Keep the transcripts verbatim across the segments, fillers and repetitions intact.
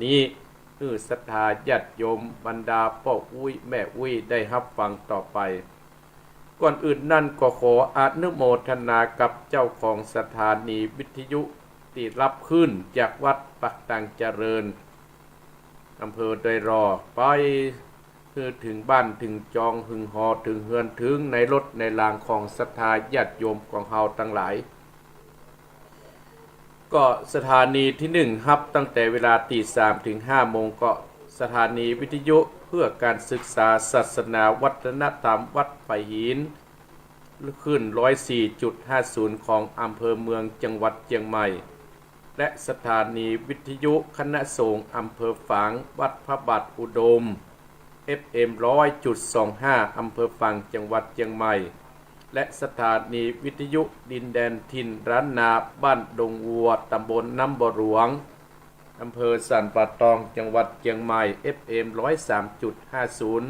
นี้ หื้อศรัทธาญาติโยมบรรดาป้ออุ๊ยแม่อุ๊ยได้ฮับฟังต่อไป ก่อนอื่นนั้นก็ขออนุโมทนากับเจ้าของสถานีวิทยุตี้ฮับคลื่นจากวัดปากตังเจริญ อำเภอดอยหล่อ ไปหื้อเถิงบ้านเถิงจอง เถิงหอเถิงเฮือน เถิงในรถในลางของศรัทธาญาติโยมของเฮาตังหลาย ก็สถานีตี้นึ่งฮับตั้งแต่เวลาตีสามเถิงห้าโมง ก็สถานีวิทยุเพื่อการศึกษาศาสนาวัฒนธรรมวัดไผ่หิน คลื่นร้อยสี่จุดห้าศูนย์ของอำเภอเมืองจังหวัดเจียงใหม่ และสถานีวิทยุคณะสงฆ์อำเภอฝางวัดพระบาทอุดม เอฟเอ็มร้อยจุดสองห้า อำเภอฝางจังหวัดเจียงใหม่ และสถานีวิทยุดินแดนถิ่นล้านนาบ้านดงวัว ตำบลน้ำบ่อหลวง อำเภอสันป่าตอง จังหวัดเจียงใหม่ เอฟเอ็มร้อยสามจุดห้าศูนย์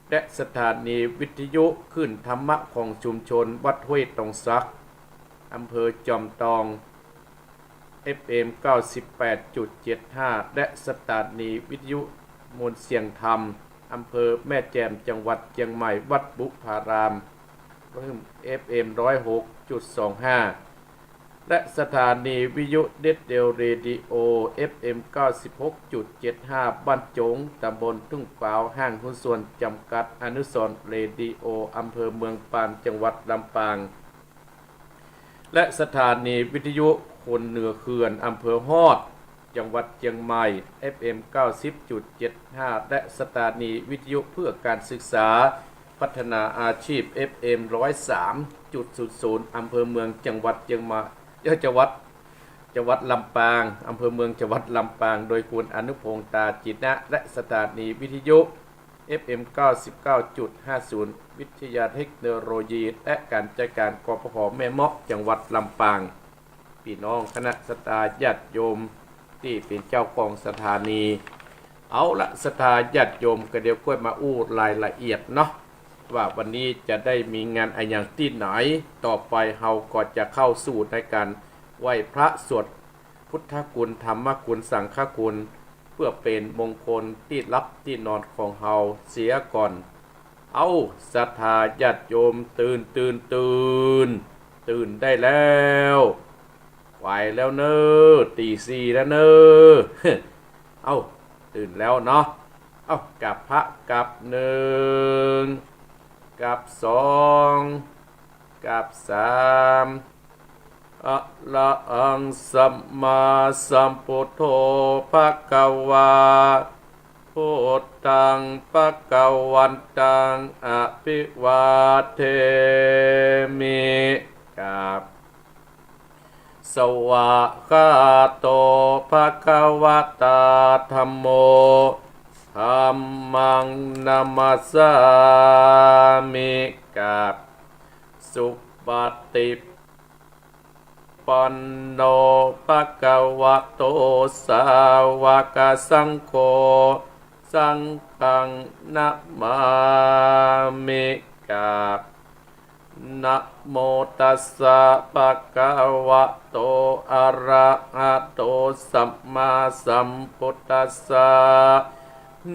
และสถานีวิทยุคลื่นธรรมะของชุมชนวัดห้วยตองสัก อำเภอจอมตอง เอฟเอ็มเก้าสิบแปดจุดเจ็ดห้า และสถานีวิทยุมวลเสียงธรรม อำเภอแม่แจ่ม จังหวัดเจียงใหม่ วัดบุพาราม เอฟเอ็มร้อยหกจุดสองห้า และสถานีวิทยุเด็ดเดียวเรดิโอ เอฟเอ็มเก้าสิบหกจุดเจ็ดห้า บ้านจง ตำบลทุ่งขวาว ห้างหุ้นส่วนจำกัดอนุสรณ์เรดิโอ อำเภอเมืองปาน จังหวัดลำปาง และสถานีวิทยุคนเหนือเขื่อน อำเภอฮอด จังหวัดเจียงใหม่ เอฟเอ็มเก้าสิบจุดเจ็ดห้า และสถานีวิทยุเพื่อการศึกษาพัฒนาอาชีพ เอฟเอ็มร้อยสามจุดศูนย์ศูนย์ อำเภอเมือง จังหวัดเจียงใหม่ เอ่อ จังหวัด จังหวัดลำปาง อำเภอเมือง จังหวัดลำปาง โดยคุณอนุพงษ์ ตาจินะ และสถานีวิทยุ เอฟเอ็มเก้าสิบเก้าจุดห้าศูนย์ วิทยาเทคโนโลยีและการจัดการ กปภ แม่เมาะ จังหวัดลำปาง ปี้น้องคณะศรัทธาญาติโยมตี้เป๋นเจ้าของสถานี เอาละ ศรัทธาญาติโยม ก็เดี๋ยวก้อยมาอู้รายละเอียดเนาะ ว่าวันนี้จะได้มีงานอะหยังตี้ไหน ต่อไปเฮาก็จะเข้าสู่ในการไหว้พระสวด พุทธคุณ ธรรมคุณ สังฆคุณ เพื่อเป๋นมงคลตี้ฮับตี้นอนของเฮาเสียก่อน เอ้า ศรัทธาญาติโยม ตื่น ตื่น ตื่น ตื่นได้แล้ว ไหวแล้วเน่อ ตีสี่แล้วเน่อ เอ้า ตื่นแล้วเนาะ เอ้า กราบพระ กราบหนึ่ง กราบสอง กราบสาม อะระหังสัมมาสัมพุทโธ ภะคะวา พุทธัง ภะคะวันตัง อะภิวาเทมิ กราบ สวากขาโต ภะคะวะตา ธัมโม ธัมมัง นะมัสสามิ กราบ สุปฏิปันโน ภะคะวะโต สาวกสังโฆ สังฆัง นะมามิ กราบ นะโมตัสสะ ภะคะวะโต อะระหะโต สัมมาสัมพุทธัสสะ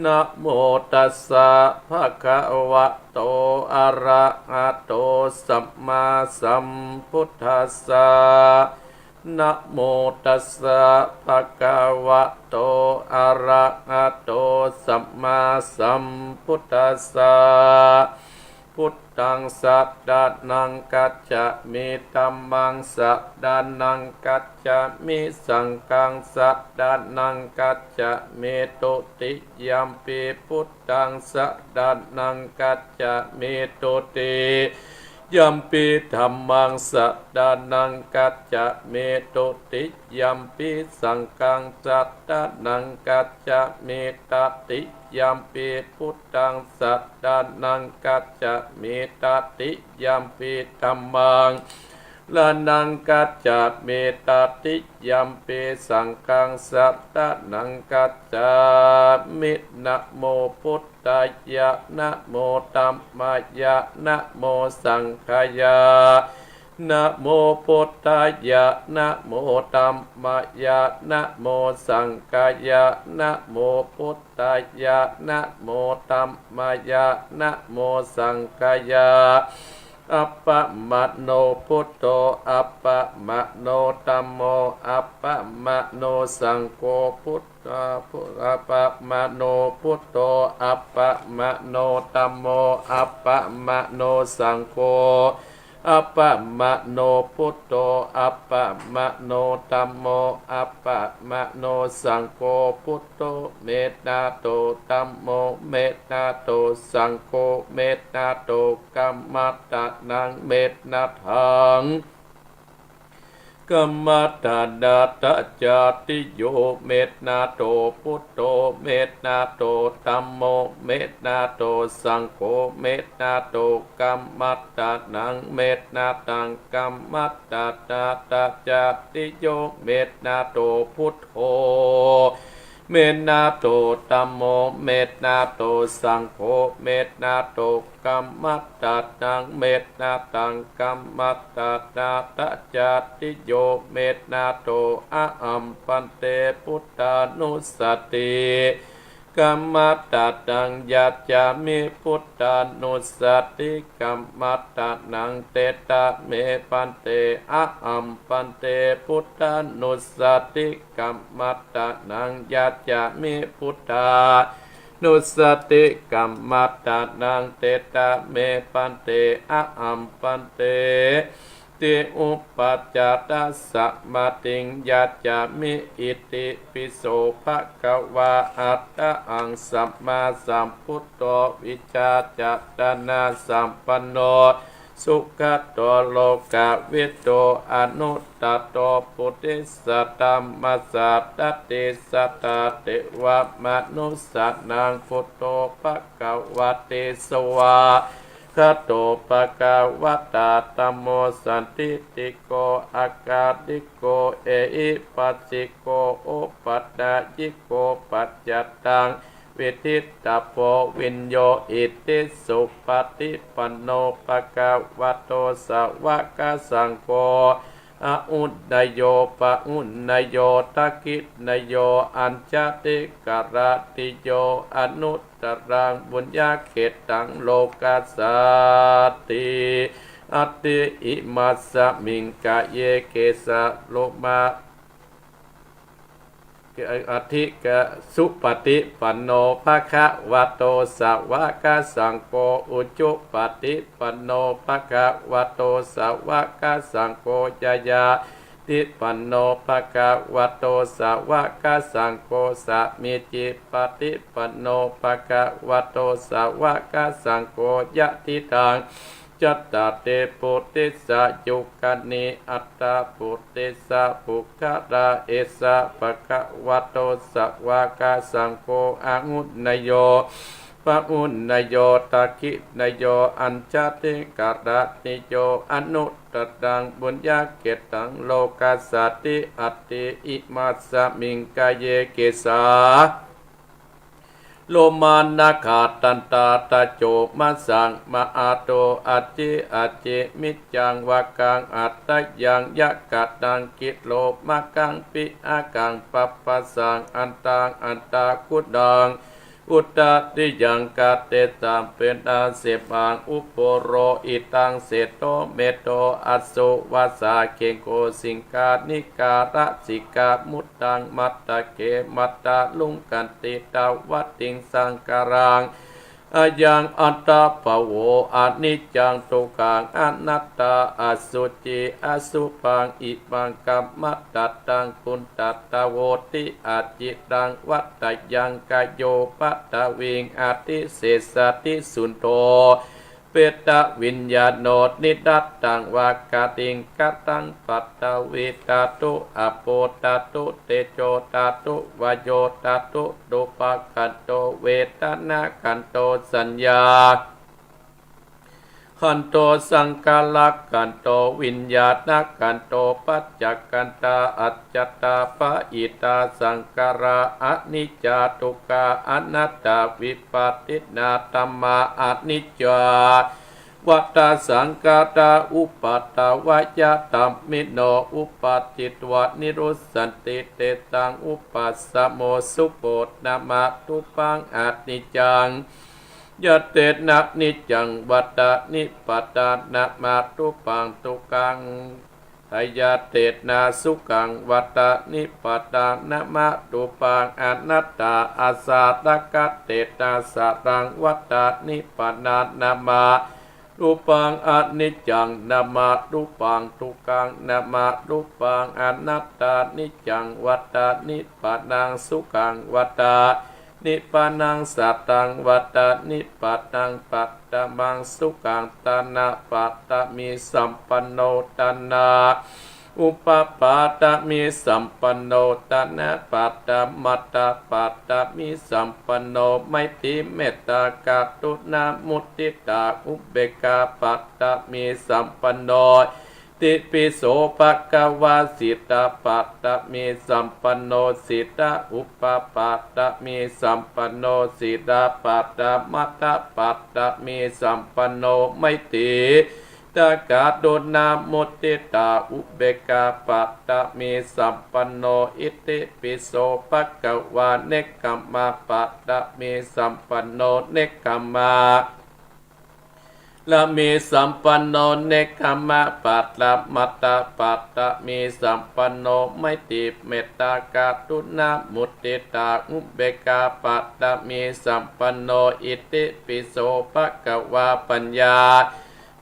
นะโมตัสสะ ภะคะวะโต อะระหะโต สัมมาสัมพุทธัสสะ นะโมตัสสะ ภะคะวะโต อะระหะโต สัมมาสัมพุทธัสสะ พุทธัง สะระณัง คัจฉามิ ธัมมัง สะระณัง คัจฉามิ สังฆัง สะระณัง คัจฉามิ ตุติยัมปิ พุทธัง สะระณัง คัจฉามิ ตุติยัมปิ ธัมมัง สะระณัง คัจฉามิ ตุติยัมปิ สังฆัง สะระณัง คัจฉามิ ตติยัมปิ พุทธัง สะระณัง คัจฉามิ ตติยัมปิ ธัมมัง ระณัง คัจฉามิ ตติยัมปิ สังฆัง สะระณัง คัจฉามิ นะโมพุทธายะ นะโมธัมมายะ นะโมสังฆายะ นะโมพุทธายะ นะโมธัมมายะ นะโมสังฆายะ นะโมพุทธายะ นะโมธัมมายะ นะโมสังฆายะ อัปปะมะโนพุทโธ อัปปะมะโนธัมโม อัปปะมะโนสังโฆ พุทธา อัปปะมะโนพุทโธ อัปปะมะโนธัมโม อัปปะมะโนสังโฆ อัปปะมะโนพุทโธ อัปปะมะโนธัมโม อัปปะมะโนสังโฆ พุทโธ เมตตาโต ธัมโม เมตตาโต สังโฆ เมตตาโต กัมมัตตะนัง เมตตาทัง กัมมัตตะนา ตะจาติโย เมตตาโต พุทโธ เมตตาโต ธัมโม เมตตาโต สังโฆ เมตตาโต กัมมัตตะนัง เมตตาทัง กัมมัตตะนา ตะจาติโย เมตตาโต พุทโธ เมตตาโต ธัมโม เมตตาโต สังโฆ เมตตาโต กัมมัตตะนัง เมตตาทัง กัมมัตตะนา ตะจาติโย เมตตาโต อะหัง ภันเต พุทธานุสสติ กัมมัตตะนัง ยัจฉามิ พุทธานุสสติ กัมมัตตะนัง เตตะเม ภันเต อะหัง ภันเต พุทธานุสสติ กัมมัตตะนัง ยัจฉามิ พุทธานุสสติ กัมมัตตะนัง เตตะเม ภันเต อะหัง ภันเต ติอุปปาจาตะสะมาทิง ยัจฉามิ อิติปิโส ภะคะวา อะระหัง สัมมาสัมพุทโธ วิชชาจารณะสัมปันโน สุขะโต โลกะวิทู อนุตตะโร ปุริสะธัมมะสะดาติ สัตถะเทวะมะนุสสานัง พุทโธ ภะคะวะติ สวาคะโต ภะคะวะตา ธัมโม สันทิฏฐิโก อะกาลิโก เอหิปัสสิโก โอปัฏฐายิโก ปัจจัตตัง วิดดิตาโพ วิญโญ อิติสุปะฏิปันโน ภะคะวะโต สาวะกะสังโฆ อาหุเนยโย ปะหุเนยโย ทักขิเนยโย อัญชะลิกะระณิโย อนุตตรัง ปุญญะเขตตัง โลกัสสาติ อัตถิ อิมัสสะมิง กาเย เกสะโลมา อัตถิ กะ สุปะฏิปันโน ภะคะวะโต สาวะกะสังโฆ อุจุปะฏิปันโน ภะคะวะโต สาวะกะสังโฆ ญาญาติปันโน ภะคะวะโต สาวะกะสังโฆ สามีจิปะฏิปันโน ภะคะวะโต สาวะกะสังโฆ ยะถิตัง จัตตาริ ปุริสายุคานิ อัตถะ ปุริสะปุคคละ เอสะ ภะคะวะโต สาวะกะสังโฆ อาหุเนยโย ปะหุเนยโย ทักขิเนยโย อัญชะลิกะระณิโย อนุตตรัง ปุญญะเขตตัง โลกัสสาติ อัตถิ อิมัสสะมิง กาเย เกสา โลมา นะขา ตันตา ตะโจ มะสัง มะอาโต อัจฉิ อัจฉิ มิจจัง วะกัง อัตถะยัง ยะกะตัง กิโลมะกัง ปิ อะกัง ปัปปะสัง อันตัง อันตะกุณัง อุตตะริยัง กะเตสัง เปตาสิปัง อุโปโรหิตัง เสโท เมโท อัสสุวัสสา เขงโค สิงคานิการะสิกะ มุตตัง มัตตะเข มัตตะลุงคันติตะวะติง สังคารัง อะยัง อัตถะปะโว อนิจจัง ทุกขัง อนัตตา อสุจิ อสุภัง อิมัง กัมมัตตะนัง ปุญญะตะโวติ อะจิรัง วัตตะยัง กะโย ปัทวิง อะติเสสะติ สุนโท เปตวิญญาโณ นิรัตตัง วะกะติง กะตัง ปัทวิตาตุ อะโปตาตุ เตโจตาตุ วะโยตาตุ รูปะขันโต เวทนาขันโต สัญญาขันโต สังขารขันโต วิญญาณขันโต ปัจจังขันตา อัจจตา ปะหิตา สังขารา อะนิจจา ทุกขา อนัตตา วิปัสสิตา ธัมมา อะนิจจา วัฏฏะสังขารา อุปัฏฐวายะธัมมิโน อุปปาทิตวา นิรุสสันติ เตสัง อุปัสสโม สุโข นะมะ ทุพพัง อนิจจัง ยะเตนะ นิจจัง วัฏฏา นิปปาตา นะมะ ทุพพัง ทุกขัง ทายะเตนะ สุขัง วัฏฏา นิปปาตา นะมะ ทุพพัง อนัตตา อสาทะกะเตนะ สาทัง วัฏฏา นิปปาตา นะมะ ทุพพัง อนิจจัง นะมะ ทุพพัง ทุกขัง นะมะ ทุพพัง อนัตตา นิจจัง วัฏฏา นิปปาตัง สุขัง วัฏฏา นิปปาตัง สาทัง วัฏฏา นิปปาตัง ปัตตมัง สุขัง ฐานะปาตมี สัมปันโน ฐานะ อุปปาตมี สัมปันโน ฐานะปาตมัตตปาตมี สัมปันโน ไมตรี เมตตา กรุณา มุทิตา อุเบกขา ปาตมี สัมปันโน ติปิโส ภะคะวา ศีลปาตมี สัมปันโน ศีลอุปปาตมี สัมปันโน ศีลปาตมัตตปาตมี สัมปันโน ไมตรี ตากรุณา มุทิตา อุเบกขา ปาตมี สัมปันโน อิติปิโส ภะคะวา เนกขมมะ ปาตมี สัมปันโน เนกขมมะ รมี สัมปันโน เนกขมมะ ปาตมัตตปาตมี สัมปันโน ไมตรี เมตตา กรุณา มุทิตา อุเบกขา ปาตมี สัมปันโน อิติปิโส ภะคะวา ปัญญา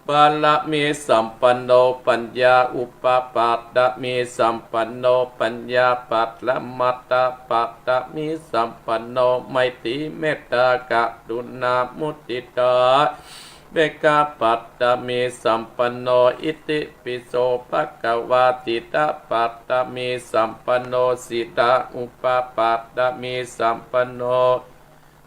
ปารมีสัมปันโน ปัญญาอุปปาทมีสัมปันโน ปัญญาปรมัตถปาทมีสัมปันโน ไมตรีเมตตากรุณามุทิตาอุเบกขาปาทมีสัมปันโน อิติปิโสภะคะวา ศีลปาทมีสัมปันโน ศีลอุปปาทมีสัมปันโน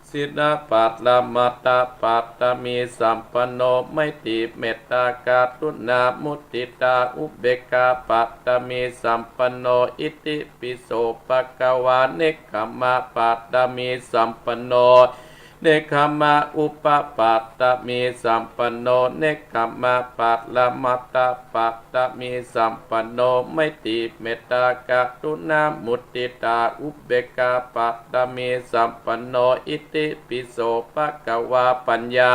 ศีลปรมัตถปาทมีสัมปันโน ไมตรีเมตตากรุณามุทิตาอุเบกขาปาทมีสัมปันโน อิติปิโสภะคะวา เนกขมมะปาทมีสัมปันโน เนกขมมะอุปปาทมีสัมปันโน เนกขมมะปรมัตถปาทมีสัมปันโน ไมตรีเมตตากรุณามุทิตาอุเบกขาปาทมีสัมปันโน อิติปิโสภะคะวา ปัญญา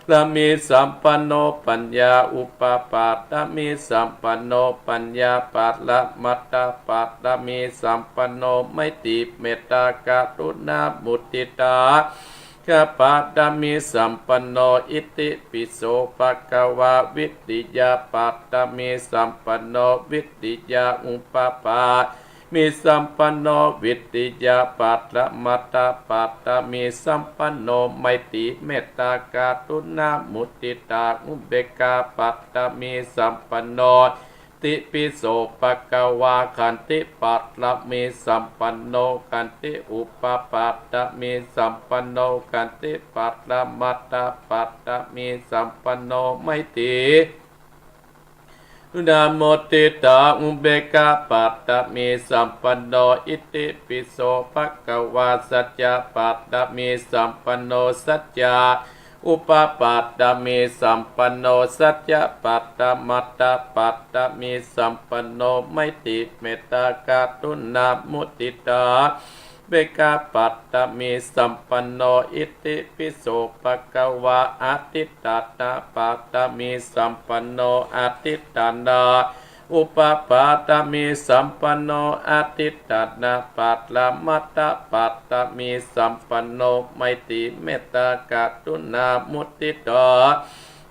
ปาทมีสัมปันโน ปัญญาอุปปาทมีสัมปันโน ปัญญาปรมัตถปาทมีสัมปันโน ไมตรีเมตตากรุณามุทิตาอุเบกขาปาทมีสัมปันโน อิติปิโสภะคะวา วิริยะปาทมีสัมปันโน วิริยะอุปปาทมีสัมปันโน วิริยะปรมัตถปาทมีสัมปันโน ไมตรีเมตตากรุณามุทิตาอุเบกขาปาทมีสัมปันโน ติปิโสภะคะวา ขันติปาทมีสัมปันโน ขันติอุปปาทมีสัมปันโน ขันติปรมัตถปาทมีสัมปันโน ไมตรี กรุณามุทิตาอุเบกขาปาทมีสัมปันโน อิติปิโสภะคะวา สัจจะปาทมีสัมปันโน สัจจะอุปปาทมีสัมปันโน สัจจะปรมัตถปาทมีสัมปันโน ไมตรีเมตตากรุณามุทิตาอุเบกขาปาทมีสัมปันโน อิติปิโสภะคะวา อธิฏฐานะปาทมีสัมปันโน อธิฏฐานาอุปปาทมีสัมปันโน อธิฏฐานะปรมัตถปาทมีสัมปันโน ไมตรีเมตตากรุณามุทิตา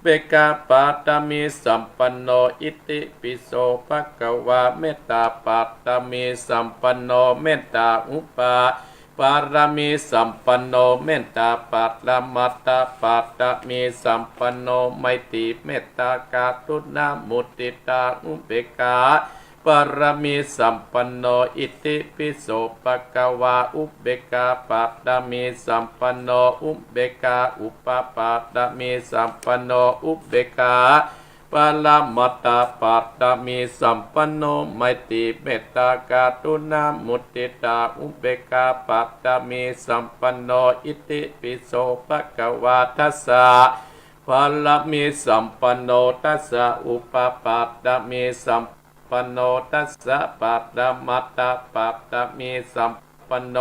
อุเบกขาปาทมีสัมปันโน อิติปิโสภะคะวา เมตตาปาทมีสัมปันโน เมตตาอุปปาทมีสัมปันโน เมตตาปรมัตถปาทมีสัมปันโน ไมตรีเมตตากรุณามุทิตาอุเบกขาปาทมีสัมปันโน อิติปิโสภะคะวา อุเบกขาปาทมีสัมปันโน อุเบกขาอุปปาทมีสัมปันโน อุเบกขา ปรมัตถปาทมีสัมปันโน ไมตรีเมตตากรุณามุทิตาอุเบกขาปาทมีสัมปันโน อิติปิโสภะคะวา ทัสสะ ารมีสัมปันโน ทัสสะ อุปปารมีสัมปันโน ทัสสะ ปรมัตถปารมีสัมปันโน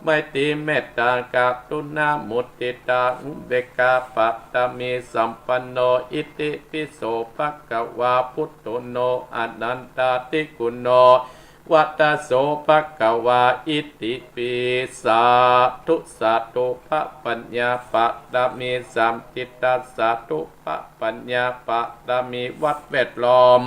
ไมตรีเมตตากรุณามุทิตาอุเบกขาปารมีสัมปันโน อิติปิโสภะคะวา พุทโธโน อนันทาธิคุณโน วัตโสภะคะวา อิติปิ สาธุ สาธุ พระปัญญาปารมีสาม จิตตาสาธุ พระปัญญาปารมี วัดแวดล้อม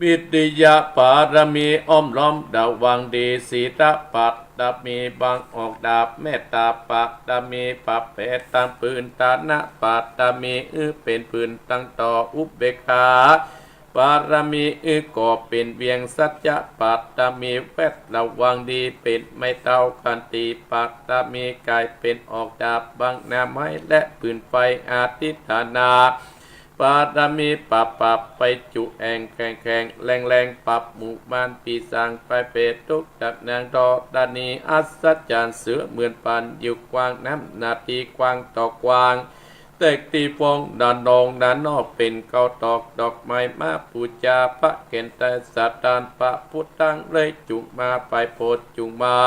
วิริยะปารมี อ้อมล้อมระวังดี ศีลปารมี บังออกดาบ เมตตาปารมี ปรับแผลตางปืน ทานะปารมี อื้อเป๋นปืนตังต่อ อุเบกขา ปารมี อื้อก่อเป๋นเวียง สัจจะปารมี แวดระวังดี เป๋นไม้เท้า ขันติปารมี ก๋ายเป๋นออกดาบ บังหน้าไม้และปืนไฟ อธิฐานา ปารมี ปรับ ปรับไปจุแอ่ง แข็งแข็งแรงแรง ปรับหมู่บ้านปีศาจไปเปรตทุกข์ จักนางธรณี อัศจรรย์เสือเหมือนปาน อยู่กว้างน้ำหน้าตี้กว้างต่อกว้าง แตกตี้ฟองด้านนอกด้านนอก เป๋นเก้าตอกดอกไม้มาปู๋จา พระเกณฑ์ไตรสถาน พระพุทธังเลยจุ่งมา ไปโผดจุ่งมา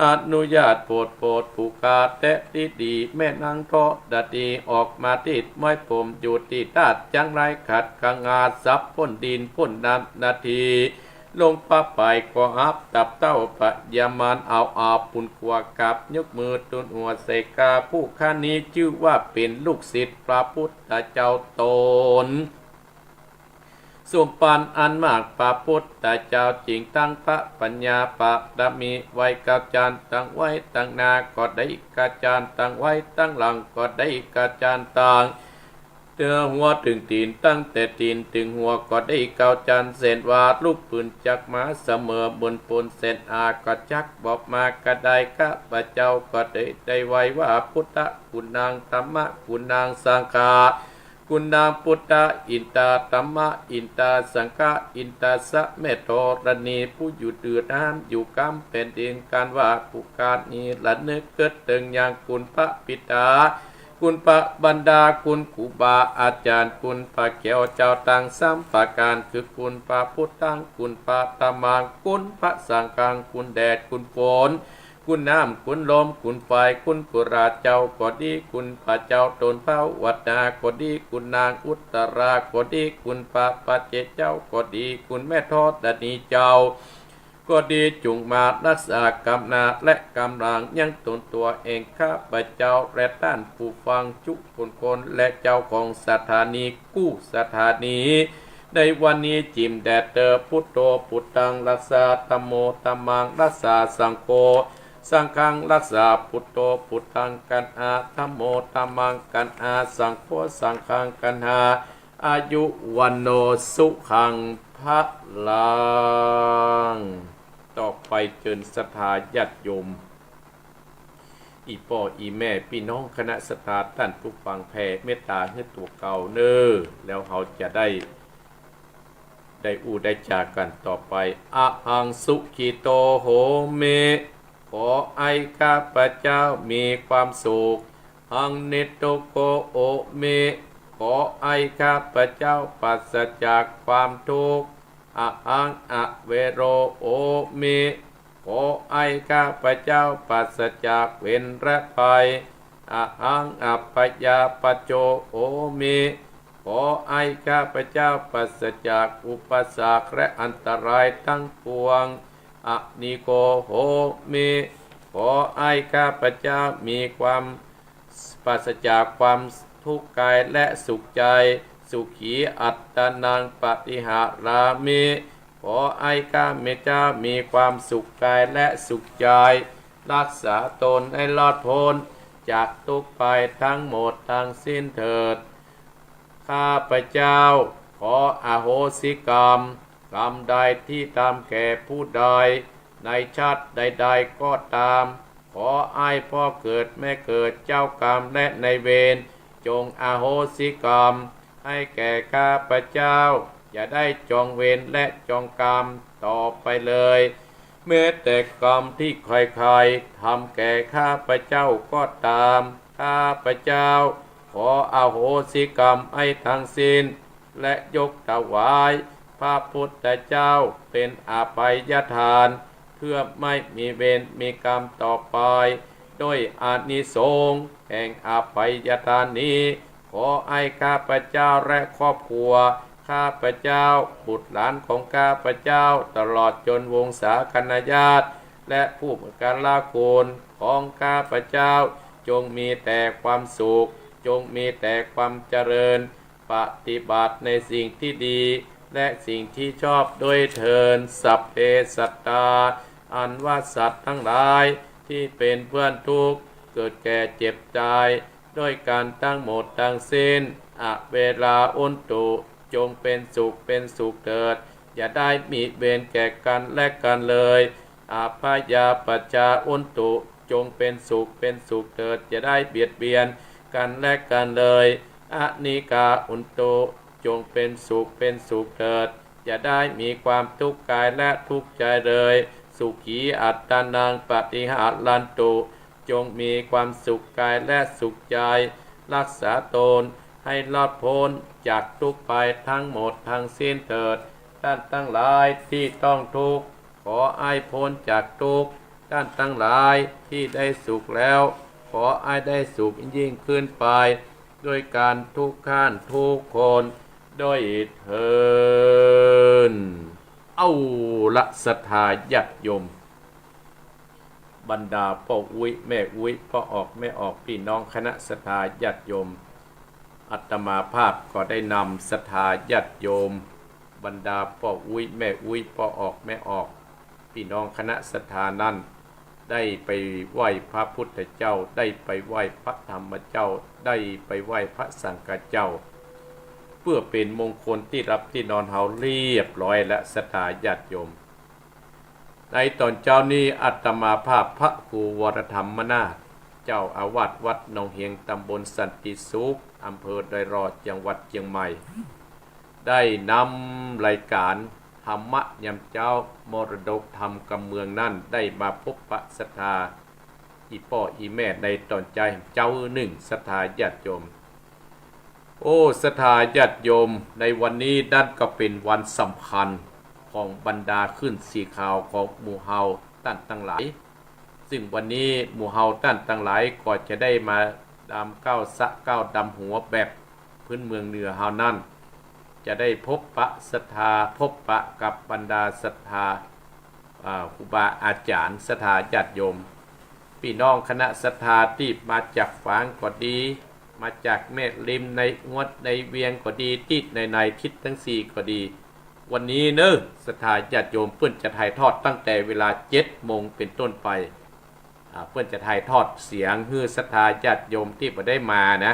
อนุญาตโผดโผดผู้ข้าแต๊ตี้ดี แม่นางธรณีออกมาตี้ไม้ผม อยู่ตี้ธาตุจังไร ขัดขังอาศัพย์ พ่นดินพ่นน้ำหน้าตี้ ลงพระไปก็หับตับเต้าพญามาร เอาอาปุนกลัวกราบยกมือทูลหัวใส่กา ผู้ข้านี้จื้อว่าเป๋นลูกศิษย์พระพุทธเจ้าต๋น สมปันอันมาก พระพุทธเจ้าจริง ตังพระปัญญาปารมี ไว้เก้าจาน ตังไว้ตังหน้าก็ได้เก้าจาน ตังไว้ตังหลังก็ได้เก้าจาน ตัง เตื้อหัวเถิงตี๋น ตั้งแต่ตี๋นเถิงหัวก็ได้เก้าจาน เส้นว่าลุกปืนจักมาเสมอ บนปูนเส้นอาก็จักบอกมาก็ได้ ข้าพเจ้าก็ได้ ได้ไหว้ว่า พุทธะกุณัง ธัมมะกุณัง สังฆะกุณัง พุทธะอินตา ธัมมะอินตา สังฆะอินตา สะแม่ธรณี ผู้อยู่เดือดร้อนอยู่กำแผ่นดิน กันว่าผู้ข้านี้ระนึกเกิดเถิงยังคุณพระปิดา คุณพระบรรดา คุณครูบาอาจารย์ คุณพระแก้วเจ้าตังสามประก๋าน คือคุณพระพุทธัง คุณพระธัมมัง คุณพระสังฆัง คุณแดดคุณฝน คุณน้ำคุณลม คุณไฟ คุณกุราเจ้าก็ดี คุณพระเจ้าตนพระวัดนาก็ดี คุณนางอุตตราก็ดี คุณพระปัจเจกเจ้าก็ดี คุณแม่ธรณีเจ้า ก็ดี จุ่งมารักษากำหน้าและกำหลังยังตนตัวเอง ข้าพเจ้าและต้านผู้ฟังจุคนคน และเจ้าของสถานีกู้สถานี ในวันนี้จิ่มแด่เตอ พุทโธพุทธังรักษา ธัมโมธัมมังรักษา สังโฆสังฆังรักษา พุทโธพุทธังกัณหา ธัมโมธัมมังกัณหา สังโฆสังฆังกัณหา อายุวัณโณสุขังพลัง ต่อไปเจิญศรัทธาญาติโยม อี่ป้ออี่แม่ปี้น้องคณะศรัทธาต้านผู้ฟังแผ่เมตต๋าหื้อตั๋วเก่าเน่อ แล้วเฮาจะได้ ได้อู้ได้จ๋ากั๋นต่อไป อะหังสุขิโตโหมิ ขอให้ข้าพเจ้ามีความสุข หังนิทุกโขโหมิ ขอให้ข้าพเจ้าปราศจากความทุกข์ อะหังอะเวโรโหมิ ขอให้ข้าพเจ้าปราศจากเวรและภัย อะหังอัพพยาปัจโจโหมิ ขอให้ข้าพเจ้าปราศจากอุปสรรคและอันตรายทั้งปวง อะนีโกโหมิ ขอให้ข้าพเจ้ามีความ ปราศจากความทุกข์กายและสุขใจ สุขีอัตตานังปะฏิหารามิ ขอให้ข้าพเจ้ามีความสุขกายและสุขใจ รักษาตนให้รอดพ้นจากทุกข์ภัยทั้งหมดทั้งสิ้นเถิด ข้าพเจ้าขออโหสิกรรม กรรมใดที่ทำแก่ผู้ใด ในชาติใดๆ ก็ตาม ขอให้พ่อเกิดแม่เกิดเจ้ากรรมและนายเวร จงอโหสิกรรมให้แก่ข้าพเจ้า อย่าได้จองเวรและจองกรรมต่อไปเลย แม้แต่กรรมที่ใครๆ ทำแก่ข้าพเจ้าก็ตาม ข้าพเจ้า ขออโหสิกรรมให้ทั้งสิ้น และยกถวายพระพุทธเจ้าเป็นอภัยทาน เพื่อไม่มีเวรมีกรรมต่อไป ด้วยอานิสงส์แห่งอภัยทานนี้ ขอให้ข้าพเจ้าและครอบครัวข้าพเจ้า บุตรหลานของข้าพเจ้า ตลอดจนวงศาคณาญาติ และผู้อุปการะคุณของข้าพเจ้า จงมีแต่ความสุข จงมีแต่ความเจริญ ปฏิบัติในสิ่งที่ดี และสิ่งที่ชอบด้วยเทอญ สัพเพสัตตา อันว่าสัตว์ทั้งหลายที่เป็นเพื่อนทุกข์ เกิดแก่เจ็บตายด้วยกันทั้งหมดทั้งสิ้น อะเวรา โหนตุ จงเป็นสุขเป็นสุขเถิด อย่าได้มีเวรแก่กันและกันเลย อะพยาปัจจา โหนตุ จงเป็นสุขเป็นสุขเถิด อย่าได้เบียดเบียนกันและกันเลย อนิกา โหนตุ จงเป็นสุขเป็นสุขเถิด อย่าได้มีความทุกข์กายและทุกข์ใจเลย สุขีอัตตานัง ปฏิหารันตุ จงมีความสุขกายและสุขใจ รักษาตนให้รอดพ้นจากทุกข์ภัยทั้งหมดทั้งสิ้นเถิด ท่านทั้งหลายที่ต้องทุกข์ ขอให้พ้นจากทุกข์ ท่านทั้งหลายที่ได้สุขแล้ว ขอให้ได้สุขยิ่งขึ้นไป ด้วยกันทุกท่านทุกคนด้วยเทอญ เอาละ ศรัทธาญาติโยม บรรดาป้ออุ๊ยแม่อุ๊ย ป้อออกแม่ออก ปี้น้องคณะศรัทธาญาติโยม อาตมาภาพก็ได้นำศรัทธาญาติโยม บรรดาป้ออุ๊ยแม่อุ๊ย ป้อออกแม่ออก ปี้น้องคณะศรัทธานั้น ได้ไปไหว้พระพุทธเจ้า ได้ไปไหว้พระธรรมเจ้า ได้ไปไหว้พระสังฆเจ้า เปื้อเป๋นมงคลตี้หลับตี้นอนเฮาเรียบร้อยแล้ว ศรัทธาญาติโยม ในต๋อนเจ๊านี้อาตมาภาพพระครูวรธรรมนาถ เจ้าอาวาสวัดหนองเหียง ตำบลสันติสุข อำเภอดอยหล่อ จังหวัดเจียงใหม่ ได้นำรายก๋านธรรมะยามเจ๊า มรดกธรรมกำเมืองนั้น ได้มาพบปะศรัทธา อี่ป้ออี่แม่ในต๋อนเจ๊า เจ๊านึ่ง ศรัทธาญาติโยม โอ้ ศรัทธาญาติโยม ในวันนี้นั้นก็เป๋นวันสำคัญของบรรดาขึ้นสีขาวของหมู่เฮาต้านตังหลาย ซึ่งวันนี้หมู่เฮาต้านตังหลายก็จะได้มาดำเก๊าสระเก๊าดำหัวแบบพื้นเมืองเหนือเฮานั้น จะได้พบปะศรัทธา พบปะกับบรรดาศรัทธา อ่า ครูบาอาจ๋ารย์ ศรัทธาญาติโยม ปี้น้องคณะศรัทธาตี้มาจากฝางก็ดี มาจากแม่ริมในงวดในเวียงก็ดี ตี้ในในทิศตังสี่ก็ดี วันนี้เนาะ ศรัทธาญาติโยม เปิ้นจะถ่ายทอดตั้งแต่เวลาเจ็ดโมงเป๋นต้นไป อ่า เปิ้นจะถ่ายทอดเสียงหื้อศรัทธาญาติโยมตี้บ่ได้มานะ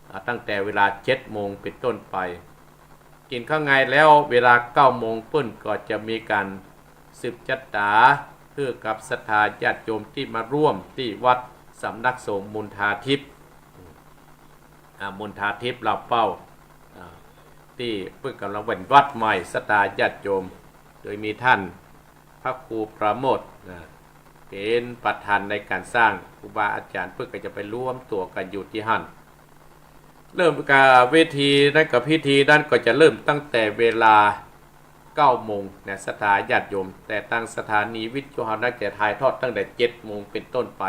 อ่า ตั้งแต่เวลาเจ็ดโมงเป๋นต้นไป กิ๋นข้าวงายแล้วเวลาเก้าโมงเปิ้นก็จะมีก๋านสืบจั๊ต๋าหื้อกับศรัทธาญาติโยมตี้มาร่วมตี้วัดสำนักสงฆ์มนทาทิพย์ อ่า มนทาทิพย์ลาวเป้า อ่า ตี้เปิ้นก่ำลังเป๋นวัดใหม่ ศรัทธาญาติโยม โดยมีต้านพระครูประโมทย์ นะ เป๋นประธานในก๋านสร้าง ครูบาอาจ๋ารย์เปิ้นก็จะไปรวมตั๋วกั๋นอยู่ตี้หั้น เริ่มก๋านเวทีนั้นกับพิธีนั้นก็จะเริ่มตั้งแต่เวลาเก้าโมงนะ ศรัทธาญาติโยม แต่ตางสถานีวิทยุเฮานั้นจะถ่ายทอดตั้งแต่เจ็ดโมงเป๋นต้นไป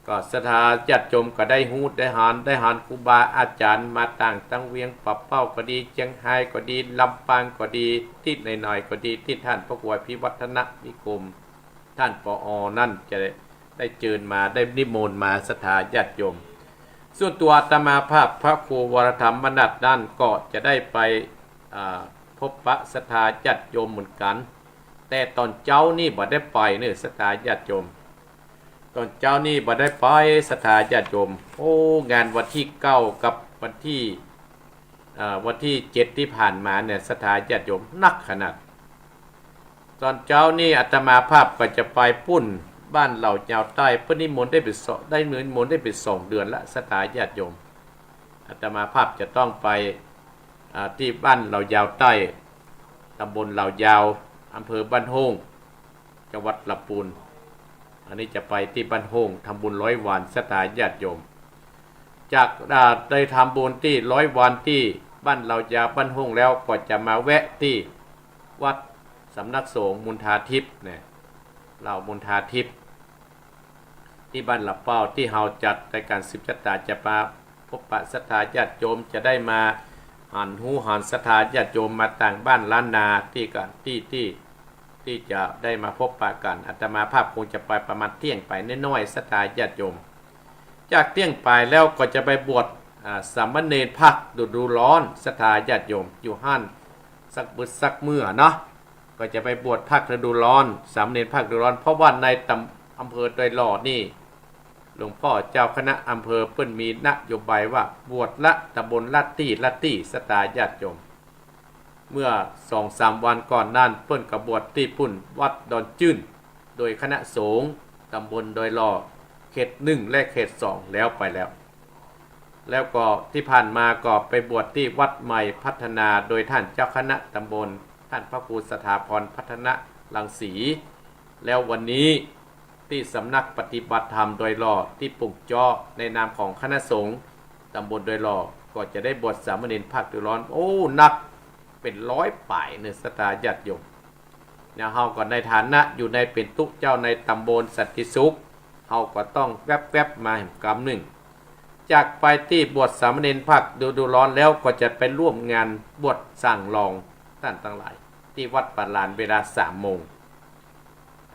ก็ศรัทธาญาติโยมก็ได้ฮู้ได้หาน ได้หานครูบาอาจ๋ารย์มาต่างตังเวียงป่าเป้าก็ดี เจียงฮายก็ดี ลำปางก็ดี ตี้ในในก็ดี ตี้ต้านพระครูอภิวัฒนนิคม ต้าน ปอ. นั้นจะได้เจิญมา ได้นิมนต์มา ศรัทธาญาติโยม ส่วนตั๋วอาตมาภาพพระครูวรธรรมนาถนั้นก็จะได้ไป อ่า พบปะศรัทธาญาติโยมเหมือนกั๋น แต่ต๋อนเจ๊านี้บ่ได้ไปเนาะ ศรัทธาญาติโยม ต๋อนเจ๊านี้บ่ได้ไป ศรัทธาญาติโยม โอ้ งานวันตี้เก้ากับวันตี้ อ่า วันตี้เจ็ดตี้ผ่านมาเนี่ย ศรัทธาญาติโยม หนักขนาด ต๋อนเจ๊านี้อาตมาภาพก็จะไปปุ้นบ้านเหล่ายาวใต้ เปิ้นนิมนต์ได้เป๋นสอง ได้นิมนต์ได้เป๋นสองเดือนละ ศรัทธาญาติโยม อาตมาภาพจะต้องไป อ่า ตี้บ้านเหล่ายาวใต้ ตำบลเหล่ายาว อำเภอบ้านโฮ่ง จังหวัดลำปูน อันนี้จะไปตี้บ้านโฮ่ง ทำบุญร้อยวัน ศรัทธาญาติโยม จาก อ่า ได้ทำบุญตี้ร้อยวันตี้บ้านเหล่ายาวบ้านห้งแล้ว ก็จะมาแวะตี้วัดสำนักสงฆ์มณฑาทิพย์เนี่ย เหล่ามณฑาทิพย์ ตี้บ้านเหล่าเป้า ตี้เฮาจัดรายก๋านสืบชะตา จะมาพบปะศรัทธาญาติโยม จะได้มาหันฮู้หันศรัทธาญาติโยมมาตางบ้านล้านนาตี้กั๋น ตี้ ตี้ ตี้จะได้มาพบปะกั๋น อาตมาภาพคงจะไปประมาณเตี้ยงไปน้อยๆ ศรัทธาญาติโยม จากเตี้ยงไปแล้วก็จะไปบวช อ่า สามเณรภาคฤดูร้อน ศรัทธาญาติโยม อยู่หั้นสักบึดสักเมื่อเนาะ ก็จะไปบวชภาคฤดูร้อน สามเณรภาคฤดูร้อน เพราะว่าในตำ- อำเภอดอยหล่อนี่ หลวงป้อเจ้าคณะอำเภอเปิ้นมีนโยบายว่าบวชละตำบลละตี้ละตี้ ศรัทธาญาติโยม เมื่อสองสามวันก่อนนั้น เปิ้นก็บวชตี้ปุ้นวัดดอนจื้น โดยคณะสงฆ์ตำบลดอยหล่อ เขตหนึ่งและเขตสองแล้วไปแล้ว แล้วก็ตี้ผ่านมาก็ไปบวชตี้วัดใหม่พัฒนา โดยท่านเจ้าคณะตำบล ท่านพระครูสถาพรพัฒนรังสี แล้ววันนี้ตี้สำนักปฏิบัติธรรมดอยหล่อตี้ป่งเจ๊าะ ในนามของคณะสงฆ์ตำบลดอยหล่อ ก็จะได้บวชสามเณรภาคฤดูร้อน โอ้ นักเป๋นร้อยป๋ายเน่อ ศรัทธาญาติโยม เนี่ย เฮาก็ในฐานะอยู่ในเป๋นตุ๊เจ้าในตำบลสันติสุข เฮาก็ต้องแวบๆ มาแหมกำนึ่ง จากไปตี้บวชสามเณรภาคฤดูร้อนแล้ว ก็จะไปร่วมงานบวชส่างรองต้านตังหลาย ตี้วัดป่าหลานเวลาสามโมง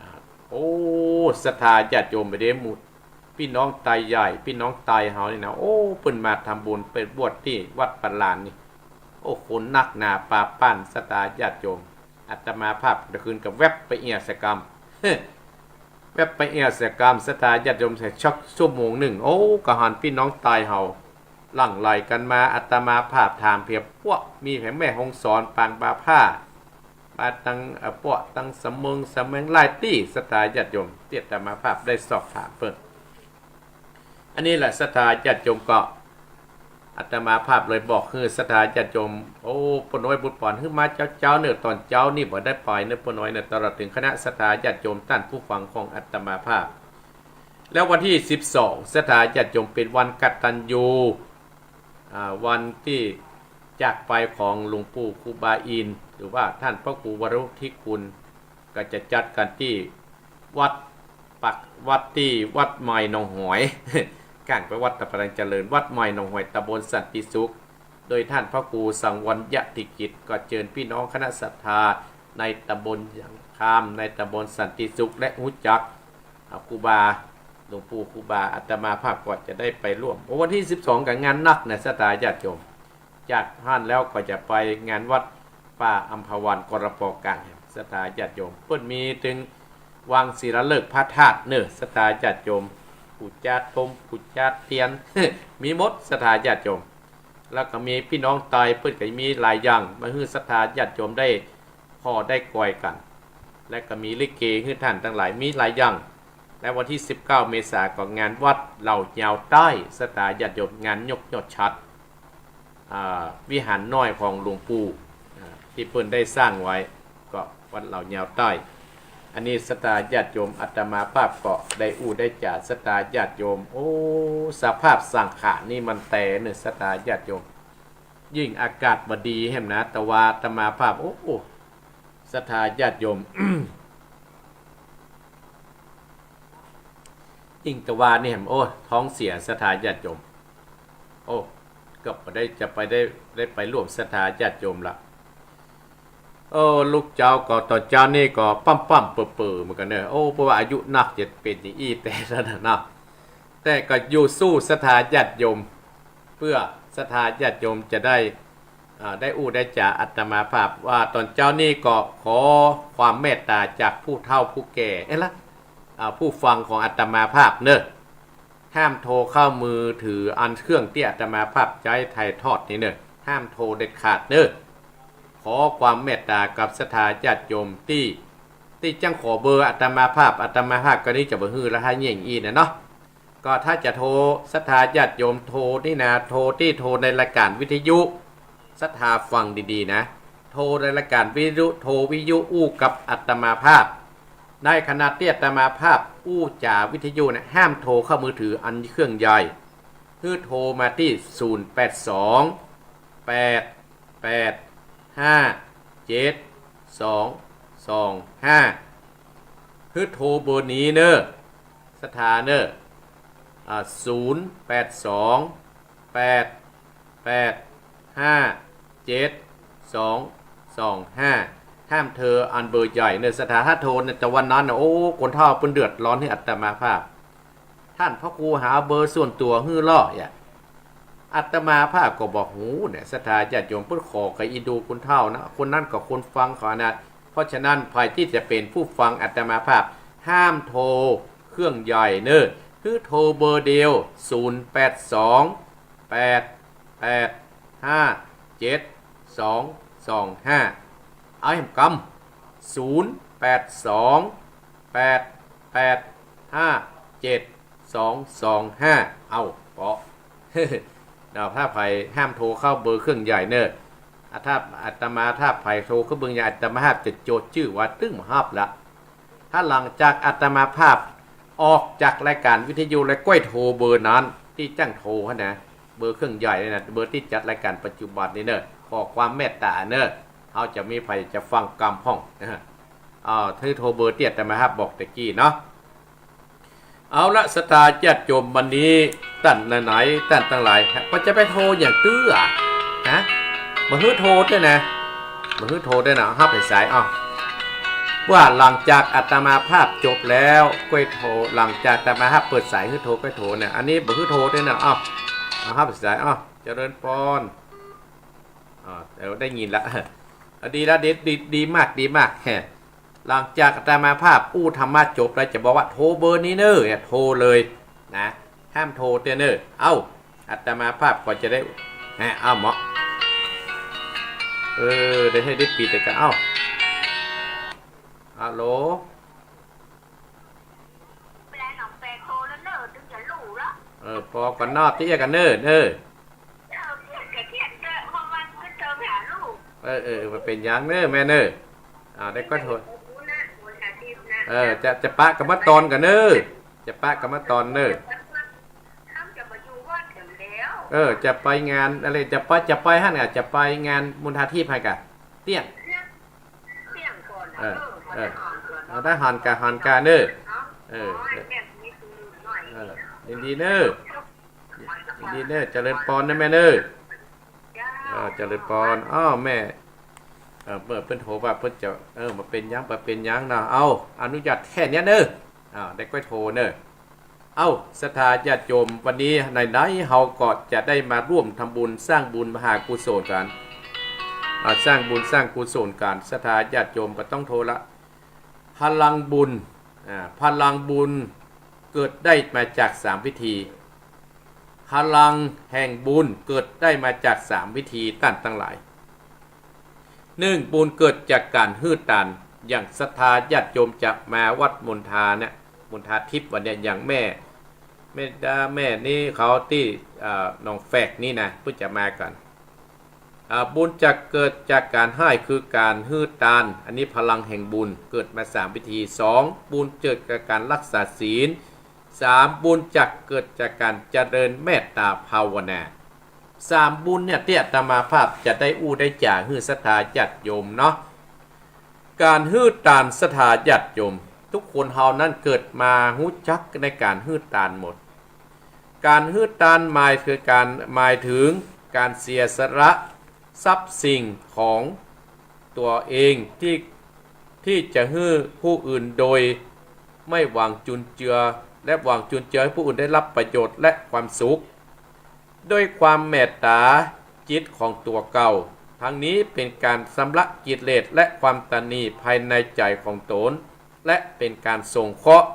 อ่า โอ้ ศรัทธาญาติโยม ไปเด้หมู่ปี้น้องไตใหญ่ ปี้น้องไตเฮานี่นะ โอ้ เปิ้นมาทำบุญไปบวชตี้วัดป่าหลานนี่ โอ้ คนนักหนาปาป้าน ศรัทธาญาติโยม อาตมาภาพตะคืนก็แวบไปเอี่ยเสียกำ แวบไปเอี่ยเสียกำ ศรัทธาญาติโยม สักชั่วโมงนึ่ง โอ้ ก็หันปี้น้องไตเฮาหลั่งไหลกั๋นมา อาตมาภาพถามเปีย ปวกมีแผงแม่ฮ่องสอน ปางบ่าผ้า มาตัง เอ่อ ปวกตังสะเมิง สะแมง หลายตี้ ศรัทธาญาติโยม ตี้อาตมาภาพได้สอบถามเปิ้น อันนี้แหละศรัทธาญาติโยม ก็อาตมาภาพเลยบอกหื้อศรัทธาญาติโยม โอ้ ป้อน้อยบุตรป๋อน หื้อมาเจ๊าๆ เน่อ ต๋อนเจ๊านี่บ่ได้ไปเน่อ ป้อน้อยเน่อ ตลอดเถิงคณะศรัทธาญาติโยมต้านผู้ฟังของอาตมาภาพ แล้ววันตี้สิบสอง ศรัทธาญาติโยม เป๋นวันกตัญญู อ่า วันตี้จากไปของหลวงปู่ครูบาอินทร์ หรือว่าท่านพระครูวรุทธิคุณ ก็จะจัดกั๋นตี้วัดปัก วัดตี้วัดใหม่หนองหอย ข้างไปวัดตะพะแดงเจริญ วัดใหม่หนองหอย ตำบลสันติสุข โดยท่านพระครูสังวรยติกิจ ก็เจิญปี้น้องคณะศรัทธาในตำบลหนองขาม ในตำบลสันติสุข และฮู้จัก อ่า ครูบา หลวงปู่ครูบา อาตมาภาพก็จะได้ไปร่วม โอ้ วันตี้สิบสองก็งานนักเน่อ ศรัทธาญาติโยม จากหั้นแล้วก็จะไปงานวัดป่าอัมพวัน กรป กลาง ศรัทธาญาติโยม เปิ้นมีเถิงวางศิลาฤกษ์พระธาตุเน่อ ศรัทธาญาติโยม ปู๋จาดธง ปู๋จาดเตียน มีหมด ศรัทธาญาติโยม แล้วก็มีปี้น้องไต เปิ้นก็มีหลายอย่างมาหื้อศรัทธาญาติโยมได้ผ่อได้กอยกั๋น และก็มีลิเกหื้อต้านตังหลาย มีหลายอย่าง และวันตี้สิบเก้า เมษาก็งานวัดเหล่ายาวใต้ ศรัทธาญาติโยม งานยกยอดฉัตร อ่า วิหารน้อยของหลวงปู่ อ่า ตี้เปิ้นได้สร้างไว้ ก็วัดเหล่ายาวใต้ อันนี้ศรัทธาญาติโยม อาตมาภาพก็ได้อู้ได้จ๋าศรัทธาญาติโยม โอ้ สภาพสังขารนี่มันแตเน่อ ศรัทธาญาติโยม ยิ่งอากาศบ่ดีแหมนะ แต่ว่าอาตมาภาพ โอ้ ศรัทธาญาติโยม ยิ่งแต่ว่านี่แหม โอ้ ท้องเสีย ศรัทธาญาติโยม โอ้ ก็บ่ได้จะไปได้ ได้ไปร่วมศรัทธาญาติโยมละ เออ ลุกเจ๊าก็ ต๋อนเจ๊านี่ก็ป้ำๆ เป๋อๆ เหมือนกั๋นเน่อ โอ้ เพราะว่าอายุนักจะเป๋นอย่างอี้แต๊แล้วนะเนาะ แต่ก็อยู่สู้ศรัทธาญาติโยม เปื้อศรัทธาญาติโยมจะได้ อ่า ได้อู้ได้จ๋า อาตมาภาพว่าต๋อนเจ๊านี่ก็ขอความเมตต๋าจากผู้เฒ่าผู้แก่ เอ๊ะละ อ่า ผู้ฟังของอาตมาภาพเน่อ ห้ามโทรเข้ามือถืออันเครื่องตี้อาตมาภาพใจ๊ถ่ายทอดนี่เน่อ ห้ามโทรเด็ดขาดเน่อ ขอความเมตต๋ากับศรัทธาญาติโยมตี้ ตี้จั้งขอเบอร์อาตมาภาพ อาตมาภาพก็นี่จะบ่หื้อละ ถ้าเยี่ยงอี้นะเนาะ ก็ถ้าจะโทร ศรัทธาญาติโยมโทรนี่นะ โทรตี้ โทรในรายการวิทยุ ศรัทธาฟังดีๆ นะ โทรในรายการวิทยุ โทรวิทยุอู้กับอาตมาภาพ ในขณะตี้อาตมาภาพอู้จ๋าวิทยุเนี่ย ห้ามโทรเข้ามือถืออันเครื่องใหญ่ หื้อโทรมาตี้ ศูนย์ แปด สอง แปด แปด ห้า เจ็ด สอง สอง ห้า หื้อโทรเบอร์นี้เน่อ ศรัทธาเน่อ อ่า ศูนย์ แปด สอง แปด แปด ห้า เจ็ด สอง สอง ห้า ห้ามโทรอันเบอร์ใหญ่เน่อ ศรัทธา ถ้าโทรในตะวันนั้นน่ะ โอ้ คนเฒ่าเปิ้นเดือดร้อนหื้ออาตมาภาพ ต้านพระครูหาเบอร์ส่วนตั๋วหื้อลอเยียะ อาตมาภาพก็บ่ฮู้เนี่ย ศรัทธาญาติโยม เปิ้นขอกับอีดูคนเฒ่านะ คนนั้นกับคนฟังเขานะ เพราะฉะนั้นใผตี้จะเป๋นผู้ฟังอาตมาภาพ ห้ามโทรเครื่องใหญ่เน่อ หื้อโทรเบอร์เดียว ศูนย์ แปด สอง แปด แปด ห้า เจ็ด สอง สอง ห้า เอาแหมกำ ศูนย์ แปด สอง แปด แปด ห้า เจ็ด สอง สอง ห้า เอาเปาะ เนาะ ถ้าใผห้ามโทรเข้าเบอร์เครื่องใหญ่เน่อ อ่ะ ถ้าอาตมา ถ้าใผโทรเข้าเบอร์ใหญ่ อาตมาภาพจะโจทย์จื้อว่าตึงบ่ฮับละ ถ้าหลังจากอาตมาภาพออกจากรายการวิทยุแล้วก้อยโทรเบอร์นั้น ตี้จ้างโทรหั้นนะ เบอร์เครื่องใหญ่นี่นะ เบอร์ตี้จัดรายการปัจจุบันนี่เน่อ ขอความเมตต๋าเน่อ เฮาจะมีใผจะฟังกำพ่องนะ อ่า หื้อโทรเบอร์ตี้อาตมาภาพบอกตะกี้เนาะ เอาละ ศรัทธาญาติโยม วันนี้ต้านไหนๆ ต้านตังหลาย ก็จะไปโทรอย่างตื้ออะ ฮะ บ่หื้อโทรด้วยนะ บ่หื้อโทรด้วยนะ ฮับสาย อ้อ ว่าหลังจากอาตมาภาพจบแล้วก้อยโทร หลังจากอาตมาภาพเปิดสายหื้อโทรก้อยโทรเนี่ย อันนี้บ่หื้อโทรด้วยนะ อ้อ เอาฮับสาย อ้อ เจริญปอน อ่า เดี๋ยวได้ยินละ อ่ะ ดีละ ดี ดี ดีมาก ดีมาก แฮะ หลังจากอาตมาภาพอู้ธรรมะจบแล้วจะบอกว่าโทรเบอร์นี้เน่อ เนี่ย โทรเลยนะ ห้ามโทรเตื้อเน่อ เอ้า อาตมาภาพก็จะได้ ฮะ เอ้า เหมาะ เออ ได้ให้ได้ปิดเลยก็ เอ้า ฮัลโหล เวลาหนองแปงโตแล้วเน่อ ตึงจะลู่ละ เออ ปอก่อนเนาะ เตี้ยก่อนเน่อ เน่อ เออ เตี้ยก็เตี้ยเต๊อะ เพราะว่าก็เติมหาลู่ เออ เออ เออ บ่เป๋นหยังเน่อ แม่เน่อ อ่า ได้ก็โทร เออ จะ จะปะกรรมตอนก่อนเน่อ จะปะกรรมตอนเน่อ เขาจะมาอยู่วัดกันแล้ว เออ จะไปงานอะไร จะไป จะไปหั้นกะ จะไปงานมณฑาธิปหั้นกะ เตี้ย เตี้ยก่อนนะ เออ เออ เออ เอาได้หันกะ หันกะเน่อ เออ เออ ยินดีเน่อ ยินดีเน่อ เจริญปอนนะแม่เน่อ เจ้า เออ เจริญปอน อ้อ แม่ เออ เปิ้น เปิ้นโทรว่าเปิ้นจะ เออ บ่เป๋นหยัง บ่เป๋นหยังเนาะ เอา อนุญาตแค่เนี้ยเน่อ อ่า ได้ก้อยโทรเน่อ เอ้า ศรัทธาญาติโยม วันนี้ไหนๆ เฮาก็จะได้มาร่วมทำบุญสร้างบุญมหากุศลกัน อ่า สร้างบุญสร้างกุศลกัน ศรัทธาญาติโยมบ่ต้องโทรละ พลังบุญ อ่า พลังบุญเกิดได้มาจากสามวิธี พลังแห่งบุญเกิดได้มาจากสามวิธีต้านตังหลาย นึ่ง บุญเกิดจากก๋านหื้อตาน อย่างศรัทธาญาติโยมจะมาวัดมณฑาเนี่ย มณฑาทิพย์วันเนี้ย อย่างแม่ แม่ดา แม่นี้เขาตี้ อ่า หนองแฝกนี่นะ เปิ้นจะมากั๋น อ่า บุญจะเกิดจากก๋านให้ คือก๋านหื้อตาน อันนี้พลังแห่งบุญเกิดมาสามวิธี สอง บุญเกิดจากก๋านรักษาศีล สาม บุญจะเกิดจากก๋านเจริญเมตตาภาวนา สามบุญเนี่ยตี้อาตมาภาพจะได้อู้ได้จ๋าหื้อศรัทธาญาติโยมเนาะ ก๋านหื้อตาน ศรัทธาญาติโยม ทุกคนเฮานั้นเกิดมาฮู้จักในก๋านหื้อตานหมด ก๋านหื้อตานหมายคือก๋าน หมายเถิงก๋านเสียสละทรัพย์สิ่งของตั๋วเองตี้ ตี้จะหื้อผู้อื่นโดยไม่หวังจุนเจือ และหวังจุนเจือหื้อผู้อื่นได้ฮับประโยชน์และความสุข ด้วยความเมตต๋าจิตของตั๋วเก่า ทั้งนี้เป๋นก๋านชำระกิเลสและความตระหนี่ภายในใจ๋ของตน และเป๋นก๋านสงเคราะห์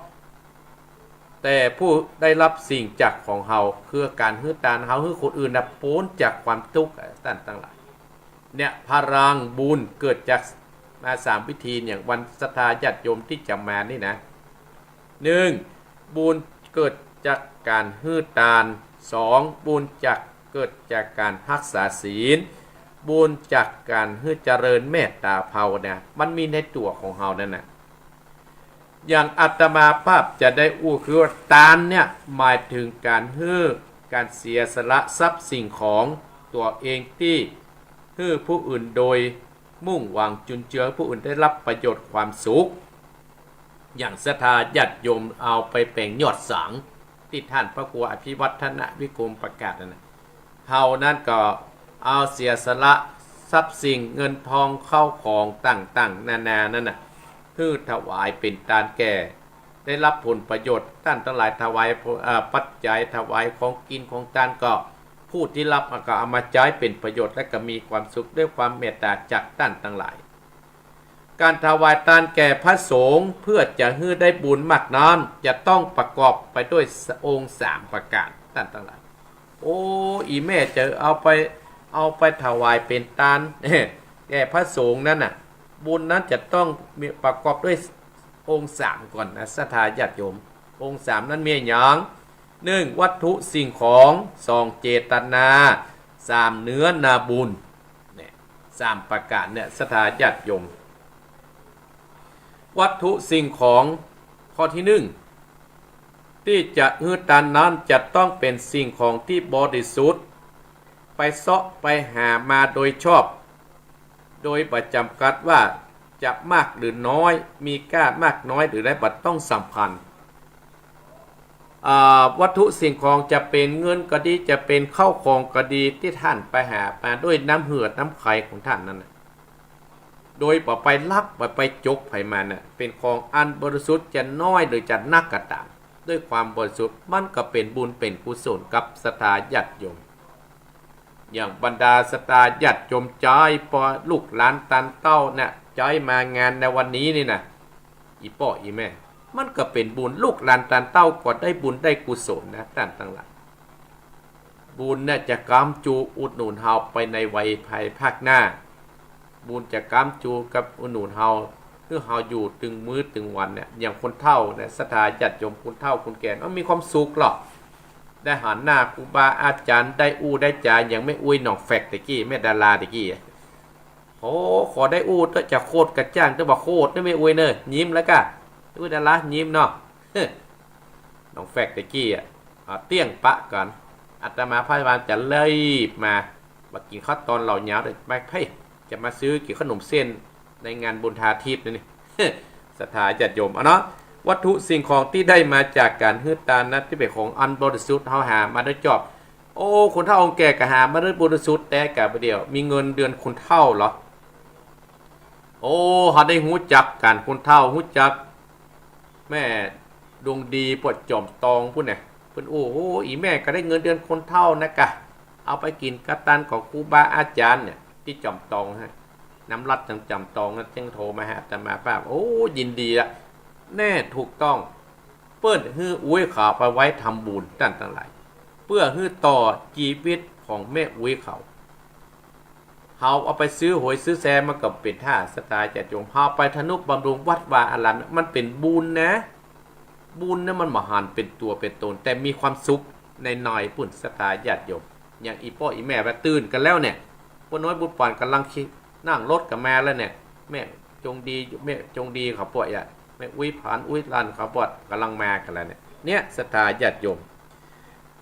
แต่ผู้ได้ฮับสิ่งจากของเฮา คือก๋านหื้อตานเฮาหื้อคนอื่นนะป๊นจากความตุ๊กข์ ต้านตังหลาย เนี่ย พลังบุญเกิดจากมาสามวิธี อย่างวันศรัทธาญาติโยมตี้จะมานี่นะ นึ่ง บุญเกิดจากก๋านหื้อตาน สอง บุญจาก เกิดจากก๋านฮักษาศีล บุญจากก๋านหื้อเจริญเมตตาภาวนา มันมีในตั๋วของเฮานั่นน่ะ อย่างอาตมาภาพจะได้อู้คือว่าตานเนี่ยหมายเถิงก๋านหื้อ ก๋านเสียสละทรัพย์สิ่งของตั๋วเองตี้หื้อผู้อื่นโดยมุ่งหวังจุนเจือหื้อผู้อื่นได้ฮับประโยชน์ความสุข อย่างศรัทธาญาติโยมเอาไปแป๋งยอดสัง ตี้ต้านพระครูอภิวัฒนวิกรมประกาศนั่นน่ะ เฮานั้นก็เอาเสียสละทรัพย์สิ่งเงินทองเข้าของต่างๆ นานานั่นน่ะ หื้อถวายเป๋นตานแก่ ได้ฮับผลประโยชน์ ต้านตังหลายถวาย เอ่อ ปัจจัย ถวายของกิ๋นของตาน ก็ผู้ตี้ฮับก็เอามาใจ๊เป๋นประโยชน์ และก็มีความสุขด้วยความเมตตาจากต้านตังหลาย ก๋านถวายตานแก่พระสงฆ์เพื่อจะหื้อได้บุญมากนั้น จะต้องประกอบไปด้วยองค์สามประก๋าน ต้านตังหลาย โอ้ อี่แม่จะเอาไป เอาไปถวายเป๋นตาน แก่พระสงฆ์นั้นน่ะ บุญนั้นจะต้องมีประกอบด้วยองค์สามก่อนนะ ศรัทธาญาติโยม องค์สามนั้นมีอะหยัง นึ่ง วัตถุสิ่งของ สอง เจตนา สาม เนื้อนาบุญ เนี่ย สามประก๋านเนี่ย ศรัทธาญาติโยม วัตถุสิ่งของ ข้อตี้นึ่ง ตี้จะหื้อตานนั้นจะต้องเป๋นสิ่งของตี้บริสุทธิ์ ไปเซาะไปหามาโดยชอบ โดยบ่จ๋ำกัดว่าจะมากหรือน้อย มีก้ามากน้อยหรือใด บ่ต้องสำคัญ อ่า วัตถุสิ่งของจะเป๋นเงินก็ดี จะเป๋นข้าวของก็ดี ตี้ต้านไปหามาด้วยน้ำเหือดน้ำใคของต้านนั้นน่ะ โดยบ่ไปลัก บ่ไปจกใผมาน่ะ เป๋นของอันบริสุทธิ์ จะน้อยหรือจะนักก็ต๋าม ด้วยความบริสุทธิ์ มันก็เป๋นบุญเป๋นกุศลกับศรัทธาญาติโยม อย่างบรรดาศรัทธาญาติโยมใจ๊ป้อลูกหลานตานเต้าเนี่ย ใจ๊มางานในวันนี้นี่น่ะ อี่ป้ออี่แม่ มันก็เป๋นบุญ ลูกหลานตานเต้าก็ได้บุญได้กุศลนะ ต้านตังหลาย บุญเนี่ยจะก๊ำจูอุดหนุนเฮาไปในวัยภายภาคหน้า บุญจะก๊ำจูกับอุดหนุนเฮา หื้อเฮาอยู่ตึงมื้อตึงวันเนี่ย อย่างคนเฒ่าเนี่ย ศรัทธาญาติโยม คนเฒ่าคนแก่ มันมีความสุขหรอก ได้หันหน้าครูบาอาจ๋ารย์ ได้อู้ได้จ๋า อย่างแม่อุ๊ยหนองแฟกแต่กี้ แม่ดาราแต่กี้ โอ้ ขอได้อู้เต๊อะ จะโคตรกระจ้างเต๊อะ บ่โคตรเต๊อะแม่อุ๊ยเนอะ ยิ้มแล้วก้า อุ๊ย ดารายิ้มเนาะ หนองแฟกแต่กี้อะ อ่า เตี้ยงปะกั๋น อาตมาภาพจะรีบมา บ่ากิ๋นข้าวตอนเหล่ายาวเต๊อะ ไป เฮ้ย จะมาซื้อกิ๋นขนมเส้นในงานบุญทาทิพย์นั่นนี่ ศรัทธาญาติโยม เอาเนาะ วัตถุสิ่งของตี้ได้มาจากก๋านหื้อตานนั้น ตี้เป๋นของอันบริสุทธิ์ เฮาหามาโดยจอบ โอ้ คนเฒ่าคนแก่ก็หามาโดยบริสุทธิ์แต๊ก้าบ่าเดี่ยว มีเงินเดือนคนเฒ่าเหรอ โอ้ เฮาได้ฮู้จักกั๋น คนเฒ่าฮู้จัก แม่ดวงดีป้อจ๋อมตองปู้นเนี่ย เปิ้นอู้ โอ้ อี่แม่ก็ได้เงินเดือนคนเฒ่านะก้า เอาไปกิ๋นกับตานของครูบาอาจ๋ารย์เนี่ย ตี้จ๋อมตองฮะ น้ำรัดจ๋อมตองนะ เจ้งโทรมาหาอาตมาภาพ โอ้ ยินดีละ แน่ ถูกต้อง เปิ้นหื้ออุ๊ยเขาไปไว้ทำบุญ ต้านตังหลาย เปื้อหื้อต่อจีวิตของแม่อุ๊ยเขา เฮาเอาไปซื้อหวยซื้อแซมมันก็เป๋นท่า ศรัทธาญาติโยม เฮาไปทนุบำรุงวัดวาอาราม มันเป๋นบุญนะ บุญนะ มันบ่หันเป๋นตั๋วเป๋นตน แต่มีความสุขในในปุ้น ศรัทธาญาติโยม อย่างอี่ป้ออี่แม่ว่าตื่นกั๋นแล้วเนี่ย ป้อน้อยบุญปั๋นก่ำลังขี่ นั่งรถกั๋นมาแล้วเนี่ย แม่จงดี แม่จงดีเขาป้ออะ แม่อุ๊ยผาน อุ๊ยรันเขาป้อก่ำลังมากั๋นแล้วเนี่ย เนี่ย ศรัทธาญาติโยม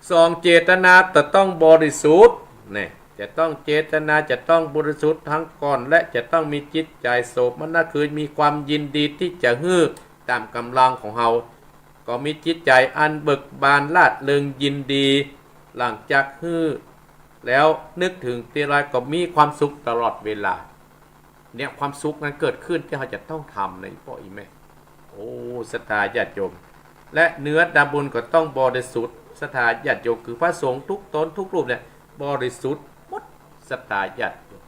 สอง เจตนาจะต้องบริสุทธิ์ เนี่ย จะต้องเจตนาจะต้องบริสุทธิ์ทั้งก่อน และจะต้องมีจิตใจ๋โสมนัส คือมีความยินดีตี้จะหื้อต๋ามก๋ำลังของเฮา ก็มีจิตใจ๋อันเบิกบานร่าเริงยินดี หลังจากหื้อแล้วนึกเถิงทีไรก็มีความสุขตลอดเวลา เนี่ย ความสุขนั้นเกิดขึ้นตี้เฮาจะต้องทำนะ อี่ป้ออี่แม่ โอ้ ศรัทธาญาติโยม และเนื้อนาบุญก็ต้องบริสุทธิ์ ศรัทธาญาติโยม คือพระสงฆ์ทุกต๋นทุกรูปเนี่ย บริสุทธิ์หมด ศรัทธาญาติโยม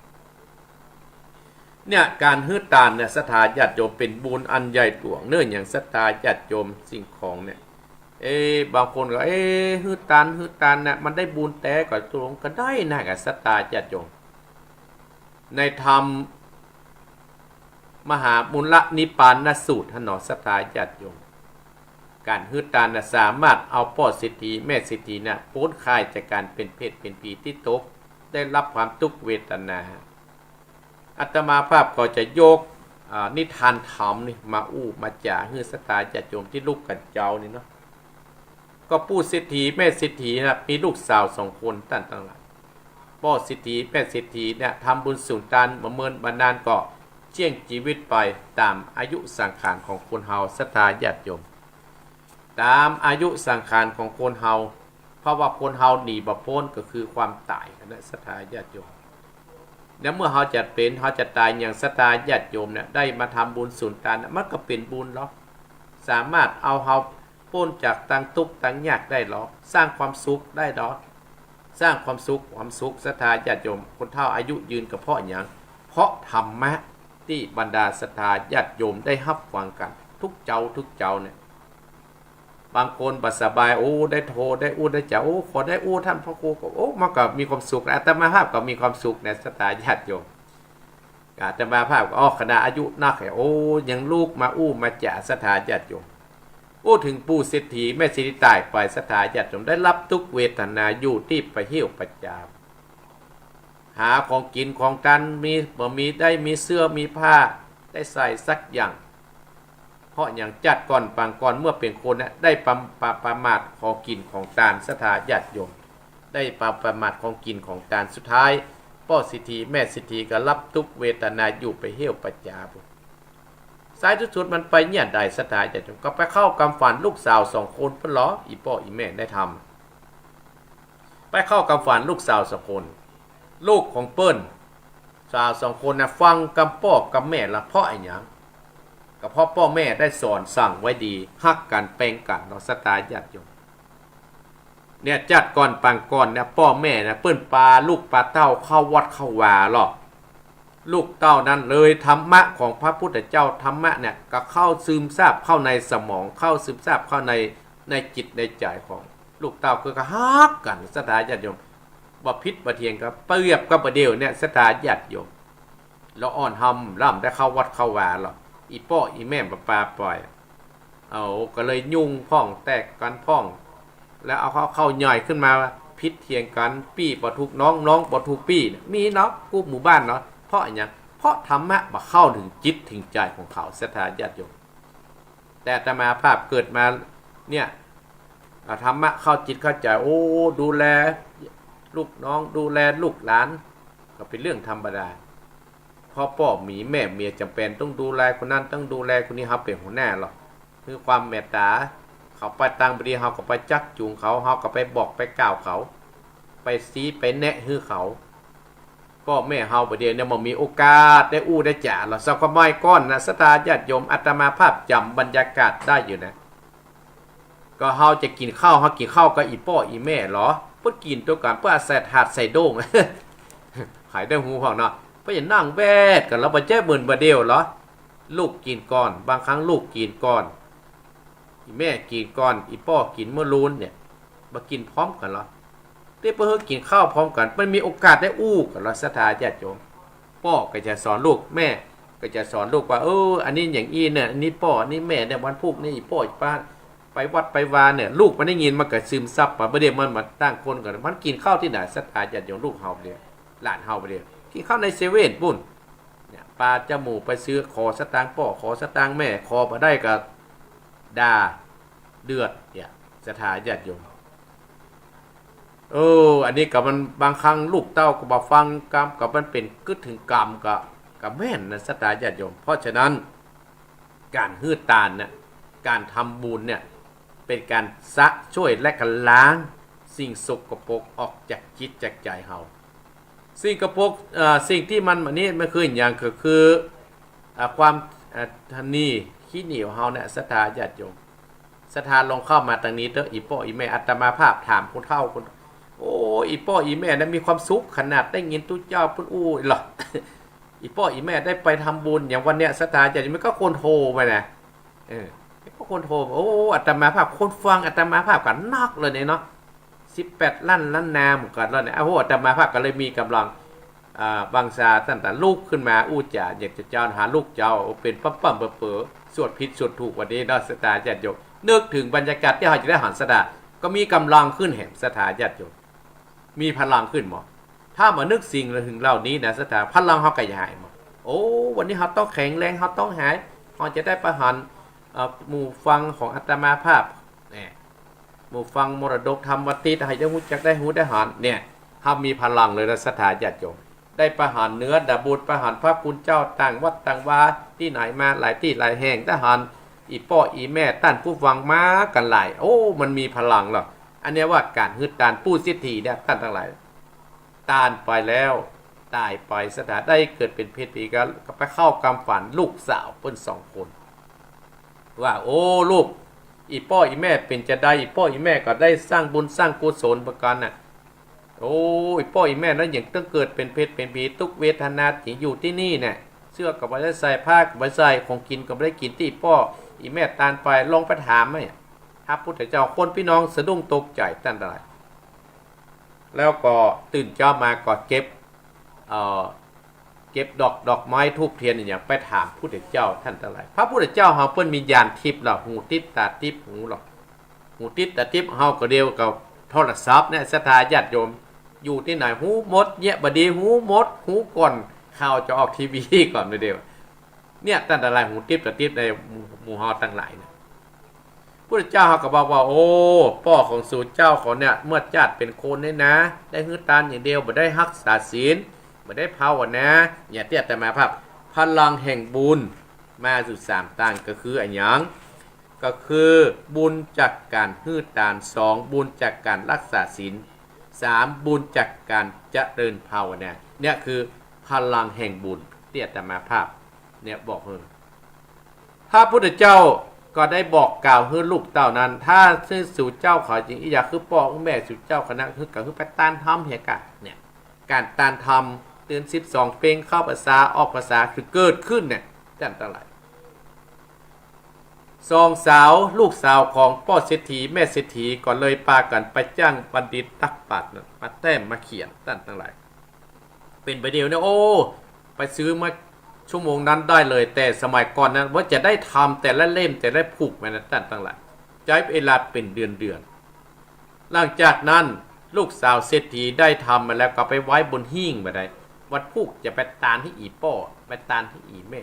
เนี่ย ก๋านหื้อตานเนี่ย ศรัทธาญาติโยม เป๋นบุญอันใหญ่หลวงเนาะ อย่างศรัทธาญาติโยม สิ่งของเนี่ย เอ๊ะ บางคนก็ เอ๊ะ หื้อตาน หื้อตานเนี่ย มันได้บุญแต๊ก่อ ตกลงก็ได้นะ กับศรัทธาญาติโยม ในธรรมมหามูลนิพพานสูตรหั้นเนาะ ศรัทธาญาติโยม ก๋านหื้อตานน่ะ สามารถเอาป้อเศรษฐี แม่เศรษฐีน่ะ ป๊นคลายจากก๋านเป๋นเปรตเป๋นผีตี้ตก ได้ฮับความตุ๊กข์เวทนา อาตมาภาพก็จะยก อ่า นิทานธรรมนี่มาอู้มาจ๋าหื้อศรัทธาญาติโยมตี้ลุกกั๋นเจ๊านี่เนาะ ก็ปู่เศรษฐีแม่เศรษฐีนะ มีลูกสาวสองคน ต้านตังหลาย ป้อเศรษฐีแม่เศรษฐีเนี่ยทำบุญสูงตานบ่เมินบ่นานก็เจี้ยงจีวิตไป ต๋ามอายุสังขารของคนเฮา ศรัทธาญาติโยม ต๋ามอายุสังขารของคนเฮา เพราะว่าคนเฮาหนีบ่ป๊นก็คือความต๋ายนะ ศรัทธาญาติโยม แล้วเมื่อเฮาจะเป๋น เฮาจะต๋ายอย่าง ศรัทธาญาติโยมเนี่ย ได้มาทำบุญสูงตานเนี่ย มันก็เป๋นบุญหรอก สามารถเอาเฮาป๊นจากตังตุ๊กข์ตังยากได้หรอก สร้างความสุขได้หรอก สร้างความสุข ความสุข ศรัทธาญาติโยม คนเฒ่าอายุยืนก็เพราะหยัง เพราะธรรมะตี้บรรดาศรัทธาญาติโยมได้ฮับฟังกั๋น ทุกเจ๊าทุกเจ๊าเนี่ย บางคนบ่สบาย โอ้ ได้โทร ได้อู้ ได้จ๋า โอ้ ขอได้อู้ ต้านพระครู ก็ โอ้ มันก็มีความสุข อาตมาภาพก็มีความสุขนะ ศรัทธาญาติโยม อาตมาภาพก็ อ้อ ขนาดอายุนัก โอ้ ยังลุกมาอู้มาจ๋า ศรัทธาญาติโยม อู้เถิงปู่เศรษฐีแม่เศรษฐีต๋ายไป ศรัทธาญาติโยม ได้ฮับตุ๊กข์เวทนาอยู่ตี้ปะหิ้วปะจ๋า หาของกิ๋นของตานมี บ่มีได้มีเสื้อมีผ้าได้ใส่สักอย่าง เพราะหยัง จัดก่อนปางก่อน เมื่อเป๋นคนเนี่ย ได้ประ ประ ประมาทของกิ๋นของตาน ศรัทธาญาติโยม ได้ประ ประมาทของกิ๋นของตาน สุดท้าย ป้อเศรษฐีแม่เศรษฐีก็ฮับตุ๊กข์เวทนาอยู่ปะหิ้วปะจ๋า สุดท้ายสุดๆ มันไปเยียะใด ศรัทธาญาติโยม ก็ไปเข้ากำฝันลูกสาวสองคนปู้นลอ อี่ป้ออี่แม่ในธรรม ไปเข้ากำฝันลูกสาวสองคน ลูกของเปิ้น สาวสองคนน่ะ ฟังกำป้อกำแม่ละ เพราะอะหยัง ก็เพราะป้อแม่ได้สอนสั่งไว้ดี ฮักกั๋นแปงกั๋นเนาะ ศรัทธาญาติโยม เนี่ย จัดก่อนปางก่อนเนี่ย ป้อแม่นะ เปิ้นปาลูกปาเต้าเข้าวัดเข้าวาลอ ลูกเต้านั้นเลยธรรมะของพระพุทธเจ้า ธรรมะเนี่ยก็เข้าซึมซาบเข้าในสมอง เข้าซึมซาบเข้าใน ในจิตในใจ๋ของลูกเต้า คือก็ฮักกั๋น ศรัทธาญาติโยม บ่ผิดบ่เถียงกั๋น เปรียบกับบ่าเดี่ยวเนี่ย ศรัทธาญาติโยม ละอ่อนหำล้ำได้เข้าวัดเข้าวาลอ อี่ป้ออี่แม่บ่ปาป่อย เอา ก็เลยยุ่งพ่องแตกกั๋นพ่อง แล้วเอาเข้า เข้าใหญ่ขึ้นมาผิดเถียงกั๋น ปี้บ่ถูกน้อง น้องบ่ถูกปี้เนี่ย มีเนาะ กู้หมู่บ้านเนาะ เพราะอะหยัง เพราะธรรมะบ่เข้าเถิงจิตเถิงใจ๋ของเขา ศรัทธาญาติโยม แต่อาตมาภาพเกิดมาเนี่ย เอาธรรมะเข้าจิตเข้าใจ๋ โอ้ ดูแลลูกน้อง ดูแลลูกหลาน ก็เป๋นเรื่องธรรมดา เพราะป้อมีแม่เมียจ๋ำเป๋นต้องดูแลคนนั้นต้องดูแลคนนี้ เฮาเป๋นหัวหน้าลอ คือความเมตต๋า เขาไปตางบ่ดี เฮาก็ไปจักจูงเขา เฮาก็ไปบอกไปกล่าวเขา ไปซี้ไปแนะหื้อเขา ป้อแม่เฮาบ่าเดี่ยวเนี่ยบ่มีโอกาสได้อู้ได้จ๋าลอ สาวกะไม้ก้อนนะ ศรัทธาญาติโยม อาตมาภาพจ๋ำบรรยากาศได้อยู่นะ ก็เฮาจะกิ๋นข้าว เฮากิ๋นข้าวกับอี่ป้ออี่แม่ลอ เปิ้นกิ๋นตวยกั๋น เปิ้นอาศัยถาดใส่โด้ง ใผได้ฮู้พ่องเนาะ เปิ้นจะนั่งแวดกั๋นลอ บ่ใจ้เหมือนบ่าเดี่ยวลอ ลูกกิ๋นก่อน บางครั้งลูกกิ๋นก่อน อี่แม่กิ๋นก่อน อี่ป้อกิ๋นเมื่อลูนเนี่ย บ่กิ๋นพร้อมกั๋นลอ ตี้เปิ้นหื้อกิ๋นข้าวพร้อมกั๋น เปิ้นมีโอกาสได้อู้กั๋นลอ ศรัทธาญาติโยม ป้อก็จะสอนลูก แม่ก็จะสอนลูกว่า เออ อันนี้อย่างอี้เนี่ย อันนี้ป้อ อันนี้แม่เนี่ย วันพูกนี่ป้อจะไปวัดไปวาเนี่ย ลูกมันได้ยินมันก็ซึมซับไป บ่าเดี่ยวมันมาตั้งคนกั๋น มันกิ๋นข้าวตี้ไหน ศรัทธาญาติโยม ลูกเฮาบ่าเดี่ยว หลานเฮาบ่าเดี่ยว กิ๋นข้าวในเซเว่นปู้น เนี่ย ปาจะหมู่ไปซื้อ ขอสตางค์ป้อ ขอสตางค์แม่ ขอบ่ได้ก็ด่า เดือด เนี่ย ศรัทธาญาติโยม เออ อันนี้ก็มัน บางครั้งลูกเต้าก็บ่ฟังกำ ก็มันเป๋นกึ๊ดเถิงกรรม ก็ ก็แม่นนะ ศรัทธาญาติโยม เพราะฉะนั้น ก๋านหื้อตานเนี่ย ก๋านทำบุญเนี่ย เป๋นก๋านสะ ช่วยและก็ล้างสิ่งสกปรกออกจากจิตจากใจ๋เฮา สิ่งสกปรก เอ่อ สิ่งตี้มัน อันนี้มันคืออะหยัง ก็คือ อ่า ความ อ่า ทะนีขี้เหนียวเฮาเนี่ย ศรัทธาญาติโยม ศรัทธาลองเข้ามาตางนี้เต๊อะ อี่ป้ออี่แม่ อาตมาภาพถามคนเฒ่าคน โอ้ อี่ป้ออี่แม่นะ มีความสุขขนาดได้ยินตุ๊เจ้าเปิ้นอู้ลอ อี่ป้ออี่แม่ได้ไปทำบุญอย่างวันเนี้ย ศรัทธาญาติโยม มันก็คนโทรมานะ เออ ก็คนโทรมา โอ้ อาตมาภาพ คนฟังอาตมาภาพก็นักเลยเนี่ยเนาะ สิบแปดล้านล้านนาเหมือนกั๋นแล้วเนี่ย โอ้โห อาตมาภาพก็เลยมีก๋ำลัง อ่า บังซาต้านตาลุกขึ้นมาอู้จ๋า อยากจะเจ้าหาลูกเจ้า เป๋นป้ำๆเป๋อๆ สวดผิดสวดถูกวันนี้เนาะ ศรัทธาญาติโยม นึกเถิงบรรยากาศตี้เฮาจะได้หัน ศรัทธา ก็มีก๋ำลังขึ้นแหม ศรัทธาญาติโยม มีพลังขึ้นหมด ถ้าบ่นึกสิ่งเถิงเหล่านี้นะ ศรัทธา พลังเฮาก็จะหายหมด โอ้ วันนี้เฮาต้องแข็งแรง เฮาต้องหาย เฮาจะได้ไปหัน เอ่อ หมู่ฟังของอาตมาภาพ เนี่ย หมู่ฟังมรดกธรรมวันตี้ หื้อได้ฮู้จัก ได้ฮู้ได้หัน เนี่ย เฮามีพลังเลยนะ ศรัทธาญาติโยม ได้ไปหันเหนือดาบุญ ไปหันพระคุณเจ้า ต่างวัดต่างวา ตี้ไหนมา หลายตี้หลายแห่ง ได้หัน อี่ป้ออี่แม่ ต้านผู้ฟังมากั๋นหลาย โอ้ มันมีพลังแล้ว อันเนี้ยว่าก๋านหื้อตาน ปุ้นเศรษฐีเนี่ย ต้านตังหลาย ตานไปแล้ว ต๋ายไป ศรัทธาได้เกิดเป๋นเพศผี ก็ ก็ไปเข้ากำฝันลูกสาวเปิ้นสองคน ว่า โอ้ ลูก อี่ป้ออี่แม่เป๋นจาใด อี่ป้ออี่แม่ก็ได้สร้างบุญสร้างกุศลประก๋านน่ะ โอ้ อี่ป้ออี่แม่นั้นยังต้องเกิดเป๋นเพศเป๋นผี ตุ๊กเวทนาตี้อยู่ตี้นี่เนี่ย เสื้อก็บ่ได้ใส่ ผ้าก็บ่ได้ใส่ ของกิ๋นก็บ่ได้กิ๋น ตี้อี่ป้ออี่แม่ตานไป ลองไปถามไหม พระพุทธเจ้า คนพี่น้องสะดุ้งตกใจ๋ ต้านตังหลาย แล้วก็ตื่นเจ๊ามาก็เก็บ เอ่อ เก็บดอก ดอกไม้ธูปเทียนอะหยังไปถามพุทธเจ้า ต้านตังหลาย พระพุทธเจ้าเฮาเปิ้นมีญาณทิพย์แล้ว หูติ๊บต๋าติ๊บ หูแล้ว หูติ๊บต๋าติ๊บ เฮาก็เดียวกับโทรศัพท์เนี่ย ศรัทธาญาติโยม อยู่ตี้ไหนฮู้หมด เยียะบ่ดีฮู้หมด ฮู้ก่อนข่าวจะออกทีวีก่อนเดียว เนี่ย ต้านตังหลาย หูติ๊บต๋าติ๊บในหมู่ หมู่เฮาตังหลายเนี่ย พุทธเจ้าเฮาก็บอกว่า โอ้ ป้อของสูเจ้าเขาเนี่ย เมื่อจาติเป๋นคนนี่นะ ได้หื้อตานอย่างเดียว บ่ได้ฮักษาศีล บ่ได้ภาวนา เนี่ย ตี้อาตมาภาพ พลังแห่งบุญมาอยู่สามตาง ก็คืออะหยัง ก็คือบุญจากก๋านหื้อตาน สอง บุญจากก๋านฮักษาศีล สาม บุญจากก๋านเจริญภาวนา เนี่ยคือพลังแห่งบุญตี้อาตมาภาพเนี่ยบอกหื้อ พระพุทธเจ้าก็ได้บอกกล่าวหื้อลูกเต้านั้น ถ้าหื้อสูเจ้าเขาจริง อยากหื้อป้อหื้อแม่สูเจ้าเขานะ หื้อก็หื้อไปตานธรรมเหียก่ะ เนี่ย ก๋านตานธรรม เดือนสิบสองเพ็ง เข้าพรรษา ออกพรรษา คือเกิดขึ้นเนี่ย ต้านตังหลาย สองสาว ลูกสาวของป้อเศรษฐี แม่เศรษฐี ก็เลยปากั๋นไปจ้างบัณฑิตนักปราชญ์น่ะ มาแต้มมาเขียน ต้านตังหลาย เป๋นไปเดียวเนี่ย โอ้ ไปซื้อมาชั่วโมงนั้นได้เลย แต่สมัยก่อนนั้น ว่าจะได้ธรรมแต่ละเล่ม แต่ละผูกมานะ ต้านตังหลาย ใจ๊เวลาเป๋นเดือนๆ หลังจากนั้นลูกสาวเศรษฐีได้ธรรมมาแล้ว ก็ไปไว้บนหิ้งบ่ได้ วันพูกจะไปตานหื้ออี่ป้อ ไปตานหื้ออี่แม่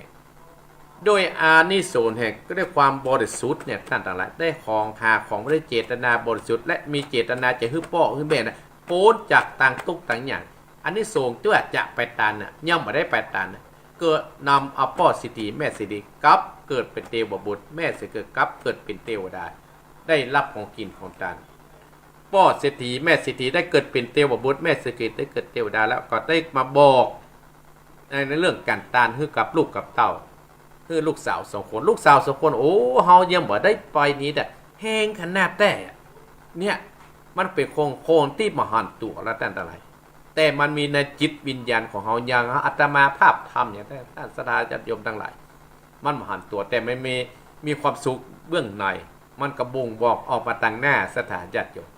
โดยอานิสงส์แห่ง ก็ด้วยความบริสุทธิ์เนี่ย ต้านตังหลาย ได้ของ หาของบ่ได้เจตนาบริสุทธิ์ และมีเจตนาจะหื้อป้อหื้อแม่น่ะ ป๊นจากตางตุ๊กข์ตางยาก อานิสงส์ตี้ว่าจะไปตานน่ะ ยังบ่ได้ไปตานน่ะ เกิดนำเอาป้อเศรษฐีแม่เศรษฐีกลับเกิดเป๋นเตวบุตร แม่เศรษฐีกลับเกิดเป๋นเตวดา ได้ฮับของกิ๋นของตาน ป้อเศรษฐีแม่เศรษฐีได้เกิดเป๋นเตวบุตร แม่เศรษฐีได้เกิดเตวดา แล้วก็ได้มาบอกใน ในเรื่องก๋านตานหื้อกับลูกกับเต้า หื้อลูกสาวสองคน ลูกสาวสองคน โอ้ เฮายังบ่ได้ไปนี่แต๊ แฮงขนาดแต๊ เนี่ย มันเป๋นคน คนตี้บ่หันตั๋วแล้ว ต้านตังหลาย แต่มันมีในจิตวิญญาณของเฮา อย่างอาตมาภาพทำอย่างแต๊ ต้านศรัทธาญาติโยมตังหลาย มันบ่หันตั๋ว แต่มันมี มีความสุขเบื้องใน มันก็บ่งบอกออกมาตางหน้า ศรัทธาญาติโยม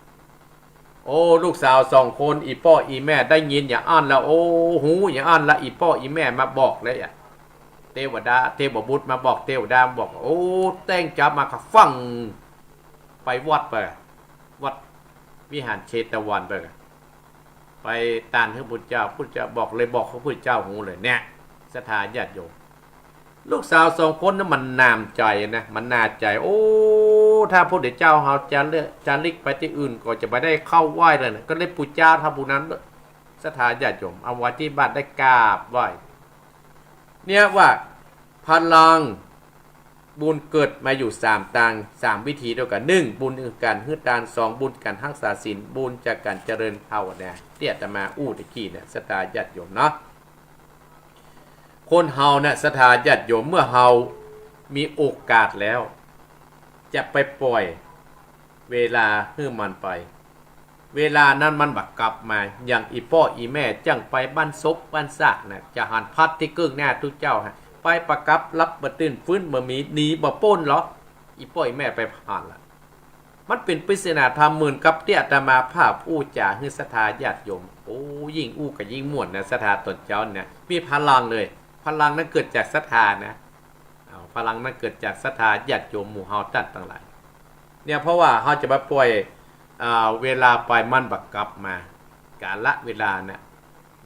โอ้ ลูกสาวสองคน อี่ป้ออี่แม่ได้ยินอย่างอั้นแล้ว โอ้ ฮู้อย่างอั้นแล้ว อี่ป้ออี่แม่มาบอกแล้วอะ เตวดา เตวบุตรมาบอก เตวดามาบอก โอ้ แต่งจับมาก็ฟั่ง ไปวัดไป วัดวิหารเชตวันไป ไปตานหื้อพุทธเจ้า พุทธเจ้าบอกเลย บอกหื้อพุทธเจ้าฮู้เลย เนี่ย ศรัทธาญาติโยม ลูกสาวสองคนนั้นมันหนามใจ๋นะ มันหนาใจ๋ โอ้ ถ้าพุทธเจ้าเฮาจะเลือก จะลิกไปตี้อื่นก็จะบ่ได้เข้าไหว้เลยนะ ก็เลยปู่เจ้าเฒ่าผู้นั้น ศรัทธาญาติโยม เอาไว้ตี้บ้านได้กราบไหว้ เนี่ยว่าพลังบุญเกิดมาอยู่สามตาง สามวิธีด้วยกั๋น หนึ่ง บุญคือก๋านหื้อตาน สอง บุญก๋านฮักษาศีล บุญจากก๋านเจริญภาวนา ตี้อาตมาอู้ตะกี้เนี่ย ศรัทธาญาติโยมเนาะ คนเฮาเนี่ย ศรัทธาญาติโยม เมื่อเฮามีโอกาสแล้ว จะไปป่อยเวลาหื้อมันไป เวลานั้นมันบ่กลับมา อย่างอี่ป้ออี่แม่ จั่งไปบ้านศพบ้านซากน่ะ จะหันพัดตี้เกื้องหน้าตุ๊เจ้าฮะ ไปบ่กลับ หลับบ่ตื่น ฟื้นบ่มี หนีบ่ป๊นหรอก อี่ป้ออี่แม่ไปผ่านละ มันเป๋นปริศนาธรรมเหมือนกับตี้อาตมาภาพอู้จ๋าหื้อศรัทธาญาติโยม โอ้ ยิ่งอู้ก็ยิ่งม่วนนะ ศรัทธาต๋นเจ้าเนี่ย มีพลังเลย พลังนั้นเกิดจากศรัทธานะ เอา พลังนั้นเกิดจากศรัทธาญาติโยมหมู่เฮาต้านตังหลาย เนี่ย เพราะว่าเฮาจะมาป่อย อ่า เวลาไปมันบ่กลับมา กาลเวลาน่ะ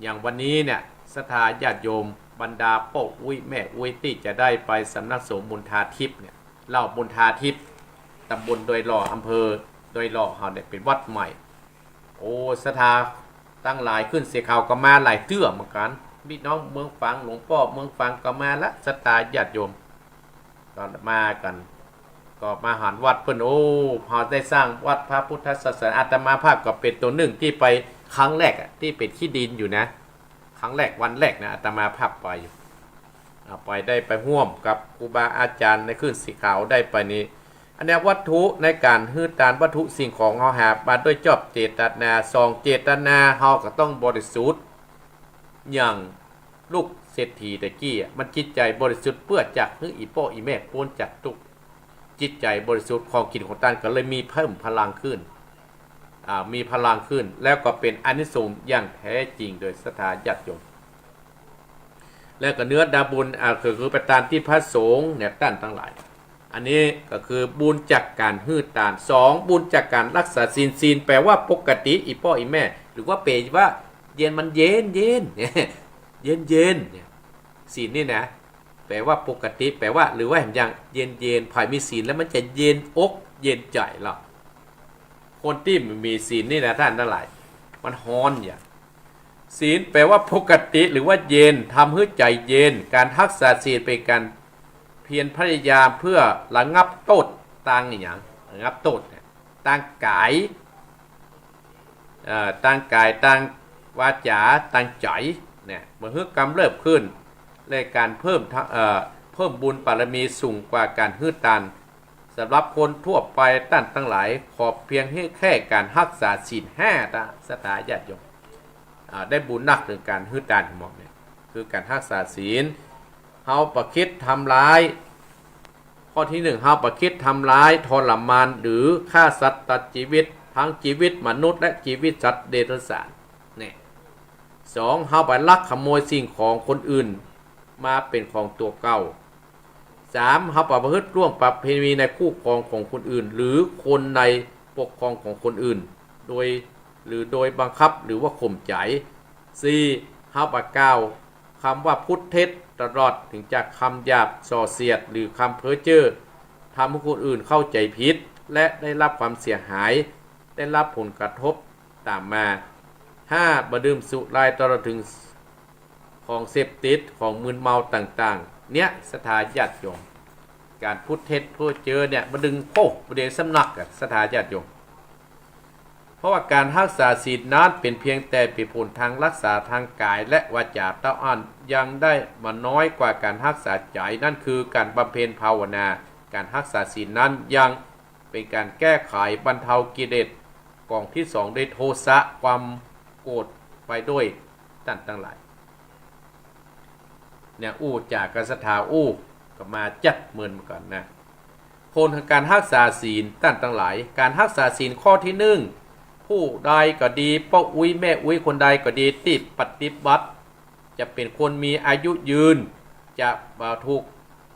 อย่างวันนี้เนี่ย ศรัทธาญาติโยม บรรดาป้ออุ๊ยแม่อุ๊ยตี้จะได้ไปสำนักสงฆ์มณฑาทิพย์เนี่ย เหล่ามณฑาทิพย์ ตำบลดอยหล่อ อำเภอ โดยรอบเฮาเนี่ยเป๋นวัดใหม่ โอ้ ศรัทธาตังหลายขึ้นเสียเขาก็มาหลายเตื้อเหมือนกั๋น พี่น้องเมืองฝาง หลวงป้อเมืองฝางก็มาละ ศรัทธาญาติโยม ก็มากั๋น ก็มาหันวัดเปิ้น โอ้ เฮาได้สร้างวัดพระพุทธศาสนา อาตมาภาพก็เป๋นตั๋วนึ่งตี้ไปครั้งแรกอะ ตี้เป๋นขี้ดินอยู่นะ ครั้งแรกวันแรกนะ อาตมาภาพไปอยู่ อ่า ไปได้ไปฮ่วมกับครูบาอาจ๋ารย์ในขึ้นเสียเขาได้ไปนี้ อันเนี้ยวัตถุในก๋านหื้อตานวัตถุสิ่งของเฮาหามาด้วยจอบเจตนา สองเจตนาเฮาก็ต้องบริสุทธิ์ อย่างลูกเศรษฐีตะกี้อะ มันจิตใจ๋บริสุทธิ์เปื้อจักหื้ออี่ป้ออี่แม่ป๊นจากตุ๊กข์ จิตใจ๋บริสุทธิ์ ของกิ๋นของตานก็เลยมีเพิ่มพลังขึ้น อ่า มีพลังขึ้น แล้วก็เป๋นอานิสงส์อย่างแท้จริงโดยศรัทธาญาติโยม แล้วก็เนื้อนาบุญ อ่า คือ คือประตานตี้พระสงฆ์เนี่ย ต้านตังหลาย อันนี้ก็คือบุญจากก๋านหื้อตาน สอง บุญจากก๋านฮักษาศีล ศีลแป๋ว่าปกติ อี่ป้ออี่แม่ หรือว่าแป๋ว่าเย็น มันเย็นเย็น เย็นเย็นเนี่ย ศีลนี่นะ แป๋ว่าปกติ แป๋ว่า หรือว่าแหมอย่างเย็นเย็น ใผมีศีลแล้วมันจะเย็นอกเย็นใจ๋ละ คนตี้บ่มีศีลนี่นะต้านตังหลาย มันฮ้อนอย่าง ศีลแป๋ว่าปกติหรือว่าเย็น ทำหื้อใจ๋เย็น ก๋านฮักษาศีลเป๋นก๋านเพียรพยายามเปื้อระงับโต้ษตางอะหยัง ระงับโต้ษเนี่ย ตางก๋าย เอ่อ ตางก๋าย ตางวาจ๋า ตางใจ๋เนี่ย บ่หื้อกำเริบขึ้น และก๋านเพิ่มทะ เอ่อ เพิ่มบุญบารมีสูงกว่าก๋านหื้อตาน สำหรับคนทั่วไปต้านตังหลาย ขอเพียงหื้อแค่ก๋านฮักษาศีลห้าเต้า ศรัทธาญาติโยม อ่า ได้บุญนักเถิงก๋านหื้อตานหมดเนี่ย คือก๋านฮักษาศีล เฮาบ่คิดทำร้าย ข้อตี้นึ่ง เฮาบ่คิดทำร้าย ทรมาน หรือฆ่าสัตว์ตัดจีวิต ตึงจีวิตมนุษย์และจีวิตสัตว์เดรัจฉาน เนี่ย สอง เฮาบ่ลักขโมยสิ่งของคนอื่นมาเป๋นของตั๋วเก่า สาม เฮาบ่ประพฤติล่วงประเพณีในคู่ครองของคนอื่น หรือคนในปกครองของคนอื่น โดย หรือโดยบังคับ หรือว่าข่มใจ สี่ เฮาบ่กล่าวกำว่าพุทธเท็จ ตลอดเถิงจากกำหยาบส่อเสียด หรือคำเพ้อเจ้อ ทำหื้อคนอื่นเข้าใจ๋ผิด และได้รับความเสียหาย ได้รับผลกระทบต๋ามมา ห้า บ่ดื่มสุรา ตลอดเถิงของเสพติด ของมึนเมาต่างๆ เนี่ย ศรัทธาญาติโยม ก๋านพุทธเท็จเพ้อเจ้อเนี่ย บ่ดึง โอ้ บ่เดียวสำนักอะ ศรัทธาญาติโยม เพราะว่าก๋านฮักษาศีลนั้นเป๋นเพียงแต่เป๋นผลตางฮักษาตางก๋ายและวาจ๋าเต้าอั้น ยังได้บ่น้อยกว่าก๋านฮักษาใจ๋ นั่นคือก๋านบำเพ็ญภาวนา ก๋านฮักษาศีลนั้นยังเป๋นก๋านแก้ไขบรรเทากิเลสก๋องตี้สอง ด้วยโทสะ ความโกรธไปด้วย ต้านตังหลาย เนี่ย อู้จ๋ากับศรัทธา อู้ ก็มาจัดเมินมาก่อนนะ ผลของก๋านฮักษาศีล ต้านตังหลาย ก๋านฮักษาศีลข้อตี้นึ่ง ผู้ใดก็ดี ป้ออุ๊ยแม่อุ๊ยคนใดก็ดี ตี้ปฏิบัติ จะเป๋นคนมีอายุยืน จะบ่ถูก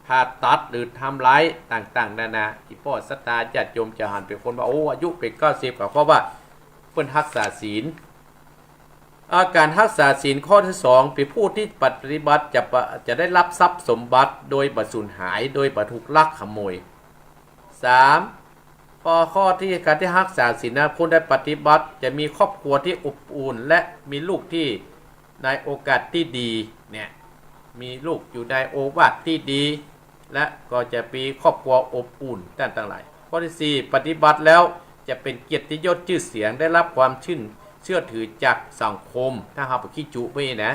ผ่าตัดหรือทำร้ายต่างๆ นานา อี่ป้อศรัทธาญาติโยมจะหันเป๋นคนว่า โอ้ อายุเป๋นเก้าสิบกว่า เพราะว่าเปิ้นฮักษาศีล อา ก๋านฮักษาศีลข้อตี้สอง เป๋นผู้ตี้ปฏิบัติจะปะ จะได้รับทรัพย์สมบัติโดยบ่สูญหาย โดยบ่ถูกลักขโมย สาม พอข้อตี้ก๋านตี้ฮักษาศีลนะ คนใดปฏิบัติจะมีครอบครัวตี้อบอุ่น และมีลูกตี้ในโอกาสตี้ดี เนี่ย มีลูกอยู่ในโอวาทตี้ดี และก็จะมีครอบครัวอบอุ่น ต้านตังหลาย ข้อตี้สี่ ปฏิบัติแล้วจะเป๋นเกียรติยศจื้อเสียง ได้รับความชื่น เชื่อถือจากสังคม ถ้าเฮาบ่ขี้จุ๊ไว้นะ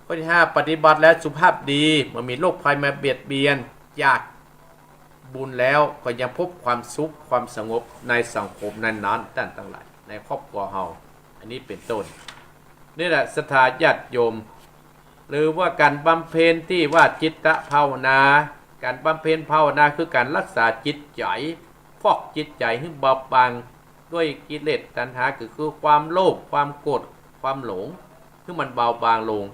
ข้อตี้ห้า ปฏิบัติแล้วสุขภาพดี บ่มีโรคภัยมาเบียดเบียน จากบุญแล้วก็ยังพบความสุขความสงบในสังคมนั้นๆ ต้านตังหลาย ในครอบครัวเฮา อันนี้เป๋นต้น นี่แหละศรัทธาญาติโยม หรือว่าก๋านบำเพ็ญตี้ว่าจิตตภาวนา ก๋านบำเพ็ญภาวนาคือก๋านฮักษาจิตใจ๋ ฟอกจิตใจ๋หื้อเบาบางด้วยกิเลสตัณหา ก็คือความโลภ ความโกรธ ความหลง หื้อมันเบาบางลง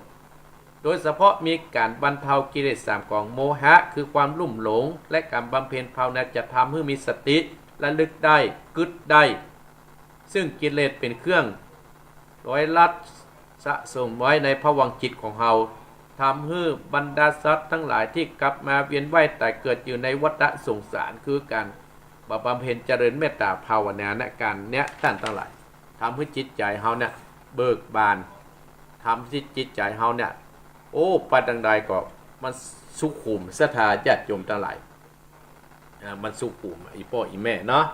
โดยเฉพาะมีก๋านบรรเทากิเลสสามก๋อง โมหะ คือความลุ่มหลง และก๋านบำเพ็ญภาวนาจะทำหื้อมีสติ ระลึกได้ กึ๊ดได้ ซึ่งกิเลสเป๋นเครื่องร้อยรัดสะสมไว้ในภวังค์จิตของเฮา ทำหื้อบรรดาสัตว์ตังหลายตี้กลับมาเวียนว่ายต๋ายเกิดอยู่ในวัฏสงสาร คือก๋าน มาบำเพ็ญเจริญเมตตาภาวนานะ ก๋านเนี้ยต้านตังหลาย ทำหื้อจิตใจ๋เฮาเนี่ยเบิกบาน ทำหื้อจิตใจ๋เฮาเนี่ย โอ้ ไปตางใดก็มันสุขุม ศรัทธาญาติโยมตังหลาย อ่า มันสุขุม อี่ป้ออี่แม่เนาะ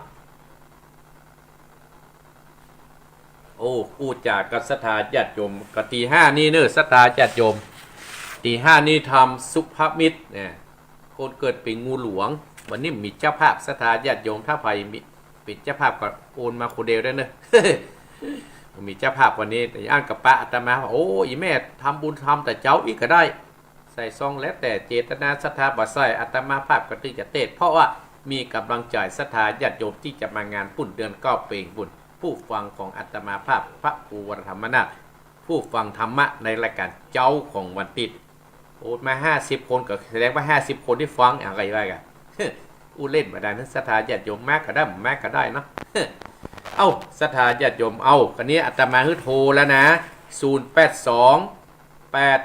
โอ้ อู้จ๋ากับศรัทธาญาติโยม ก็ตี๋ห้านี่เน่อ ศรัทธาญาติโยม ตี๋ห้านี่ทำสุภมิตรเนี่ย คนเกิดเป๋นงูหลวง วันนี้มีเจ้าภาพ ศรัทธาญาติโยม ถ้าใผมี เป๋นเจ้าภาพก็โอนมาคนเดียวได้เน่อ มีเจ้าภาพวันนี้ แต่อั้นก็ปะอาตมา โอ้ อี่แม่ทำบุญทำแต่เจ๊าอี้ก็ได้ ใส่ซองแล้วแต่เจตนาศรัทธา บ่ใส่อาตมาภาพก็ตึงจะเตศน์ เพราะว่ามีก๋ำลังใจ๋ศรัทธาญาติโยมตี้จะมางานปุ้นเดือนเก้าเป๋งปุ้น ผู้ฟังของอาตมาภาพ พระครูวรธรรมนาถ ผู้ฟังธรรมะในรายก๋านเจ๊าของวันติ๊ด โอ้ มาห้าสิบคนก็แสดงว่าห้าสิบคนตี้ฟัง อะ ใผว่ากั๋น อู้เล่นบ่ได้เน่อ ศรัทธาญาติโยม มาก็ได้ บ่มาก็ได้เนาะ เอ้า ศรัทธาญาติโยม เอ้า คราวนี้อาตมาหื้อโทรแล้วนะ ศูนย์แปดสอง แปด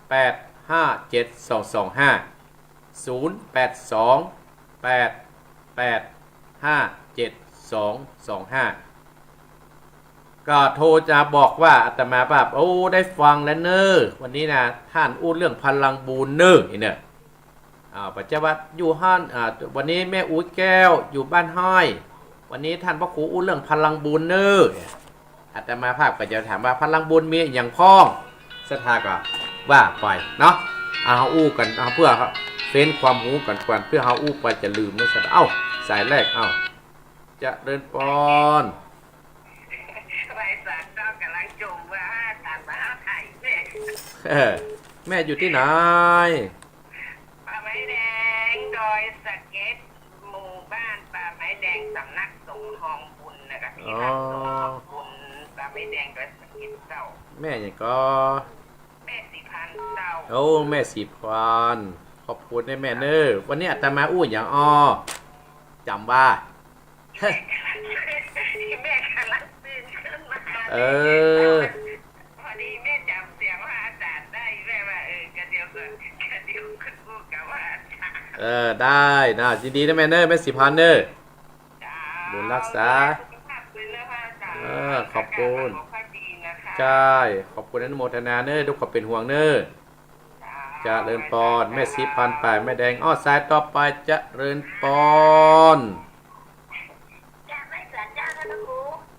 แปดห้าเจ็ดสองสองห้า ศูนย์แปดสอง แปดแปดห้าเจ็ดสองสองห้า ก็โทรจะบอกว่าอาตมาภาพ โอ้ ได้ฟังแล้วเน่อ วันนี้นะ ต้านอู้เรื่องพลังบุญเน่อ นี่เน่อ อ่า ปัจจุบันอยู่หั้น อ่า วันนี้แม่อุ๊ยแก้วอยู่บ้านฮ้อย วันนี้ต้านพระครูอู้เรื่องพลังบุญเน่อ อาตมาภาพก็จะถามว่าพลังบุญมีอะหยังพ่อง ศรัทธาก็ว่าไปเนาะ เอาอู้กั๋น เอาเปื้อเฟ้นความฮู้กั๋นก่อน เปื้อเฮาอู้ไปจะลืมเนาะ ศรัทธา เอ้า สายแรก เอ้า เจริญปอน ไหว้ศาลเจ้า ก๋ำลังจ่มว่าตามมาหาไถ่แม่ เออ แม่อยู่ตี้ไหน ป่าไม้แดง ดอยสะเก็ด หมู่บ้านป่าไม้แดง สำนักสงฆ์ฮองบุญนะคะ ที่พักสงฆ์ฮองบุญ อ๋อ ป่าไม้แดง ดอยสะเก็ดเจ้า แม่หยังก่อ แม่ศรีพรเจ้า โอ้ แม่ศรีพร ขอบคุณนะแม่เน่อ วันนี้อาตมาอู้หยังอ้อ จ๋ำว่า แม่ก๋ำลังตื่นขึ้นมา เออ พอดีแม่จ๋ำเสียงพระอาจารย์ได้ แม่ว่า เออ กะเดียวก่อน กะเดียวก่อน อู้กับพระอาจารย์ เออ ได้นะ ยินดีนะแม่เน่อ แม่ศรีพรเน่อ เจ้า บุญรักษา ดูแลสุขภาพด้วยเน่อพระอาจารย์ เออ ขอบคุณ อาการมันบ่ค่อยดีนะคะ ใช่ ขอบคุณอนุโมทนาเน่อ ด้วยความเป๋นห่วงเน่อ เจ้า เจริญปอน แม่ศรีพร ป่าไม้แดง อ้อ สายต่อไป เจริญปอน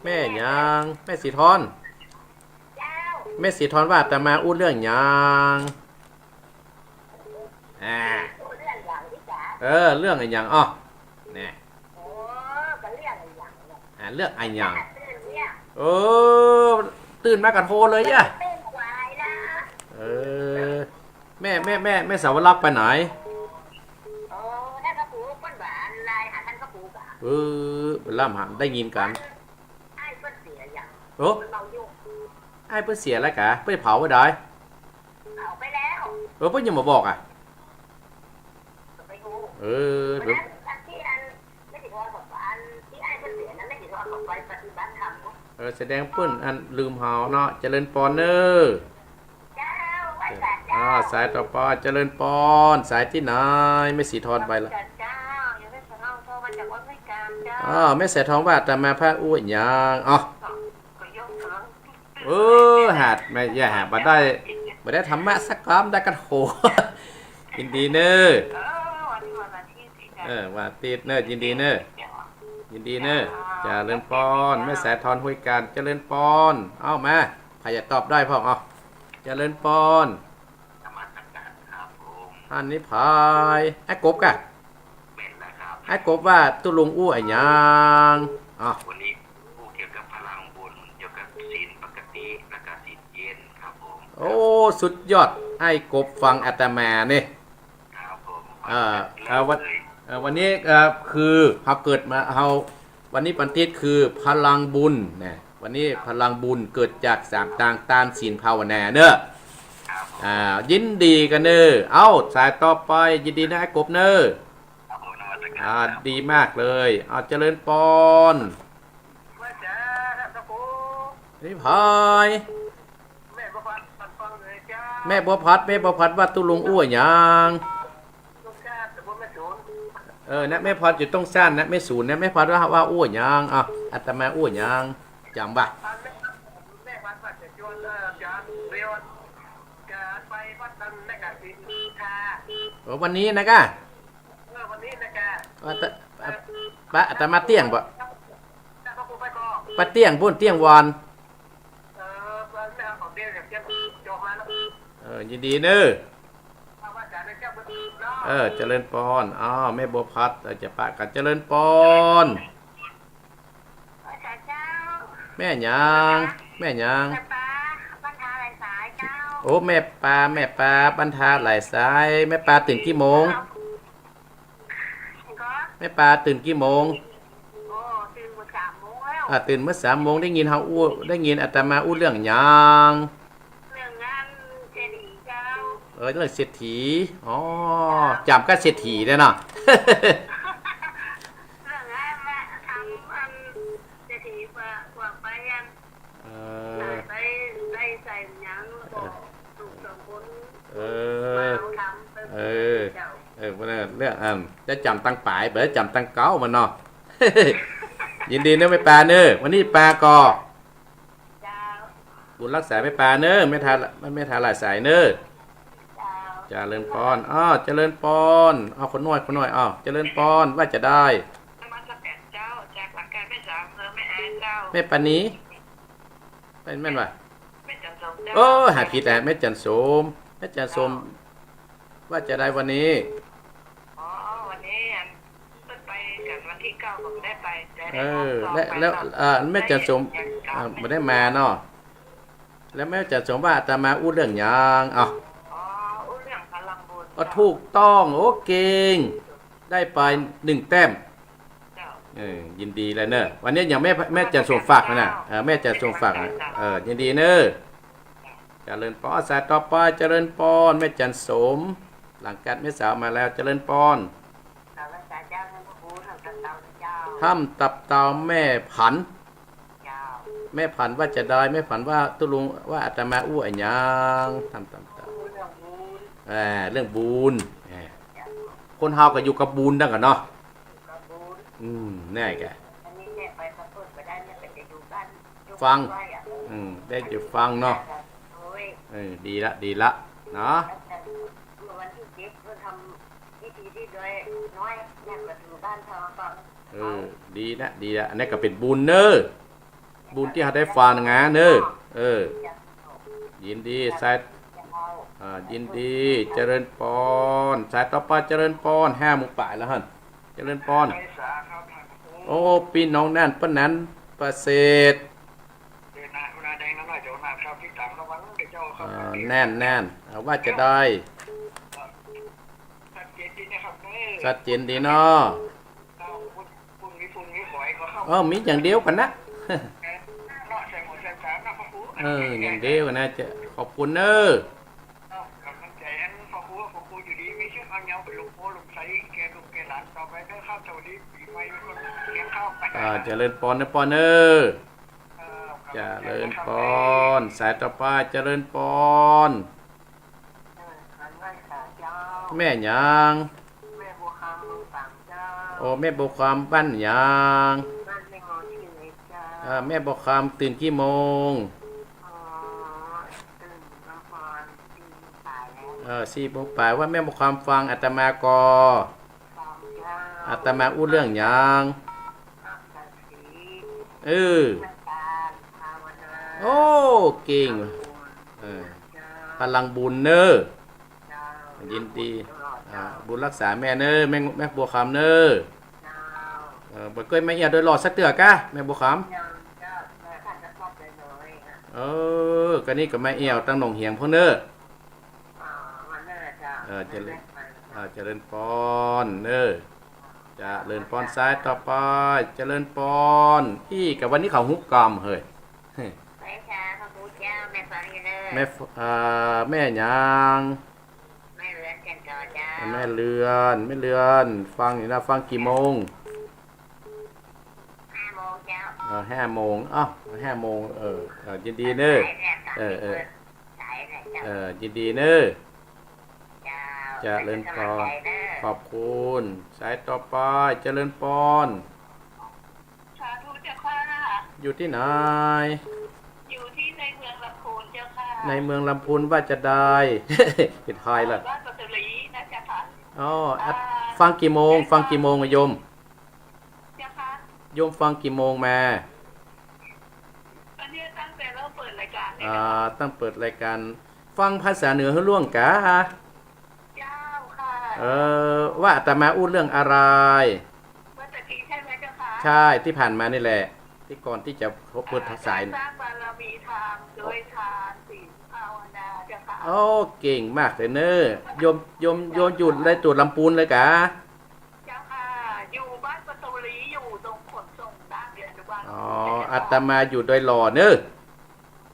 แม่หยัง แม่ศรีทอน แม่ศรีทอนว่าอาตมาอู้เรื่องหยัง อ่า เออ เรื่องอะหยังอ้อ แน่ อ่า เรื่องอะหยัง เออ ตื่นมาก็โทรเลยอะ เออ แม่ แม่ แม่ แม่สาวรักษ์ไปไหน เออ ไปล่ำหา ได้ยินกั๋น เออ อ้ายเปิ้นเสียแล้วกา เปิ้นเผาไว้ใด เผาไปแล้ว เออ เปิ้นยังบ่บอกอะ เออ เดี๋ยว เออ แสดงเปิ้นอันลืมเฮาเนาะ เจริญปอนเน่อ อ่า สายต่อไป เจริญปอน สายตี้ไหน แม่ศรีทอนไปละ อ่า แม่ศรีทอนว่าอาตมาภาพอู้อะหยัง อ้อ เออ หัด แม่ อย่าหัด บ่ได้ บ่ได้ธรรมะสักกำ ได้กะโถ ยินดีเน่อ เออ วันนี้วันอาทิตย์ เออ วันอาทิตย์เน่อ ยินดีเน่อ ยินดีเน่อ เจริญปอน แม่สายทอนห้วยการ เจริญปอน เอ้า มา ใผจะตอบได้พ่อง เอ้า เจริญปอน อันนี้ใผ อ้ายกบกะ อ้ายกบว่าตุ๊ลุงอู้อะหยัง อ้าว วันนี้อู้เกี่ยวกับพลังบุญ เกี่ยวกับศีลปกติ และก็ศีลเย็นครับผม โอ้ สุดยอด อ้ายกบฟังอาตมานี่ ครับผม เอ่อ เอ่อ วัน เอ่อ วันนี้ เอ่อ คือเฮาเกิดมา เฮา วันนี้วันอาทิตย์คือพลังบุญนะ วันนี้พลังบุญเกิดจากสามตาง ตาน ศีล ภาวนาเน่อ ครับผม อ่า ยินดีกั๋นเน่อ เอ้า สายต่อไป ยินดีนะอ้ายกบเน่อ ครับผม นมัสการ อ่า ครับ ดีมากเลย เอา เจริญปอน ว่าจ้าครับ พระครู นี่ใผ แม่บัวผัด ปันปังเลยจ้า แม่บัวผัด แม่บัวผัดว่าตุ๊ลุงอู้อะหยัง ลูกชาติตำบลแม่สน เออ นะ แม่พรอยู่ตรงซั้นนะ แม่สูนนะ แม่พรว่า ว่าอู้หยัง อ่ะ อาตมาอู้หยัง จ๋ำบ่า ตอนแม่ แม่พรว่าจะจวน เอ่อ จะเรียน จะไปวัดนั้นนะกะ สินค้า เออ วันนี้นะกะ เออ วันนี้นะกะ ว่าแต่ เออ ปะ อาตมาเตี้ยงบ่ แต่พระครูไปก่อน ปะเตี้ยงปู้น เตี้ยงวอน เออ เออ แม่เอาของเตี้ยง เตี้ยงจบมาแล้ว เออ ยินดีเน้อ เอาว่าจ๋าในเจ้าบุญเนาะ เออ เจริญปอน อ้าว แม่บัวพัด เออ จะปะกั๋น เจริญปอน เจ้า แม่หยัง แม่หยัง แม่ปา บ้านทาหลายสายเจ้า โอ้ แม่ปา แม่ปา บ้านทาหลายสาย แม่ปาตื่นกี่โมง แม่ปาตื่นกี่โมง โอ้ ตื่นเมื่อสามโมงแล้ว อ่า ตื่นเมื่อสามโมง ได้ยินเฮาอู้ ได้ยินอาตมาอู้เรื่องหยัง เรื่องงานเศรษฐีเจ้า เออ เรื่องเศรษฐี อ๋อ จ๋ำกับเศรษฐีเน้อเนาะ เรื่องงานมาทำอันเศรษฐีกว่า กว่าไปอัน เออ ได้ ได้ใส่หยัง แล้วก็ เออ ลูกสองคน เออ มาเอาทำไป เออ เจ้า เออ เรื่องอัน จะจ๋ำตังป๋าย บ่ได้จ๋ำตังเก๊ามันเนาะ ยินดีเน้อแม่ปาเน้อ วันนี้ปาก็ เจ้า บุญฮักษาแม่ปาเน้อ แม่ทา แม่ทาหลายสายเน้อ เจ้า เจริญปอน อ้าว เจริญปอน อ้าว คนน้อย คนน้อย อ้าว เจริญปอน ว่าจะได้ นมัสการเจ้า จากหลังการแม่สาวอำเภอแม่อายเจ้า แม่ปานี แม่น แม่นบ่า แม่จันโสมเจ้า โอ้ หาผิดแล้ว แม่จันโสม แม่จันโสม เจ้า ว่าจะได้วันนี้ อ๋อ วันนี้อัน เปิ้นไปกั๋นวันตี้เก้า ก็บ่ได้ไป แต่ได้ เออ มอบซอง แล้ว ไป แล้ว ก็ เอ่อ แม่จันโสม ยัง อ่า บ่ได้มาเนาะ แล้วแม่จันโสมว่าอาตมาอู้เรื่องหยัง อ้าว อ๋อ อู้เรื่องพลังบุญ อ๋อ เจ้า ถูกต้อง โอ้ เก่ง ได้ไปหนึ่งแต้ม เจ้า เออ ยินดีแล้วเน้อ วันนี้อย่างแม่ แม่จันโสมฝากนะ เออ แม่จันโสมฝากนะ เออ ยินดีเน้อ เจริญปอน สายต่อไป เจริญปอน แม่จันโสม หลังกัดแม่สาวมาแล้ว เจริญปอน กราบไหว้สาเจ้า ท่านพระครู ถ้ำตับเต่าเจ้า ถ้ำตับเต่าแม่ผัน เจ้า แม่ผันว่าจะได้ แม่ผันว่าตุ๊ลุงว่าอาตมาอู้อะหยัง ถ้ำตับเต่า อู้เรื่องบุญ อ่า เรื่องบุญ อ่า เจ้า คนเฮาก็อยู่กับบุญดังกั๋นเนาะ อยู่กับบุญ อืม แน่แก่ อันนี้แม่ไปสะกดบ่ได้ แม่ก็จะอยู่บ้าน ฟัง อยู่บ้านอะ อืม ได้จะฟังเนาะ โอ้ย เออ ดีละ ดีละ เนาะ ตั้งแต่เมื่อวันตี้เจ็ด ก็ทำพิธีตี้ดอยน้อย แม่ก็อยู่บ้านทองก่อน เออ ดีนะ ดีนะ อันนี้ก็เป๋นบุญเน้อ บุญตี้เฮาได้ฟังนะเน้อ เออ ยินดี สาย อ่า ยินดี เจริญปอน สายต่อไป เจริญปอน ห้าโมงป๋ายแล้วหั้น เจริญปอน โอ้ ปี้น้องแน่น ป้าแหนน ประเสริฐ เอ่อ แน่น แน่น เอ่อ ว่าจะได้ ชัดเจนดีเนาะ เออ มีอย่างเดียวกั๋นนะ เออ อย่างเดียวกั๋นนะ จะขอบคุณเน้อ อ่า เจริญปอนนะปอนเน้อ เจริญปอน สายต่อไป เจริญปอน แม่หยัง แม่บัวคำ เมืองฝางเจ้า โอ้ แม่บัวคำ บ้านหยัง บ้านแม่งอ เชียงใหม่เจ้า เอ่อ แม่บัวคำ ตื่นกี่โมง อ๋อ ตื่นประมาณสี่โมงป๋ายแล้ว เออ สี่โมงป๋าย ว่าแม่บัวคำฟังอาตมาก่อ ฟังเจ้า อาตมาอู้เรื่องหยัง เออ โอ้ เก่ง เออ พลังบุญเน้อ ยินดี อ่า บุญฮักษาแม่เน้อ แม่ แม่บัวคำเน้อ เออ บ่เกยมาเอี่ยวโดยหลอดสักเตื้อกะ แม่บัวคำ เออ กะนี่ก็มาเอี่ยวตังหนองเหียงพ่องเน้อ เออ เจริญ เออ เจริญปอนเน้อ เจริญปอน สายต่อไป เจริญปอน อี้ กะวันนี้เขาฮุกกำเฮ้ย แม่ฟังอยู่เน้อ แม่ฟ- เอ่อ แม่หยัง แม่เรือน แม่เรือน แม่เรือน ฟังอยู่นะ ฟังกี่โมง ห้าโมงเจ้า เออ ห้าโมง อ้าว ห้าโมง เออ เออ ยินดีเน้อ เออ เออ เออ ยินดีเน้อ เจ้า เจริญปอน ขอบคุณ สายต่อไป เจริญปอน สาธุเจ้าค่ะ อยู่ตี้ไหน อยู่ตี้ในเมืองลำพูนเจ้าค่ะ ในเมืองลำพูนว่าจะได้ ผิดไทยละ บ้านประตูลีนะเจ้าค่ะ อ๋อ อ่า ฟังกี่โมง เจ้าค่ะ ฟังกี่โมงอะโยม เจ้าค่ะ โยมฟังกี่โมงมา อันนี้ตั้งแต่เริ่มเปิดรายการเลย อ่า ค่ะ ตั้งเปิดรายการ ฟังภาษาเหนือหื้อล่วงกา เจ้าค่ะ เออ ว่าอาตมาอู้เรื่องอะไร เมื่อตะกี้ใช่ไหมเจ้าคะ ใช่ ตี้ผ่านมานี่แหละ ตี้ก่อนตี้จะเปิดสาย อ่า สร้างบารมีธรรมด้วยทานศีลภาวนาเจ้าค่ะ โอ้ เก่งมากเลยเนอะ โยม โยม โยมอยู่ในตั๋วลำพูนเลยกา เจ้าค่ะ อยู่บ้านประตูลี อยู่ตรงขนส่งด้านเดียวกัน อ๋อ เจ้าค่ะ อาตมาอยู่ดอยหล่อเนอะ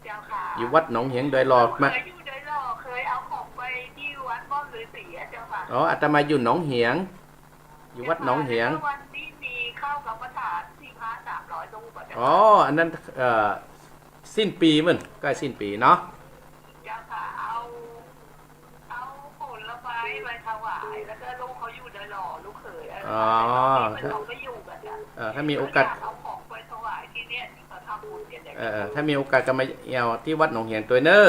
เจ้าค่ะ อยู่วัดหนองเหียงดอยหล่อ ลูกเขย มา อยู่ดอยหล่อ เคยเอาของไปที่วัดม่อนฤๅษีอะเจ้าค่ะ อ๋อ อาตมาอยู่หนองเหียง อยู่วัดหนองเหียง เจ้าค่ะ แล้วก็วันนี้มีเข้ากรรมฐานที่พระสามร้อยรูปอะเจ้าค่ะ อ๋อ อันนั้น เอ่อ สิ้นปีมัน ใกล้สิ้นปีเนาะ เจ้าค่ะ เอา เอาผลไม้ไปถวาย แล้วก็ลูกเขาอยู่ดอยหล่อ ลูกเขยอะ อ๋อ แต่ตอนนี้มันเขาไม่อยู่กันอะ เออ ถ้ามีโอกาส ก็อยากเอาของไปถวายที่เนี่ย ที่เขาทำบุญกันเนี่ย เออ เออ ถ้ามีโอกาสก็มาเอี่ยวที่วัดหนองเหียงตวยเนอะ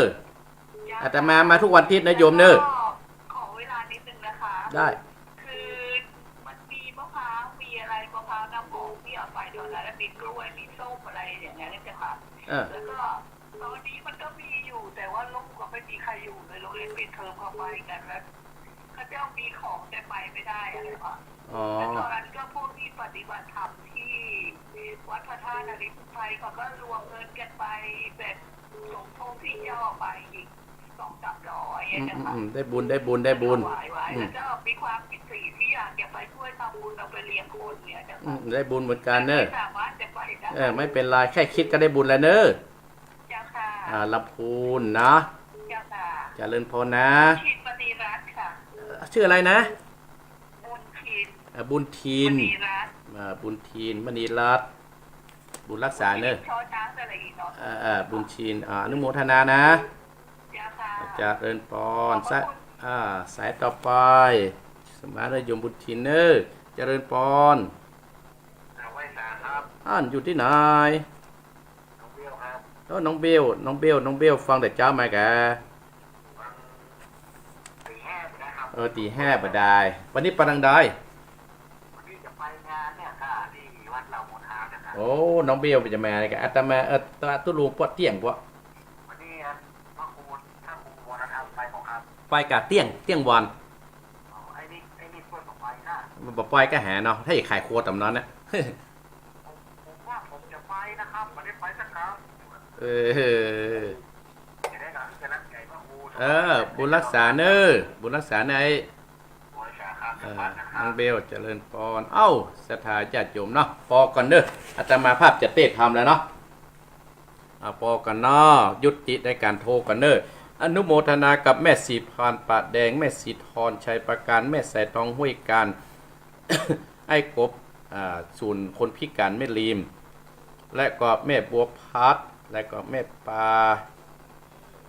เจ้าค่ะ อาตมามาทุกวันอาทิตย์นะโยมเนอะ แล้วก็ขอเวลานิดนึงนะคะ ได้ คือมันมีมะพร้าว มีอะไร มะพร้าวน้ำหอมที่เอาไปตอนนั้น มีกล้วย มีส้มอะไรอย่างเงี้ยเจ้าค่ะ เออ แล้วก็ ตอนนี้มันก็มีอยู่ แต่ว่าลูกก็ไม่มีใครอยู่เลย โรงเรียนปิดเทอมเขาไปกันแล้ว เขาเจ้ามีของแต่ไปไม่ได้อะไรวะ อ๋อ แล้วตอนนั้นก็พวกที่ปฏิบัติธรรมที่วัดพระธาตุนฤมิตไพรเขาก็รวมเงินกันไปแบบสมทบที่ย่อไปอีกสองสามร้อยอะเจ้าค่ะ อืม อืม ได้บุญ ได้บุญ ได้บุญ ถวายไว้ อืม แล้วก็มีความปิติที่อยากจะไปช่วยทำบุญ เอาไปเลี้ยงคนเนี่ยเจ้าค่ะ อืม ได้บุญเหมือนกันเนอะ แต่ไม่สามารถจะไปได้ เออ ไม่เป็นไร แค่คิดก็ได้บุญแล้วเนอะ เจ้าค่ะ อ่า ลำพูนนะ เจ้าค่ะ เจริญพรนะ บุญทินมณีรัตน์ค่ะ ชื่ออะไรนะ บุญทิน อ่า บุญทิน มณีรัตน์ อ่า บุญทิน มณีรัตน์ บุญรักษาเนอะ บุญทิน ชอช้างสระอีเนาะ อ่า อ่า บุญทิน อ่า อนุโมทนานะ เจ้าค่ะ เจริญพร ขอบพระคุณ สาย อ่า สายต่อไป สมาธิโยมบุญทินเนอะ เจริญพร อ่า ไหว้สาครับ อ่านอยู่ตี้ไหน น้องเบลครับ เออ น้องเบล น้องเบล น้องเบล ฟังแต่เจ๊ามาแก ฟังตีห้าบ่ได้ครับ เออ ตีห้าบ่ได้ วันนี้ไปตางใด วันนี้จะไปงานเนี่ยค่ะ ที่วัดเหล่าโมทาเนี่ยค่ะ โอ้ น้องเบลจะมาเนี่ยกะ อาตมา เออ ตะตุลุงปอดเตี้ยงปะ วันนี้พระครู พระครูวรธรรมไปบ่ครับ ไปกะเตี้ยง เตี้ยงวัน อ๋อ ไอ้นี่ ไอ้นี่เปิ้นบ่ไปค่ะ บ่ไปกะแหเนาะ ถ้าอยากขายครัวต๋ำนั้นนะ ผม ผมว่าผมจะไปนะครับ ไม่ได้ไปสักครั้ง เออ จะได้หลังจะรักใหญ่พระครู เออ บุญรักษาเนอะ บุญรักษาใน บุญรักษาครับ เออ น้องเบล เจริญพร เอ้า ศรัทธาญาติโยมเนาะ ปอก่อนเนอะ อาตมาภาพจะเทศน์ธรรมแล้วเนาะ อ่ะ ปอก่อนเนาะ ยุติในก๋านโทรก่อนเนอะ อนุโมทนากับแม่ศรีพานป่าแดง แม่ศรีทรชัยประการ แม่สายทองห้วยการ ไอ้กบ อ่า ศูนย์คนพิการแม่ริม และก็แม่บัวพัด และก็แม่ปา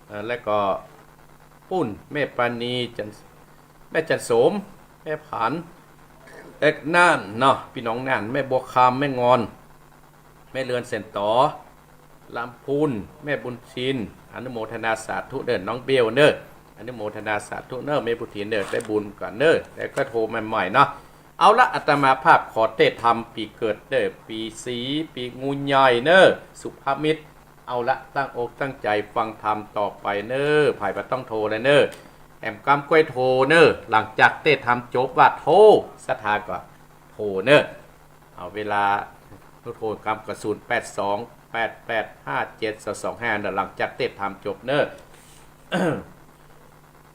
เอ่อ และก็ปุ้น แม่ปานี จัน แม่จันโสม แม่ผาน เอ็กน่านเนาะ ปี้น้องน่าน แม่บัวคำ แม่งอน แม่เรือนเสนต๋อ ลำพูน แม่บุญทิน อนุโมทนาสาธุเด้อ น้องเบลเนอะ อนุโมทนาสาธุเนอะ แม่บุญทินเนอะ ได้บุญก่อนเนอะ แล้วก็โทรมาใหม่เนาะ เอาละ อาตมาภาพขอเทศน์ธรรมปี๋เกิดเด้อ ปี๋สี ปี๋งูใหญ่เนอะ สุภมิตร เอาละ ตั้งอกตั้งใจ๋ฟังธรรมต่อไปเนอะ ใผบ่ต้องโทรเลยเนอะ แหมกำก้วยโทรเนอะ หลังจากเทศน์ธรรมจบว่าโทร ศรัทธาก็โทรเนอะ เอาเวลาโทรกำก็ ศูนย์แปดสอง แปดแปดห้าเจ็ดสองสองห้า เนอะ หลังจากเทศน์ธรรมจบเนอะ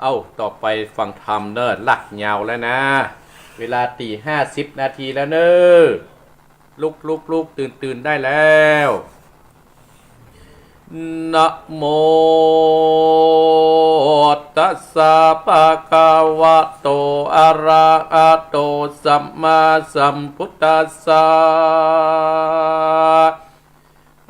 เอ้า ต่อไปฟังธรรมเนอะ ลากยาวแล้วนะ เวลาตีห้าสิบนาทีแล้วเนอะ ลุก ลุก ลุก ตื่น ตื่นได้แล้ว นะโม ตัสสะ ภะคะวะโต อะระหะโต สัมมาสัมพุทธัสสะ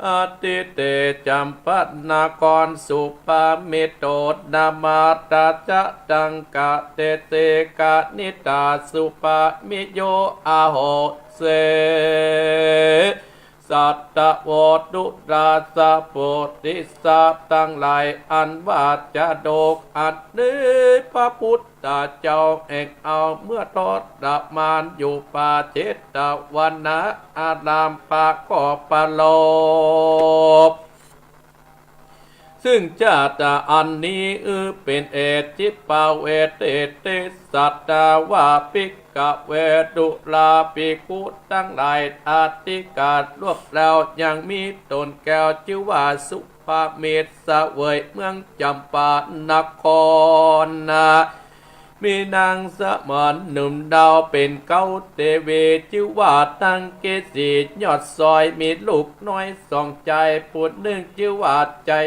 นะ อทิเต จัมปะนคร สุปะมิตโต นามา ตาจะ ตังกะเตเส กะนิตา สุปะมิโย อาโหเส สัตตะโว ตุราสะ ปุริสะตังหลาย อันว่าจะดก อันนี้พระพุทธเจ้าแอ่งเอาเมื่อทรมานอยู่ป่าเชตวนาอาราม พระก็ประโลภ ซึ่งชาติอันนี้ อือ เป๋นเหตุ จิปปาเวเทเต สัตตา ว่า ภิกขเว ดูราภิกขุตังหลาย อธิกาศล่วงแล้วยังมีต๋นแก้วจื้อว่าสุปะเมท เสวยเมืองจัมปานครนะ มีนางสมณหนุ่มดาวเป๋นเก๊าเตวี จื้อว่านางเกสี ยอดซอย มีลูกน้อยสองใจ๋ ผู้นึ่งจื้อว่าชัย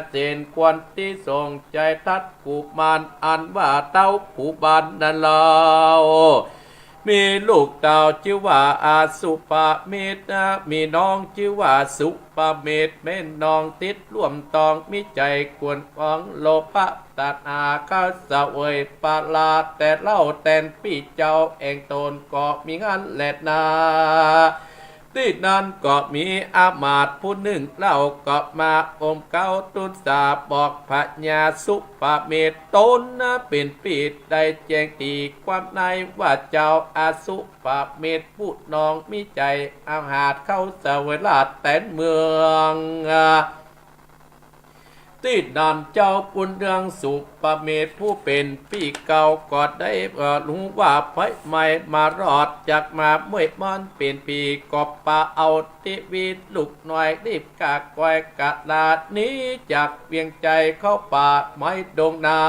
เสน ควรตี้สองใจ๋ทัดกุมาร อันว่าเต๊ากุมารนั้นเล่า มีลูกเต้าจื้อว่าอสุปะเมท มีน้องจื้อว่าสุปะเมท แม่นน้องติดร่วมตอง มีใจ๋กวนของโลภะตัณหา เข้าเสวยปลาแต่เหล้าแตนปี้เจ้าแอ่งต๋นก็มีอั้นแลนา ตี้นั้นก็มีอำมาตย์ผู้นึ่งเล่าก็มาอมเก๊าตุ๊สาบอกพญาสุปะเมท ต๋นนะเป๋นปี้ได้แจ้งตี้ความในว่าเจ้าอสุปะเมท ผู้น้องมีใจ๋อาหาดเข้าเสวยลาดแตนเมือง ตี้นั้นเจ้าบุญเรืองสุปะเมท ผู้เป๋นปี้เก่าก็ได้ เอ่อ ฮู้ว่าไฟไหม้มารอด จักมาเมื่อยมอนเป๋นผี ก็ปาเอาชีวิตลูกน้อยรีบกากอยกะลาหนีจากเวียงชัยเข้าป่าไม้ดงนา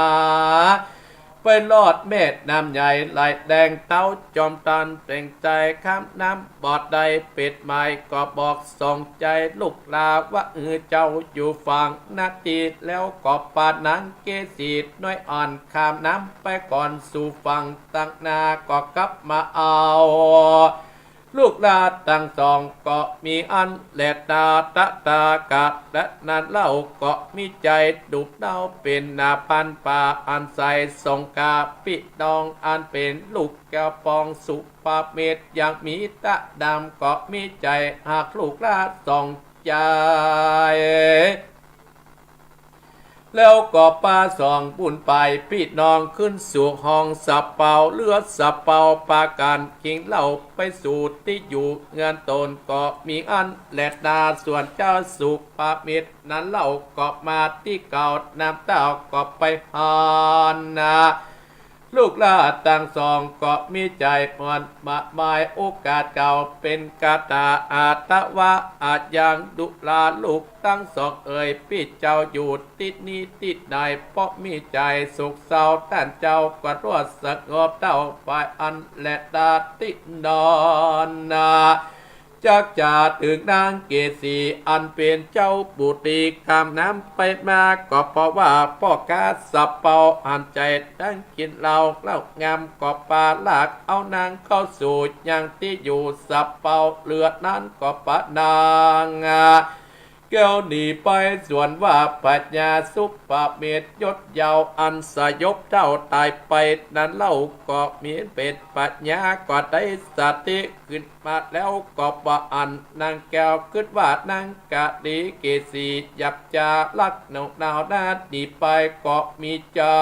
ไปลอดแม่น้ำใหญ่ไหลแดง เต๊าจอมตานเปล่งใจ๋ข้ามน้ำบ่ได้ เป๋นหมายก็บอกสองใจ๋ลูกหลาว่า อือ เจ้าอยู่ฝั่งนาตี้ แล้วก็ปานางเกสีน้อยอ่อนข้ามน้ำไปก่อนสู่ฝั่ง ตังหน้าก็กลับมาเอา ลูกหลาตังสองก็มีอั้นแลนา ตถาคตนั้นเล่าก็มีใจ๋ดุเล่าเป๋นนาพันป่า อันใสสงเคราะห์ปี้น้อง อันเป๋นลูกแก้วปองสุปะเมท ยังมีตะดำก็มีใจ๋ฮักลูกหลาสองใจ๋ แล้วก็ปาสองบุญไปปี้น้องขึ้นสู่ห้องสะเปา เหลือสะเปาปากั๋นกิ๋งเหล้าไปสู่ตี้อยู่เฮือนต๋นก็มีอั้นแลนา ส่วนเจ้าสุปะเมทนั้นเล่าก็มาตี้เก่า นำเต้าก็ไปหานา ลูกหลาตังสองก็มีใจ๋ม่วน มาหมายโอกาสเก่าเป๋นคาถา อาตวะอายัง ดูราลูกตังสองเอ๋ย ปี้เจ้าอยู่ตี้นี่ตี้ไหน เพราะมีใจ๋โศกเศร้า ต้านเจ้าก็รวดสงบเต้าไปอั้นแลนา ตี้นั้นนา จักจะเถิงนางเกสี อันเป๋นเจ้าปุตรีข้ามน้ำไปมา ก็เพราะว่าป้อก๊าสะเปาหันใจ๋ดังกิ๋นเหล้า เหล้างามก็ปาลากเอานางเข้าสู่ยังตี้อยู่สะเปา เหลือนั้นก็ปานางแก้วหนีไป ส่วนว่าพญาสุปะเมทยศเยาว์อันสยบเต้าต๋ายไปนั้นเล่าก็มีเป๋นพญาก็ได้สติ ขึ้นมาแล้วก็บ่อั้นนางแก้ว กึ๊ดว่านางกะดีเกสี หยาบจ๊าลักหนาวหนาวนาหนีไปก็มีใจ๋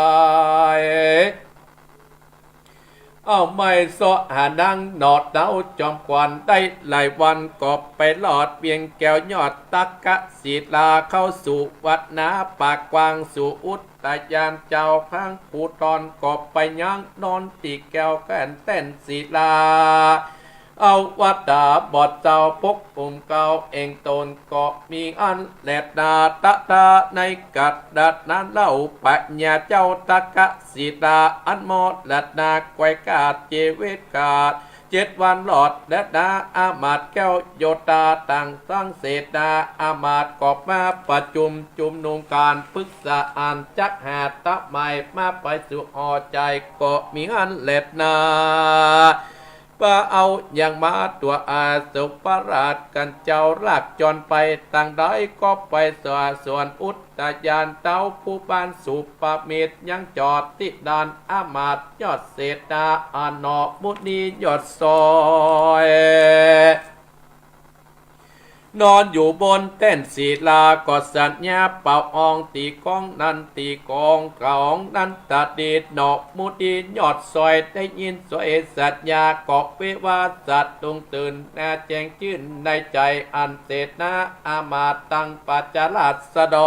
เอาไม้เซาะหานางหนอดหนาวจอมขวัญ ได้หลายวันก็ไปลอดเวียงแก้วยอดตักกะศิลา เข้าสู่วัดนาป่ากว้างสู่อุทยานเจ้าพังภูธร ก็ไปยังนอนตี้แก้วแก่นแต้นศิลา เอาวัตถาบทเจ้าปกอุ้มเกล้าเองต๋นก็มีอั้นแลนา ตะตาในกัดดัดนั้นเล่า พญาเจ้าตักกะศิลา อันมรณาไกวกาดเจวิตกาด เจ็ดวันรอดแลนา อามาตย์แก้วโยธาตังสังเสนา อามาตย์ก็มาประชุมจุมนุมก๋านปึกษาอันจักหาตะไม้มาไปสู่หอใจ๋ ก็มีอั้นแลนา บ่เอาหยังมาตั๋วอาสมประราชกั๋นเจ้า ลากจ๋อนไปตางใดก็ไป ส่วนอุทยานเต้าภูพานสุปมิตร ยังจอดตี้ดานอามาตย์ยอดเสนา อานอมุนียอดซอย นอนอยู่บนแต้นศิลา ก็สัญญาเป่าอองตี้กองนั้นตี้กอง กองนั้นตะดี หนอมุนียอดซอยได้ยินสวยสัญญา ก็วิวาสะสะดุ้งตื่น นาแจ้งจื้นในใจ๋ อันเสนาอามาตย์ตังประชาราษฎ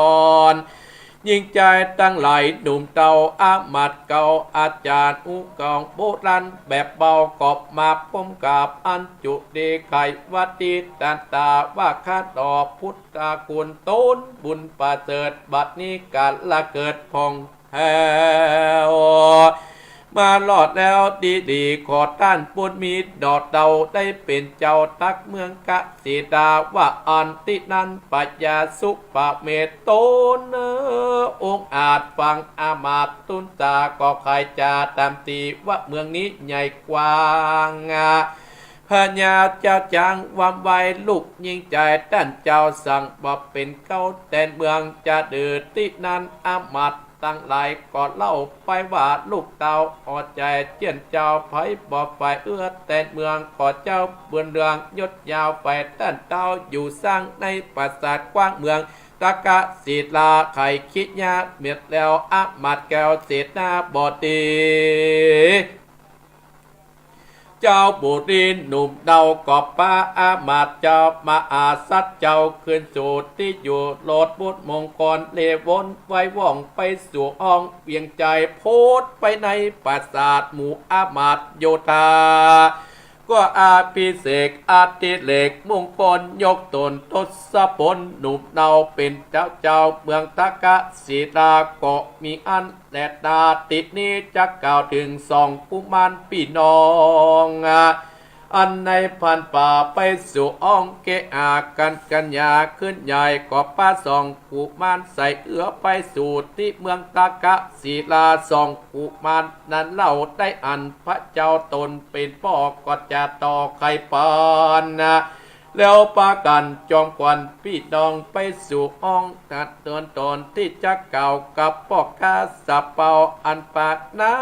ร หญิงจายตังหลาย หนุ่มเฒ่าอามาตย์เก่า อาจ๋ารย์อู้กองโบราณแบบเบา ก็มาพบกับอันจุติไขว่าดี ตันตาว่าข้าต่อพุทธคุณ ตนบุญประเสริฐ บัดนี้ก๋าละเกิดผ่องแผ้ว มารอดแล้วดีๆ ขอต้านบุญมี หนอเต้าได้เป๋นเจ้าตั๊กเมืองกสิณา ว่าอันตี้นั้นพญาสุปเมธตน เออ องอาจฟังอามาตย์ตุ๊นต๋า ก็ใค่จ๋าต๋ามตี้ว่าเมืองนี้ใหญ่กว้าง พญาเจ้าจ๋างวำไว ลูกหญิงจายต้านเจ้าสั่งบ่เป๋นเก๊าแตนเมือง จะดื้อตี้นั้น อามาตย์ตังหลายก็เล่าไปว่า ลูกเต้าอ่อใจ๋เจี้ยนเจ้า ใผบ่ใฝ่เอื้อแตนเมือง ขอเจ้าบุญเรืองยศยาว ใฝ่ต้านเต้าอยู่สร้างในปราสาทกว้างเมืองตะกะศิลา ใค่คิดยาเมียดแล้ว อามาตย์แก้วเสนาบดี เจ้าบุรีหนุ่มเฒ่าก็ปาอามาตย์เจ้ามหาสัตว์เจ้าขึ้นสู่ตี้อยู่ โลดบุตรมงคลเลวนไหว้ว่องไปสู่ห้องเวียงใจ๋ โพดไปในปราสาทหมู่อามาตย์โยธา ก็อภิเษกอดิเรกมงคลยกต๋นทศพลหนุ่มเฒ่าเป๋นเจ้า เจ้าเมืองตะกะศิลา ก็มีอั้น และนาตี้นี้จะกล่าวเถิงสองกุมารปี้น้อง อันในพรรษาไปสู่ห้องเกหากั๋น กัญญาขึ้นใหญ่ ก็ปาสองกุมารใส่เอื้อไปสู่ตี้เมืองตะกะศิลา สองกุมารนั้นเล่าได้อั้น พระเจ้าต๋นเป๋นป้อก็จะต่อใค่ปานนา แล้วปากั๋นจอมขวัญปี้น้องไปสู่ห้องตัดต๋นต๋นตี้จะกล่าวกับป้อก๊าสะเปา อันปากนา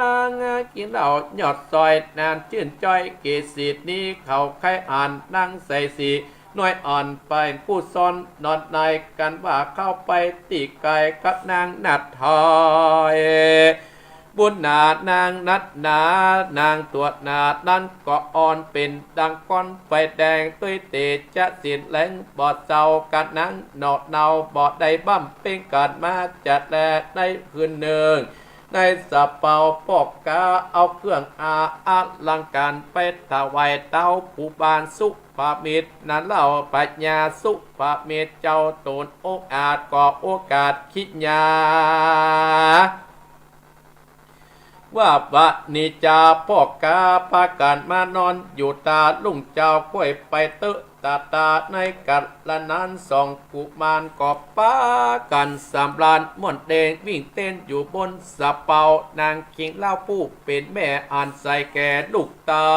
งกิ๋นเหล้ายอดซอย นางจื้นจ้อยเกศิตนี้ เขาใค่อ่านนางใส่สีน้อยอ่อน เป๋นผู้ซ้อนนอนในกั๋นว่าเข้าไปตี้ไก๋กับนางนัดถอย บุญหนานางนัดหนา นางตั๋วหนานั้นก็อ่อนเป๋นดังก้อนไฟแดง ตวยเตจ๊ะสินแรงบ่เศร้า กะนางหนอเนาบ่ได้บำเพ็งกั๋นมาจะแลได้คืนนึ่ง ในสะเปาป้อก๊าเอาเครื่องอา อลังก๋านไปถวายเต้าภูพานสุปมิตร นั้นเล่าพญาสุปมิตรเจ้าต๋นองอาจก็โอกาสคิดยา ว่าบ่านี้จาป้อก๊าปากั๋นมานอนอยู่ต๋าลุ่งเจ้า ก้วยไปเต๊อะต๋าต๋า ในกัลละนั้นสองกุมารก็ปากั๋นสำราญม่วนเตง วิ่งเต้นอยู่บนสะเปา นางคิงเหล้าผู้เป๋นแม่อันใสแก่ลูกเต้า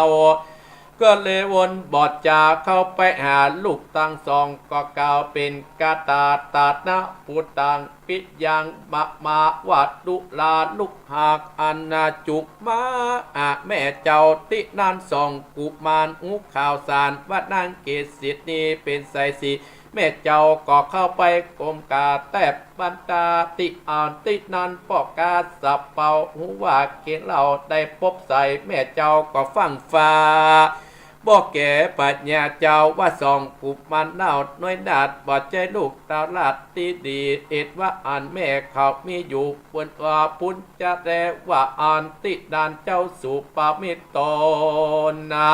ก็เลวนบ่จาเข้าไปหาลูกตังสอง ก็กล่าวเป๋นคาถา ตานะปุตตังปิยังมะมะ ว่าดูราลูกหากอันนาจุกมา อาแม่เจ้า ตี้นั้นสองกุมารฮู้ข่าวสารว่านางเกศิตนี้เป๋นใสสี แม่เจ้าก็เข้าไปก้มกราบแทบบันดาตี้อั้น ตี้นั้นป้อก๊าสะเปาฮู้ว่าคิงเหล้าได้ปบใส แม่เจ้าก็ฟั่งฟ้า บอกแก่พญาเจ้าว่าสองกุมารเหล่าน้อยนาดบ่ใจ้ลูกเต้าราชตี้ดี เหตุว่าอันแม่เขามีอยู่บนว่าปุญจะแล ว่าอันตี้นั้นเจ้าสุปมิตรต๋นนา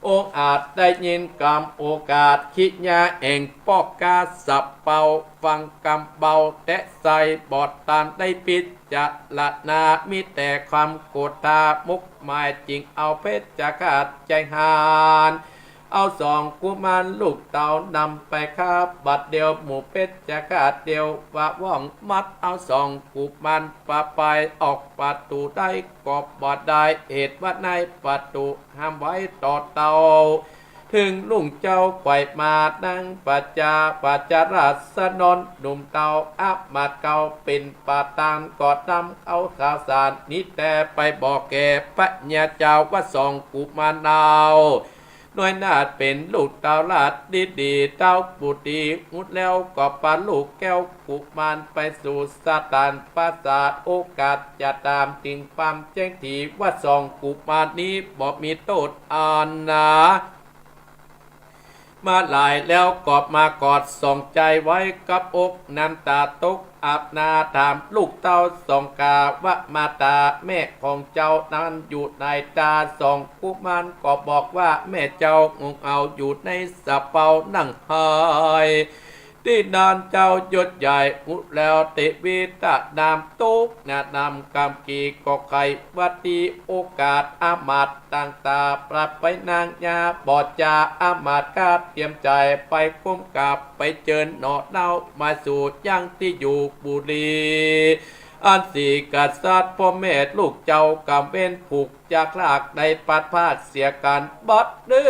องอาจได้ยินกำโอกาสคิดยาแห่งป้อก๊าสะเปา ฟังกำเบาแต๊ใส บ่ตันได้พิจารณา มีแต่ความโกธามุกหมาย จึงเอาเพชฌฆาตใจ๋หาญ เอาสองกุมารลูกเต๋านำไปข้าบัดเดียว หมู่เพชฌฆาตเตียวว่าว่อง มัดเอาสองกุมารปาไปออกประตู๋ได้ก็บ่ได้ เหตุว่าในประตู๋ห้ามไว้ต่อเต๋า เถิงลุงเจ้าไขว่มานังประจา ประจาราษฎรหนุ่มเต๋า อามาตย์เก่าเป๋นประธาน ก็นำเอาข่าวสารนี้แต๊ไปบอกแก่พญาเจ้าว่าสองกุมารเนา น้อยนาฏเป๋นลูกเต๋าราชดีดี เต๋าบุตรีฮู้แล้วก็ปาลูกแก้วกุมารไปสู่สถานปราสาท โอกาสจะต๋ามติ่งความแจ้งถี่ว่าสองกุมารนี้บ่มีโต้ษอันหนา มาหลายแล้วก็มากอดสองใจ๋ไว้กับอกน้ำต๋าตกอาบหน้า ถามลูกเต๋าสองก๋าว่ามาต๋าแม่ของเจ้านั้นอยู่ไหน ต๋าสองกุมารก็บอกว่าแม่เจ้าหงุงเอาอยู่ในสะเปานั่งไห้ ตี้นั้นเจ้ายศใหญ่ฮู้แล้วเตวิตะนามตุ๊กข์หน้านำกำกีก็ไขว่าตี้โอกาสอามาตย์ต่างต๋าปรับไปนางยาบ่จา อามาตย์ก็เตรียมใจ๋ไปก้มกราบไปเจิญหน่อเนามาสู่ยังตี้อยู่บุรี อันสี่กษัตริย์พ่อแม่ลูกเจ้ากำเว้นผูก จากลากได้ปัดพรากเสียกั๋น บัดนี้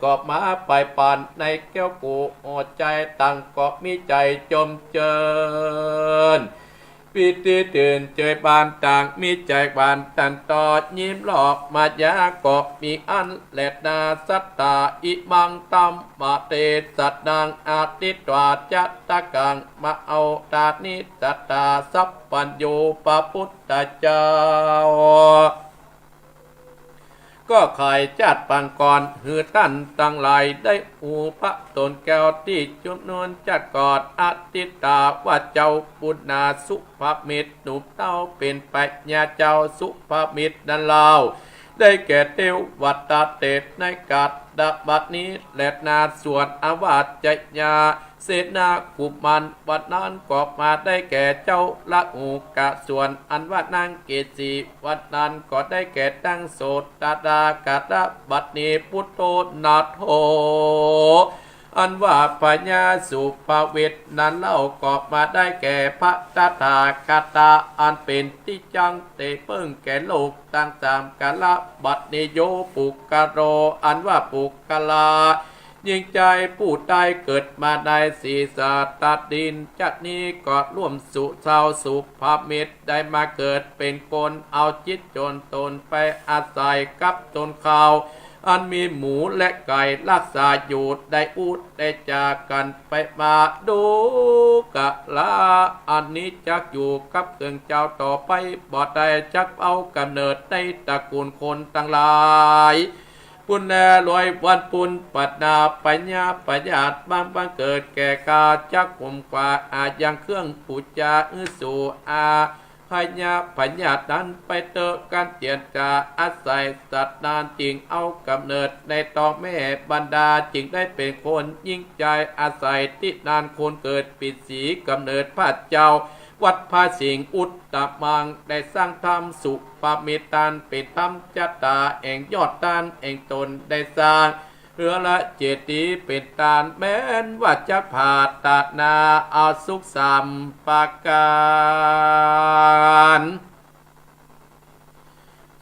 ก็มาไปปันในแก้วกูหัวใจ๋ ต่างก็มีใจ๋จมเจิญ ปิติตื่นเจยบาน ต่างมีใจ๋หวานตันต่อ ยิ้มหลอกมายาก็มีอั้นแลนา สัตตา อิมัง ธัมมะเตสะนัง อะทิฏฐา จะตะกัง มาเอาตานิ สัตตา สัพพัญญู พระพุทธเจ้า ก็ใค่จัดปางก่อนหื้อต้านตังหลายได้ฮู้ พระต๋นแก้วตี้จุ่มนวลจัดกอด อะทิฏฐาว่าเจ้าปุณณาสุภมิตรหนุ่มเต๋าเป๋นพญาเจ้าสุภมิตรนั้นเล่า ได้แก่เตวตาเตศในกัตตะบัดนี้แลนา ส่วนอวาจยา เสนากุมารวันนั้นก็มาได้แก่เจ้าละอุกะ ส่วนอันว่านางเกสีวันนั้นก็ได้แก่นางโสตดา กัตตะบัดนี้ พุทโธ นาโถ อันว่าพญาสุภวิตรนั้นเล่าก็มาได้แก่พระตถาคตา อันเป๋นตี้จั้งเตเปิ้งแก่โลกตังสามกาละ บัดนี้ โย ปุคคโล อันว่าปุคคละ หญิงจายผู้ใดเกิดมาในสีสาตาดินจักนี้ก็ร่วมสุเศร้าสุภมิตรได้มาเกิดเป๋นคน เอาจิตจนตนไปอาศัยกับตนเขา อันมีหมูและไก่รักษาอยู่ ได้อู้ได้จากั๋นไปมา ดูกะละ อันนี้จักอยู่กับเกิงเจ้าต่อไปบ่ได้ จักเอาก๋ำเนิดในตระกูลคนตังหลาย ปุณแล รวยวันปุณ ปัตนา พญาพยาธิ บังบังเกิดแก่ข้า จักข่มขวาอายังเครื่องปู๋จา อื้อสู่อา พญาพยาธินั้นไปเต๊อะ กันเจียรจาอาศัยสัตว์นาน จึงเอาก๋ำเนิดในต๊องแม่ บรรดาจึงได้เป๋นคนหญิงจายอาศัยตี้นาน คนเกิดปิดสีก๋ำเนิดพระเจ้า วัดพระสิงห์อุตตมัง ได้สร้างธรรมสุภมิตร อันเป๋นธรรมจตาแห่งยอดต้านแห่งตนได้สร้าง เฮือละเจดีย์เป๋นต้าน แม้นว่าจะผาดตานา เอาสุขสามประก๋าน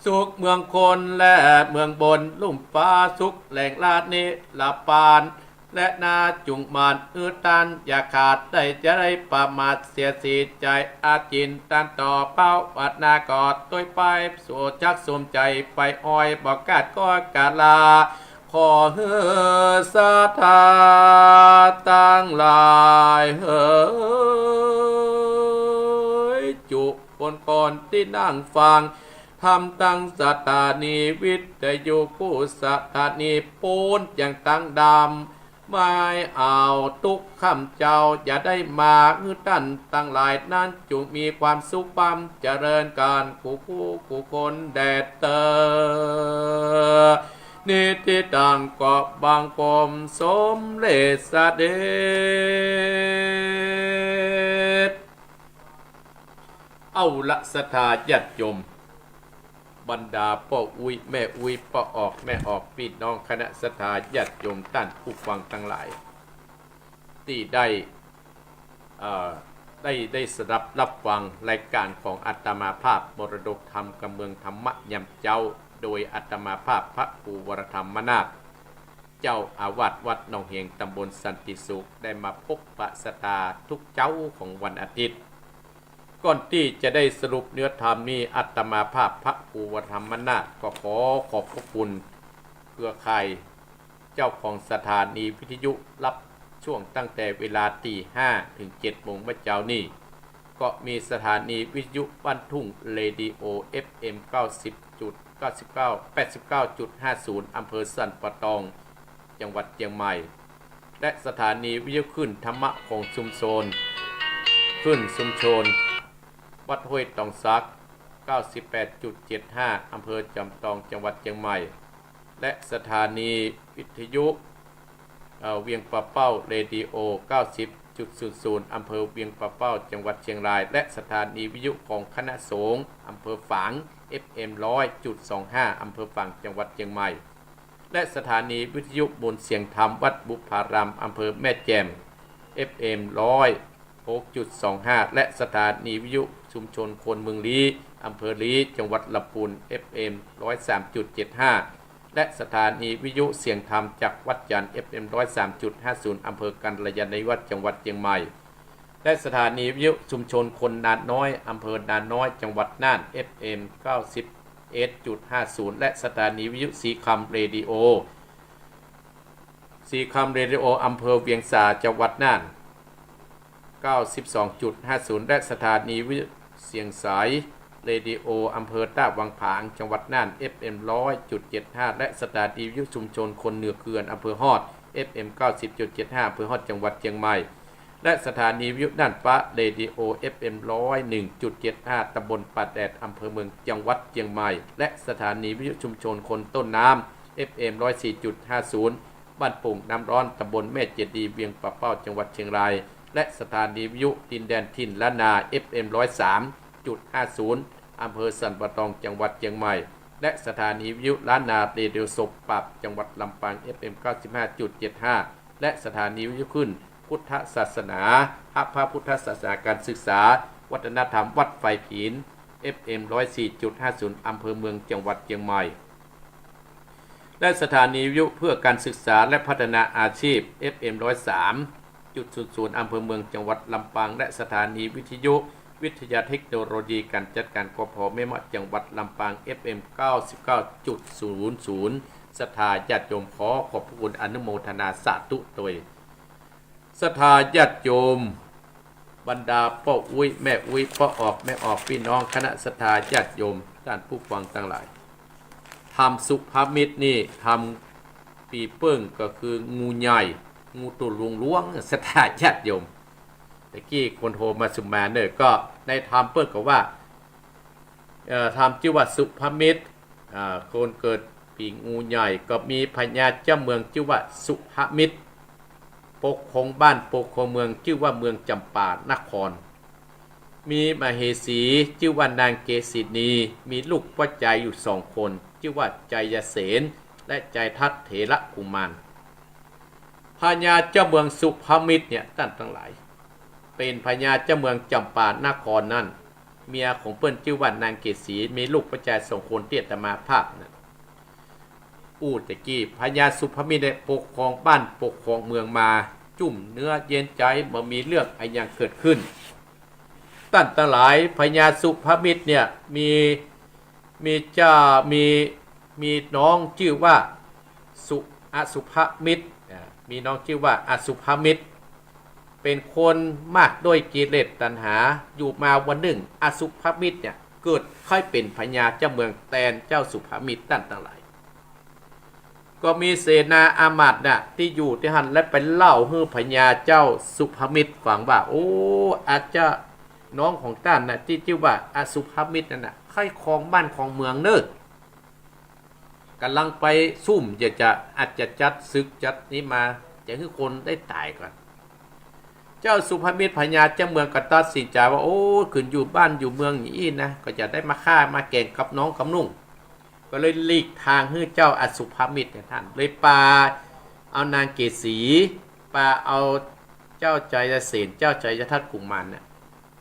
สุขเมืองคนและเมืองบนลุ่มฟ้า สุขแหล่งลานิรปาน และนาจุงหมั่นอื้อต้าน อย่าขาดได้จะได้ประมาทเสียสี ใจ๋อาจินตันต่อภาวนา ก็ตวยไปสู่จักสมใจ๋ไปอ้อย บ่ขาดก็กาลา ขอหื้อศรัทธาตังหลายเหย จุคนคนตี้นั่งฟังธรรมตังสถานีวิทยุกู้สถานี ปูนอย่างตังดำ หมายเอาทุกค่ำเจ้า อย่าได้มาหื้อต้านตังหลายนั้น จุ่งมีความสุขความเจริญกั๋นกู้คู่กู้คนแด่เต๊อะ นี้ตี้ตังก็บังคมสมเร็จเสด็จ เอาละศรัทธาญาติโยม บรรดาป้ออุ๊ยแม่อุ๊ย ป้อออกแม่ออก ปี้น้องคณะศรัทธาญาติโยมต้านผู้ฟังตังหลาย ตี้ได้ เอ่อ ได้ ได้สดับฮับฟังรายก๋านของอาตมาภาพ มรดกธรรมกำเมืองธรรมะยามเจ๊า โดยอาตมาภาพพระครูวรธรรมนาถ เจ้าอาวาสวัดหนองเหง ตำบลสันติสุข ได้มาปะปะศรัทธาทุกเจ๊าของวันอาทิตย์ ก่อนตี้จะได้สรุปเนื้อธรรมนี้ อาตมาภาพพระครูวรธรรมนาถก็ขอขอบพระคุณเครือข่ายเจ้าของสถานีวิทยุฮับช่วงตั้งแต่เวลาตีห้าเถิงเจ็ดโมงเมื่อเจ๊านี้ ก็มีสถานีวิทยุบ้านทุ่งเรดิโอ เอฟเอ็ม เก้าสิบจุดเก้าสิบเก้า แปดสิบเก้าจุดห้าศูนย์ อำเภอสันป่าตอง จังหวัดเจียงใหม่ และสถานีวิทยุคลื่นธรรมะของชุมชน คลื่นชุมชน วัดห้วยตองสัก เก้าสิบแปดจุดเจ็ดห้า อำเภอจอมตอง จังหวัดเจียงใหม่ และสถานีวิทยุ เอ่อ เวียงป่าเป้า เรดิโอ เก้าสิบจุดศูนย์ศูนย์ อำเภอเวียงป่าเป้า จังหวัดเชียงราย และสถานีวิทยุของคณะสงฆ์อำเภอฝาง เอฟเอ็ม ร้อยจุดสองห้า อำเภอฝาง จังหวัดเชียงใหม่ และสถานีวิทยุมวลเสียงธรรมวัดบุพาราม อำเภอแม่แจ่ม เอฟเอ็ม ร้อยหกจุดสองห้า และสถานีวิทยุชุมชนคนเมืองลี้ อำเภอลี้ จังหวัดลำพูน เอฟเอ็ม ร้อยสามจุดเจ็ดห้า และสถานีวิทยุเสียงธรรมจากวัดจันทร์ เอฟเอ็ม ร้อยสามจุดห้าศูนย์ อำเภอกัลยาณิวัฒน์ จังหวัดเชียงใหม่ และสถานีวิทยุชุมชนคนนาน้อย อำเภอนาน้อย จังหวัดน่าน เอฟเอ็ม เก้าสิบเอ็ดจุดห้าศูนย์ และสถานีวิทยุสีคำเรดิโอ สีคำเรดิโอ อำเภอเวียงสา จังหวัดน่าน เก้าสิบสองจุดห้าศูนย์ และสถานีวิทยุเสียงสายเรดิโอ อำเภอต้าวังผาง จังหวัดน่าน เอฟเอ็ม ร้อยจุดเจ็ดห้า และสถานีวิทยุชุมชนคนเหนือเขื่อน อำเภอฮอด เอฟเอ็ม เก้าสิบจุดเจ็ดห้า อำเภอฮอด จังหวัดเชียงใหม่ และสถานีวิทยุน่านฟ้าเรดิโอ เอฟเอ็ม ร้อยหนึ่งจุดเจ็ดห้า ตำบลป่าแดด อำเภอเมือง จังหวัดเชียงใหม่ และสถานีวิทยุชุมชนคนต้นน้ำ เอฟเอ็ม ร้อยสี่จุดห้าศูนย์ บ้านโป่งน้ำร้อน ตำบลแม่เจดีย์ เวียงป่าเป้า จังหวัดเชียงราย และสถานีวิทยุดินแดนถิ่นล้านนา เอฟเอ็ม ร้อยสามจุดห้าศูนย์ อำเภอสันป่าตอง จังหวัดเชียงใหม่ และสถานีวิทยุล้านนาเรดิโอโซปราบ จังหวัดลำปาง เอฟเอ็ม เก้าสิบห้าจุดเจ็ดห้า และสถานีวิทยุคลื่นพุทธศาสนา พระพุทธศาสนาการศึกษา วัฒนธรรมวัดไฟผิน เอฟเอ็ม ร้อยสี่จุดห้าศูนย์ อำเภอเมือง จังหวัดเชียงใหม่ และสถานีวิทยุเพื่อการศึกษาและพัฒนาอาชีพ เอฟเอ็ม ร้อยสามจุดศูนย์ศูนย์ อำเภอเมือง จังหวัดลำปาง และสถานีวิทยุวิทยาเทคโนโลยีการจัดการ กพ แม่เมาะ จังหวัดลำปาง เอฟเอ็ม เก้าสิบเก้าจุดศูนย์ศูนย์ ศรัทธาญาติโยมขอขอบพระคุณอนุโมทนาสาธุโตย ศรัทธาญาติโยม บรรดาป้ออุ๊ยแม่อุ๊ย ป้อออกแม่ออก ปี้น้องคณะศรัทธาญาติโยมต้านผู้ฟังตังหลาย ธรรมสุภมิตรนี่ ธรรมปี้เปิ้งก็คืองูใหญ่ งูตั๋วหลวงๆ ศรัทธาญาติโยม ตะกี้คนโทรมาสุมาเน่อ ก็ในธรรมเปิ้งก็ว่า เอ่อ ธรรมจื้อว่าสุภมิตร อ่า คนเกิดปี๋งูใหญ่ ก็มีพญาเจ้าเมืองจื้อว่าสุภมิตร ปกครองบ้านปกครองเมืองจื้อว่าเมืองจำปานคร มีมเหสีจื้อว่านางเกสินี มีลูกป้อจายอยู่สองคน จื้อว่าไจยเสน และไจทัตถ์เถระกุมาร พญาเจ้าเมืองสุภมิตรเนี่ย ต้านตังหลาย เป๋นพญาเจ้าเมืองจำปานครนั่น เมียของเปิ้นจื้อว่านางเกสี มีลูกป้อจายสองคนตี้อาตมาภาพนั่นอู้ตะกี้ พญาสุภมิตรเนี่ยปกครองบ้านปกครองเมืองมา จุ่มเนื้อเย็นใจ๋ บ่มีเรื่องอะหยังเกิดขึ้น ต้านตังหลาย พญาสุภมิตรเนี่ยมี มีเจ้า มี มีน้องจื้อว่าสุ อสุภมิตร อ่า มีน้องจื้อว่าอสุภมิตร เป๋นคนมากด้วยกิเลสตัณหา อยู่มาวันนึ่ง อสุภมิตรเนี่ยเกิดใค่เป๋นพญาเจ้าเมืองแตนเจ้าสุภมิตร ต้านตังหลาย ก็มีเสนาอามาตย์น่ะตี้อยู่ตี้หั้น และไปเล่าหื้อพญาเจ้าสุภมิตรฟังว่า โอ้ อาจจะน้องของต้านน่ะตี้จื้อว่าอสุภมิตรนั่นน่ะ ใค่ครองบ้านครองเมืองเน่อ ก่ำลังไปซุ่มอยากจะ อาจจะจัดศึกจัดนี้มา จะหื้อคนได้ต๋ายก่อน เจ้าสุภมิตรพญาเจ้าเมืองก็ตัดสินใจ๋ว่า โอ้ ขึ้นอยู่บ้านอยู่เมืองอย่างอี้นะ ก็จะได้มาฆ่ามาแก๋งกับน้องกับนุ่ง ก็เลยหลีกตางหื้อเจ้าอสุภมิตรเนี่ย ต้านเลยปาเอานางเกสี ปาเอาเจ้าชัยเสน เจ้าชัยทัตติกุมารเนี่ย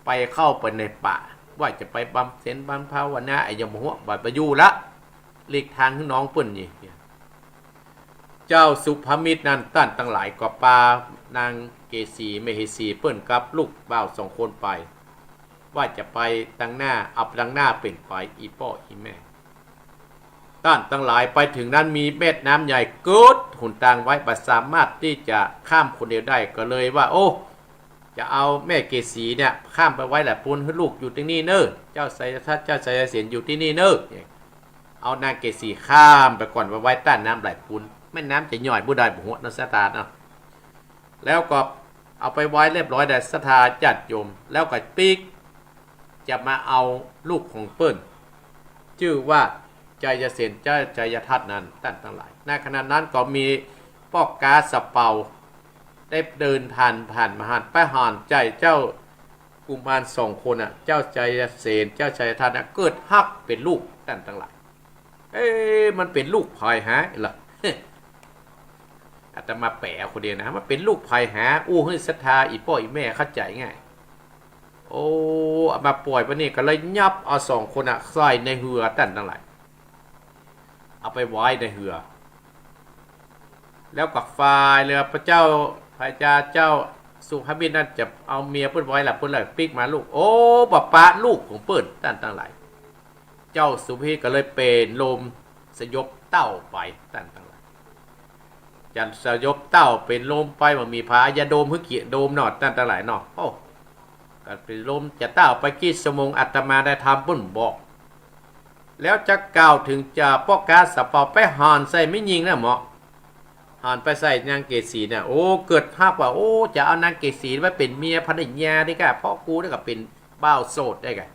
ไปเข้าไปในป่า ว่าจะไปบำเพ็ญบำภาวนา ไอ้ยมหัวบ่ไปอยู่ละ หลีกตางหื้อน้องเปิ้นนี่ เจ้าสุภมิตรนั้น ต้านตังหลาย ก็ปานางเกสีมเหสีเปิ้นกับลูกบ่าวสองคนไป ว่าจะไปตังหน้า เอาตังหน้าเป๋นไป อี่ป้ออี่แม่ ต้านตังหลาย ไปเถิงนั้นมีแม่น้ำใหญ่เกิดหนตางไว้ บ่สามารถตี้จะข้ามคนเดียวได้ ก็เลยว่า โอ้ จะเอาแม่เกสีเนี่ยข้ามไปไว้หลายปูน หื้อลูกอยู่ตี้นี่เน่อ เจ้าชัยทัตติ เจ้าชัยเสนอยู่ตี้นี่เน่อ เอานางเกสีข้ามไปก่อน ไปไว้ต้านน้ำหลายปูน แม่น้ำจะย่อยบ่ได้บ่ฮู้เนาะ ศรัทธาเนาะ แล้วก็เอาไปไว้เรียบร้อยแล้ว ศรัทธาญาติโยม แล้วก็ปิ๊กจะมาเอาลูกของเปิ้น จื้อว่าชัยเสน เจ้าชัยทัตตินั้น ต้านตังหลาย ในขณะนั้นก็มีป้อก๊าสะเปาได้เดินผ่าน ผ่านมาหั้น ไปหันใจ๋เจ้ากุมารสองคนน่ะ เจ้าชัยเสน เจ้าชัยทัตติน่ะ เกิดฮักเป๋นลูก ต้านตังหลาย เอ๊ะ มันเป๋นลูกใผหาล่ะ อาตมาแปลคนเดียวนะ มันเป๋นลูกใผหา อู้หื้อศรัทธาอี่ป้ออี่แม่เข้าใจ๋ง่าย โอ้ เอามาป่อยปะนี่ ก็เลยยับเอาสองคนน่ะใส่ในเฮือ ต้านตังหลาย เอาไปไว้ในเฮือ แล้วก็ฝ่ายเฮือพระเจ้า พญาเจ้าสุภมิตรนั้นจะเอาเมียเปิ้นไว้ละ เปิ้นเลยปิ๊กมาลูก โอ้ บ่ปะลูกของเปิ้น ต้านตังหลาย เจ้าสุภมิตรก็เลยเป๋นลมสยบเต้าไป ต้านตังหลาย จะสยบเต้าเป๋นลมไป บ่มีผายาดมหื้อเกียะดมเนาะ ต้านตังหลายเนาะ โอ้ ก็เป๋นลมจะเต้าไปกี่ชั่วโมง อาตมาได้ธรรมเปิ้นบอก แล้วจะกล่าวเถิงจะป้อก๊าสะเปาไปหันใส่แม่ญิงน่ะเหมาะ หันไปใส่นางเกสีน่ะ โอ้ เกิดฮักว่า โอ้ จะเอานางเกสีไว้เป๋นเมียภรรยาดีกว่า เพราะกูนี่ก็เป๋นบ่าวโสดได้กะ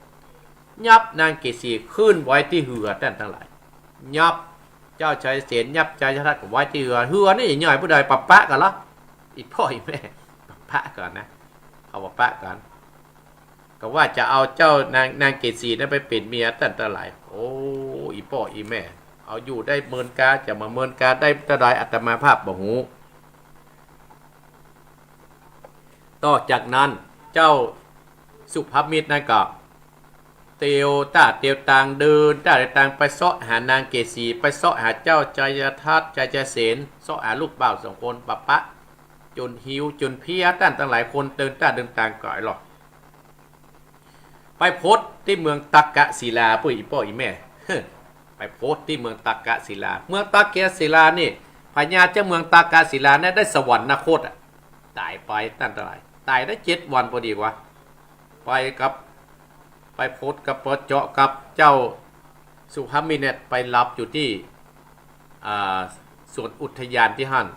ยับนางเกสีขึ้นไว้ตี้เฮือ ต้านตังหลาย ยับเจ้าชัยเสน ยับชัยทัตติก็ไว้ตี้เฮือ เฮือนี่ย่อยบ่ได้ ปะปะกั๋นละ อี่ป้ออี่แม่ ปะปะกั๋นนะ เอาปะปะกั๋น ก็ว่าจะเอาเจ้านาง นางเกสีนั้นไปเป๋นเมีย ต้านตังหลาย โอ้ อี่ป้ออี่แม่ เอาอยู่ได้เมินกา จะมาเมินกาได้เต้าใด อาตมาภาพบ่ฮู้ ต่อจากนั้นเจ้าสุภมิตรนั้นก็เตียวต้าเตียวตาง เดินต้าเตียวตาง ไปเซาะหานางเกสี ไปเซาะหาเจ้าชัยทัตติ ชัยเสน เซาะหาลูกบ่าวสองคน ปะปะ จ๋นหิวจ๋นเพลีย ต้านตังหลาย คนเดินต้าเดินตางก๋อยหรอก ไปพบตี้เมืองตักกศิลา ปุ้ย อี่ป้ออี่แม่ ไปพบตี้เมืองตักกศิลา เมืองตักกศิลานี่ พญาเจ้าเมืองตักกศิลาเนี่ยได้สวรรคตอะ ต๋ายไป ต้านตังหลาย ต๋ายได้เจ็ดวันพอดีวะ ไปกับ ไปพบกับ ไปเจาะกับเจ้าสุภมิตรเนี่ย ไปหลับอยู่ตี้ อ่า สวนอุทยานตี้หั้น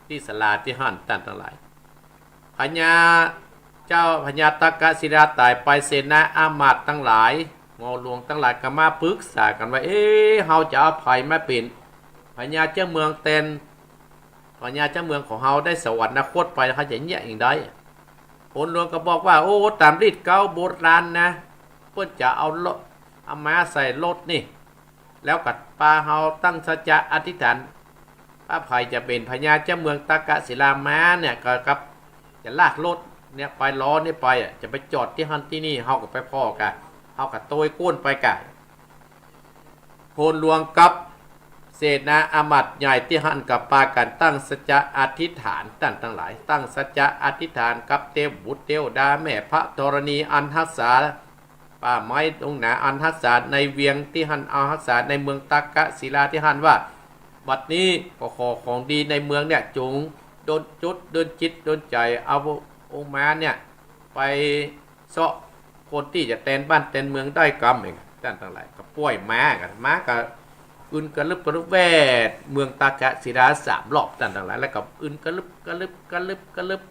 ตี้ศาลาตี้หั้น ต้านตังหลาย พญาเจ้า พญาตักกศิลาต๋ายไป เสนาอามาตย์ตังหลาย หมอหลวงตังหลายก็มาปึกษากั๋นว่า เอ๊ะ เฮาจะเอาใผมาเป๋นพญาเจ้าเมืองแตน พญาเจ้าเมืองของเฮาได้สวรรคตไป เฮาจะเยียะอย่างใด หนหลวงก็บอกว่า โอ้ ต๋ามฤทธิ์เก๊าโบราณนะ เปิ้นจะเอารถ เอาม้าใส่รถนี่ แล้วก็ปาเฮาตั้งสัจจะอธิษฐาน ถ้าใผจะเป๋นพญาเจ้าเมืองตักกศิลามาเนี่ย ก็กับจะลากรถเนี่ยไป ล้อนี่ไปอะ จะไปจอดตี้หั้นตี้นี่ เฮาก็ไปผ่อกะ เฮาก็โตยโก้นไปกะ โหนหลวงกับเสนาอามาตย์ใหญ่ตี้หั้นก็ปากั๋นตั้งสัจจะอธิษฐาน ต้านตังหลาย ตั้งสัจจะอธิษฐานกับเตวบุตรเตวดา แม่พระธรณีอันฮักษา ป่าไม้ดงหนาอันฮักษาในเวียงตี้หั้น อันฮักษาในเมืองตักกศิลาตี้หั้นว่า บัดนี้ก็ขอของดีในเมืองเนี่ย จงดลจุดดลจิตดลใจ๋ เอาองค์ม้าเนี่ยไปเซาะคนตี้จะแตนบ้านแตนเมืองได้กำเอง ต้านตังหลาย ก็ป่อยม้ากั๋น ม้าก็อึนกระลึบกระลึบแวดเมืองตักกศิลาสามรอบ ต้านตังหลาย แล้วก็อึนกระลึบกระลึบกระลึบกระลึบ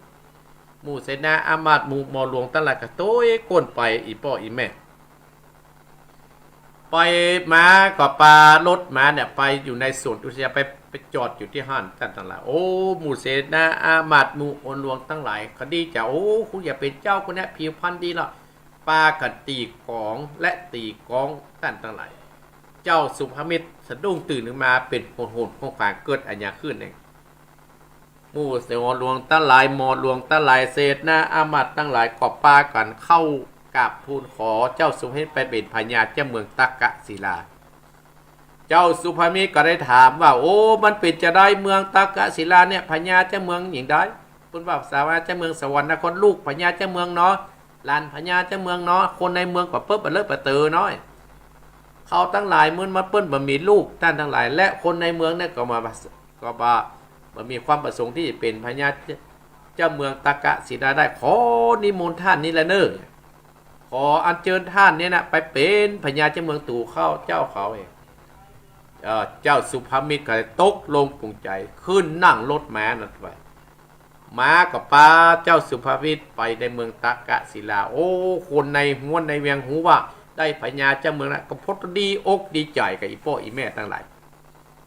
หมู่เสนาอามาตย์ หมู่หมอหลวงตังหลายก็โตยโก้นไป อี่ป้ออี่แม่ ไป ม้าก็ปารถม้าเนี่ยไปอยู่ในสวนอุทยาน ไป ไปจอดอยู่ตี้หั้น ต้านตังหลาย โอ้ หมู่เสนาอามาตย์ หมู่โหนหลวงตังหลาย ก็ดีใจ๋ โอ้ คงจะเป๋นเจ้าคนเนี้ย ผิวพรรณดีละ ปากั๋นตี๋ก๋องและตี๋ก๊อง ต้านตังหลาย เจ้าสุภมิตรสะดุ้งตื่นขึ้นมา เป๋นหนหนของขวาง เกิดอะหยังขึ้นเนี่ย หมู่เสนาหลวงตังหลาย หมอหลวงตังหลาย เสนาอามาตย์ตังหลายก็ปากั๋นเข้ากราบทูลขอเจ้าสุภมิตรไปเป๋นพญาเจ้าเมืองตักกศิลา เจ้าสุภมิตรก็ได้ถามว่า โอ้ มันเป๋นจาใดเมืองตักกศิลาเนี่ย พญาเจ้าเมืองหยังใด เปิ้นว่าสามารถเจ้าเมืองสวรรคต ลูกพญาเจ้าเมืองเนาะ หลานพญาเจ้าเมืองเนาะ คนในเมืองก็เปิ้นบ่เลิกบ่เต๋อน้อย เขาตังหลายมื้อมาเปิ้นบ่มีลูก ต้านตังหลาย และคนในเมืองเนี่ยก็มา ก็บ่ บ่มีความประสงค์ตี้จะเป๋นพญาเจ้าเมืองตักกศิลาได้ ขอนิมนต์ต้านนี่แหละเน่อ ขออัญเจิญต้านเนี่ยนะ ไปเป๋นพญาเจ้าเมืองตั๋วข้าเจ้าเขาเอง เอ่อ เจ้าสุภมิตรก็เลยตกลงปลงใจ๋ ขึ้นนั่งรถม้านั้นไป ม้าก็ปาเจ้าสุภมิตรไปในเมืองตักกศิลา โอ้ คนในฮวนในเวียงฮู้ว่าได้พญาเจ้าเมืองแล้ว ก็พดดีอกดีใจ๋กับอี่ป้ออี่แม่ตังหลาย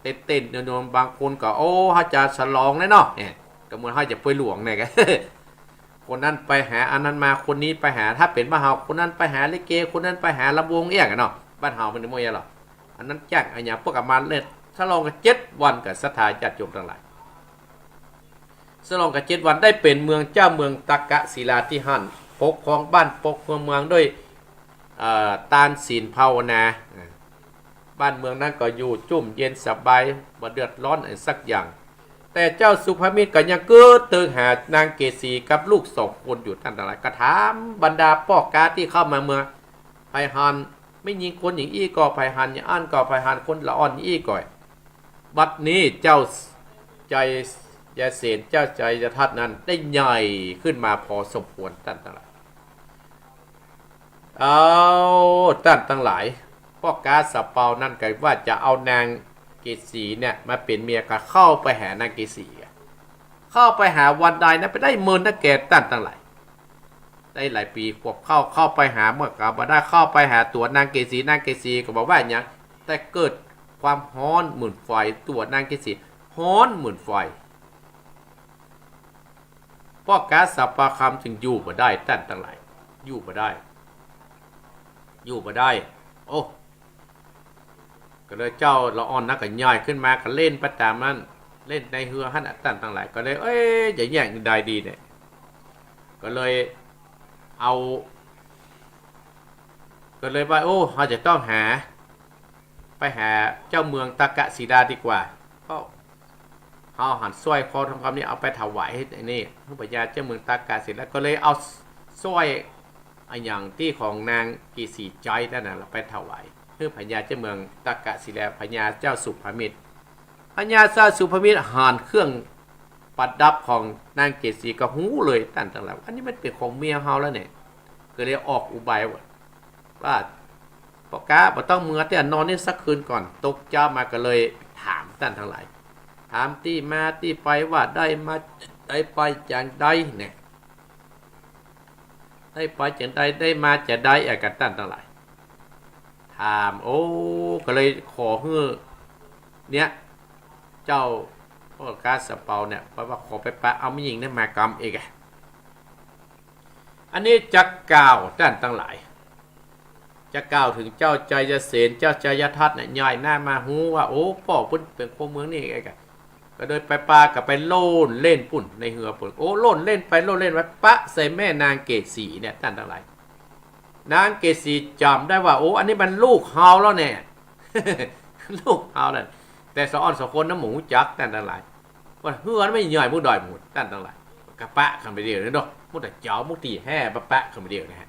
เต้นๆ นวลๆ บางคนก็ โอ้ เฮาจะฉลองแล้วเนาะ เนี่ย ก็เหมือนเฮาจะป่วยหลวงเนี่ย คนนั้นไปหาอันนั้นมา คนนี้ไปหา ถ้าเป๋นบ้านเฮา คนนั้นไปหาลิเก คนนั้นไปหาลำวงเอี้ยกั๋นเนาะ บ้านเฮามันบ่มีหรอก อันนั้นจ้างอะหยัง ปวกกะมาเล่น ฉลองกั๋นเจ็ดวันกับศรัทธาญาติโยมตังหลาย ฉลองกั๋นเจ็ดวัน ได้เป๋นเมืองเจ้าเมืองตักกศิลาตี้หั้น ปกครองบ้านปกครองเมืองด้วย เอ่อ ตานศีลภาวนา บ้านเมืองนั้นก็อยู่จุ่มเย็นสบาย บ่เดือดร้อนอะหยังสักอย่าง แต่เจ้าสุภมิตรก็ยังกึ๊ดเติงหานางเกสีกับลูกสองคนอยู่ ต้านตังหลาย ก็ถามบรรดาป้อก๊าตี้เข้ามาเมือง ใผหันแม่ญิงคนหญิงอี้ก่อ ใผหันยายอั้นก่อ ใผหันคนละอ่อนอี้ก่อ บัดนี้เจ้าชัยเสน เจ้าชัยทัตตินั้นได้ใหญ่ขึ้นมาพอสมควร ต้านตังหลาย เอา ต้านตังหลาย ป้อก๊าสะเปานั้นก็ว่าจะเอานางเกสีเนี่ยมาเป๋นเมีย ก็เข้าไปหานางเกสี เข้าไปหาวันใดนะ ไปได้เมินนะแก่ ต้านตังหลาย ได้หลายปี๋ ขวบเข้า เข้าไปหาเมื่อก็บ่ได้ เข้าไปหาตั๋วนางเกสี นางเกสีก็บ่ว่าหยัง แต่เกิดความฮ้อนเหมือนไฟ ตั๋วนางเกสีฮ้อนเหมือนไฟ ป้อก๊าสะเปาคำจึงอยู่บ่ได้ ต้านตังหลาย อยู่บ่ได้ อยู่บ่ได้ โอ้ ก็เลยเจ้าละอ่อนนั้นก็ใหญ่ขึ้นมา ก็เล่นไปต๋ามนั้น เล่นในเฮือหั้นน่ะ ต้านตังหลาย ก็เลย เอ๊ะ จะแยกใดดีเนี่ย ก็เลยเอา ก็เลยว่า โอ้ เฮาจะต้องหา ไปหาเจ้าเมืองตักกศิลาดีกว่า เพราะเฮาหันสร้อยคอทองคำนี่เอาไปถวายหื้อไอ้นี่ หื้อพญาเจ้าเมืองตักกศิลา ก็เลยเอาสร้อยอะหยังตี้ของนางเกสีใจ๊นั่นน่ะ ไปถวายหื้อพญาเจ้าเมืองตักกศิลา พญาเจ้าสุภมิตร พญาเจ้าสุภมิตรหันเครื่องประดับของนางเกสีก็ฮู้เลย ต้านตังหลาย อันนี้มันเป๋นของเมียเฮาแล้วเนี่ย ก็เลยออกอุบายว่า ว่า ป้อก๊าบ่ต้องเมือเตื้อ นอนนี่สักคืนก่อน ตกเจ๊ามาก็เลยถาม ต้านตังหลาย ถามตี้มาตี้ไปว่าได้มาได้ไปจาใดเนี่ย ได้ไปจาใด ได้มาจาใดอะ กับต้านตังหลาย ถาม โอ้ ก็เลยขอหื้อ เนี่ย เจ้าป้อก๊าสะเปาเนี่ย บอกว่าขอไปปะเอาแม่ญิงเนี่ยมากำเอกอะ อันนี้จะกล่าว ต้านตังหลาย จะกล่าวเถิงเจ้าชัยเสน เจ้าชัยทัตติเนี่ย ใหญ่หน้ามาฮู้ว่า โอ้ ป้อเปิ้นเป๋นคนเมืองนี่เอกอะ ก็เลยไปปาก็ไปโล่นเล่นปุ้นในเฮือปุ้น โอ้ โล่นเล่นไปโล่นเล่นไป ปะใส่แม่นางเกสีเนี่ย ต้านตังหลาย นางเกสีจ๋ำได้ว่า โอ้ อันนี้มันลูกเฮาแล้วเนี่ย ลูกเฮาแล้ว แต่สะอ่อนสองคนนั้นบ่ฮู้จัก ต้านตังหลาย ว่าเฮือมันใหญ่มุดดอยมุด ต้านตังหลาย ก็ปะกั๋นไปเดียวนี่เนาะ มุดแต่เจ๋ามุดตี้แฮ่ ปะปะกั๋นไปเดียวนะฮะ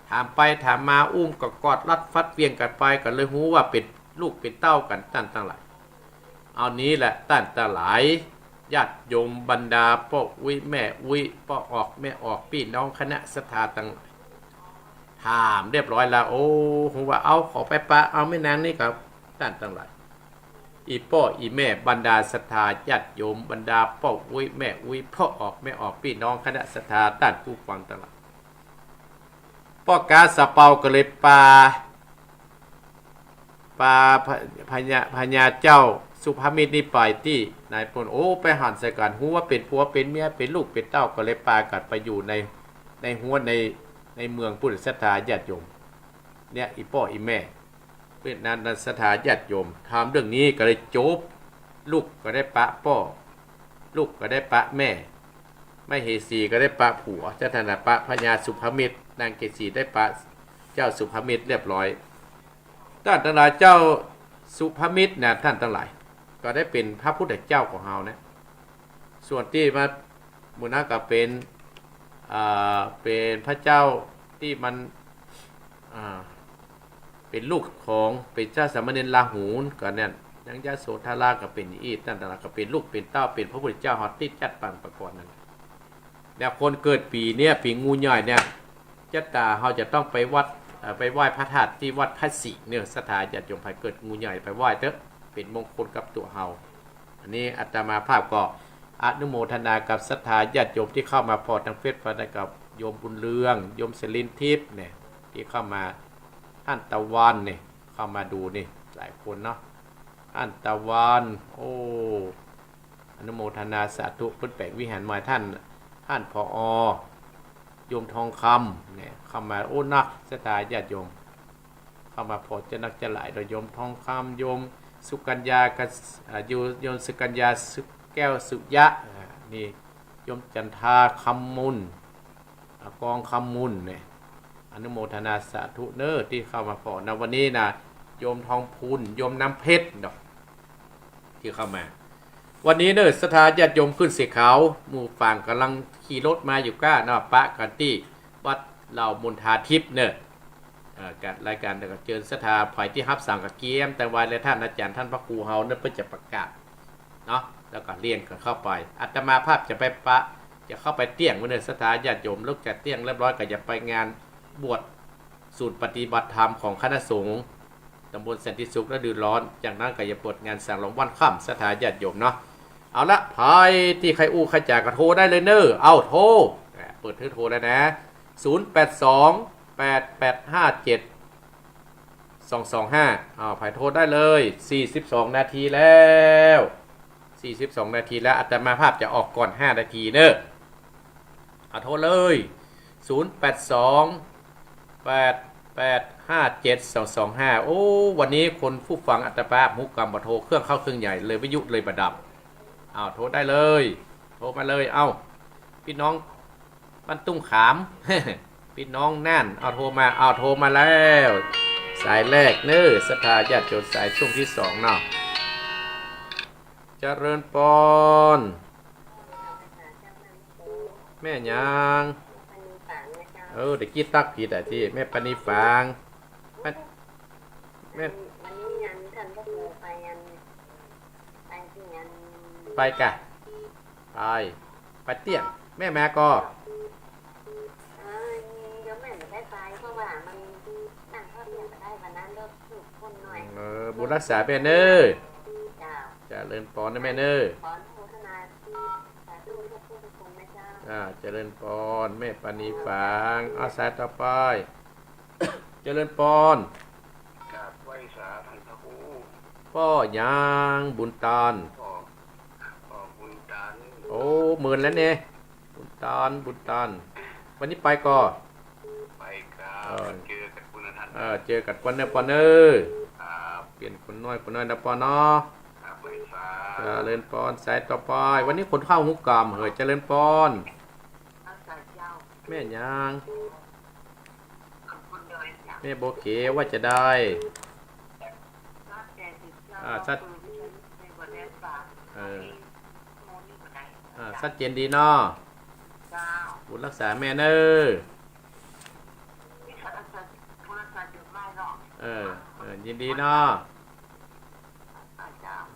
ถามไปถามมา อุ้มก็กอดรัดฟัดเหวี่ยงกั๋นไป ก็เลยฮู้ว่าเป๋นลูกเป๋นเต้ากั๋น ต้านตังหลาย เอานี้แหละ ต้านตังหลาย ญาติโยมบรรดาป้ออุ๊ยแม่อุ๊ย ป้อออกแม่ออก ปี้น้องคณะศรัทธาตังหลาย ถามเรียบร้อยแล้ว โอ้ ฮู้ว่า เอา ขอไปปะเอาแม่นางนี่ครับ ต้านตังหลาย อี่ป้ออี่แม่ บรรดาศรัทธาญาติโยม บรรดาป้ออุ๊ยแม่อุ๊ย ป้อออกแม่ออก ปี้น้องคณะศรัทธา ต้านผู้ฟังตังหลาย ป้อก๊าสะเปาก็เลยปา ปาพะ พญา พญาเจ้าสุภมิตรนี่ไปตี้นายพล โอ้ ไปหันใส่กั๋น ฮู้ว่าเป๋นผัวเป๋นเมีย เป๋นลูกเป๋นเต้า ก็เลยปากั๋นไปอยู่ใน ในฮวนใน ในเมืองปุ้น ศรัทธาญาติโยม เนี่ย อี่ป้ออี่แม่ เพราะฉะนั้นศรัทธาญาติโยม ธรรมเรื่องนี้ก็เลยจบ ลูกก็ได้ปะป้อ ลูกก็ได้ปะแม่ มเหสีก็ได้ปะผัว เจ้าต้านน่ะปะพญาสุพมิตร นางเกศสีได้ปะเจ้าสุพมิตรเรียบร้อย ต้านตังหลาย เจ้าสุพมิตรนะ ต้านตังหลาย ก็ได้เป๋นพระพุทธเจ้าของเฮานะ ส่วนตี้มาหมู่นั้นก็เป๋น อ่า เป๋นพระเจ้าตี้มัน อ่า เป๋นลูกของ เป๋นเจ้าสามเณรลาหูก็นั่น นางยโสธราก็เป๋นอี้ ต้านตังหลายก็เป๋นลูกเป๋นเต้า เป๋นพระพุทธเจ้าเฮาตี้จัดปางปะก๋อนนั้น แล้วคนเกิดปี๋เนี่ย ปี๋งูใหญ่เนี่ย จะต๋าเฮาจะต้องไปวัด เอ่อ ไปไหว้พระธาตุตี้วัดพระสิงห์เนี่ย ศรัทธาญาติโยมใผเกิดงูใหญ่ไปไหว้เต๊อะ เป๋นมงคลกับตั๋วเฮา อันนี้อาตมาภาพก็อนุโมทนากับศรัทธาญาติโยมตี้เข้ามาผ่อตางเฟซ ไปได้กับโยมบุญเรือง โยมศิรินทิพย์เนี่ย ตี้เข้ามา ต้านตะวันเนี่ย เข้ามาดูนี่ หลายคนเนาะ ต้านตะวัน โอ้ อนุโมทนาสาธุ เปิ้นแป๋งวิหารใหม่ ต้าน ต้าน ผอ โยมทองคำเนี่ย เข้ามา โอ้ นักศรัทธาญาติโยม เข้ามาผ่อจะนักจะหลาย โดยโยมทองคำ โยมสุกัญญากับ อ่า โยม โยมสุกัญญา สุแก้วสุยะ อ่า นี่ โยมจันทาคำมูล อ่า กองคำมูลเนี่ย อนุโมทนาสาธุเน้อ ตี้เข้ามาผ่อนะ วันนี้นะ โยมทองพูน โยมน้ำเพชรเนาะ ตี้เข้ามา วันนี้เน้อ ศรัทธาญาติโยมขึ้นเสียขาว หมู่ฝางก่ำลังขี่รถมาอยู่ก้าเนาะ ปะกั๋นตี้วัดเหล่ามนทาทิพย์เน้อ เอ่อ กั๋นรายก๋าน แล้วก็เจิญศรัทธา ใผตี้ฮับสั่งก็เกียม แต่ว่าแลต้านอาจ๋ารย์ ต้านพระครูเฮาเน้อ เปิ้นจะประกาศเนาะ แล้วก็เรียนกั๋นเข้าไป อาตมาภาพจะไปปะ จะเข้าไปเตี้ยงไว้เน้อ ศรัทธาญาติโยม ลุกจากเตี้ยงเรียบร้อยก็จะไปงานบวชศูนย์ปฏิบัติธรรมของคณะสงฆ์ ตำบลสันติสุข ฤดูร้อน จากนั้นก็จะเปิดงานสังสรรค์วันค่ำ ศรัทธาญาติโยมเนาะ เอาละ ใผตี้ใค่อู้ใค่จ๋าก็โทรได้เลยเน้อ เอาโทร อ่ะ เปิดหื้อโทรแล้วนะ ศูนย์แปดสอง แปดแปดห้าเจ็ด สองสองห้า อ้าว ใผโทรได้เลย สี่สิบสองนาทีแล้ว สี่สิบสองนาทีแล้ว อาตมาภาพจะออกก่อนห้านาทีเน้อ เอาโทรเลย ศูนย์แปดสอง แปดแปดห้าเจ็ดสองสองห้า โอ้ วันนี้คนผู้ฟังอาตมาภาพฮู้กำบ่โทร เครื่องเข้าเครื่องใหญ่ เลยวิทยุเลยบ่ดับ อ้าว โทรได้เลย โทรมาเลย เอ้า ปี้น้อง บ้านตุ้งขาม ปี้น้องน่าน เอาโทรมา เอาโทรมาแล้ว สายแรกเน้อ ศรัทธาญาติโยม สายช่วงตี้สองเนาะ เจริญปอน แม่หยัง เออ ตะกี้ตั๊กผิดอะตี้ แม่ปานีฝาง แม่ แม่ วันนี้งานท่านก็คือไปงาน ไปที่งาน ไปก่ะ ไป ไปเตี้ยง แม่มาก่อ เออ เดี๋ยวแม่บ่ได้ไป เพราะว่ามันนั่งเข้าเตี้ยงบ่ได้ วันนั้นก็ถูกคนหน่อย เออ บุญรักษาแม่เน้อ เจ้า เจริญปอนนะแม่เน้อ ขออนุโมทนาสาธุทุกผู้ทุกคนนะเจ้า อ่า เจริญปอน แม่ปานีฝาง เอาสายต่อไป เจริญปอน กราบไหว้สาท่านพระครู ป้อหยัง บุญตาน ป้อ ป้อบุญตาน โอ้ เมินแล้วเนี่ย บุญตาน บุญตาน วันนี้ไปก่อ ไปครับ เออ เจอกั๋นปุ้นนะท่าน เออ เจอกั๋นปุ้นเน้อปอนเน้อ ครับ เปลี่ยนคนน้อย คนน้อยนะปอนเนาะ ครับ ไหว้สา เจริญปอน สายต่อไป วันนี้คนเข้าฮู้กำ เฮ้ย เจริญปอน แม่หยัง แม่บัวเขียวว่าจะได้ อ่า ชัด เออ อ่า ชัดเจนดีเนาะ บุญรักษาแม่เน้อ เออ เออ ยินดีเนาะ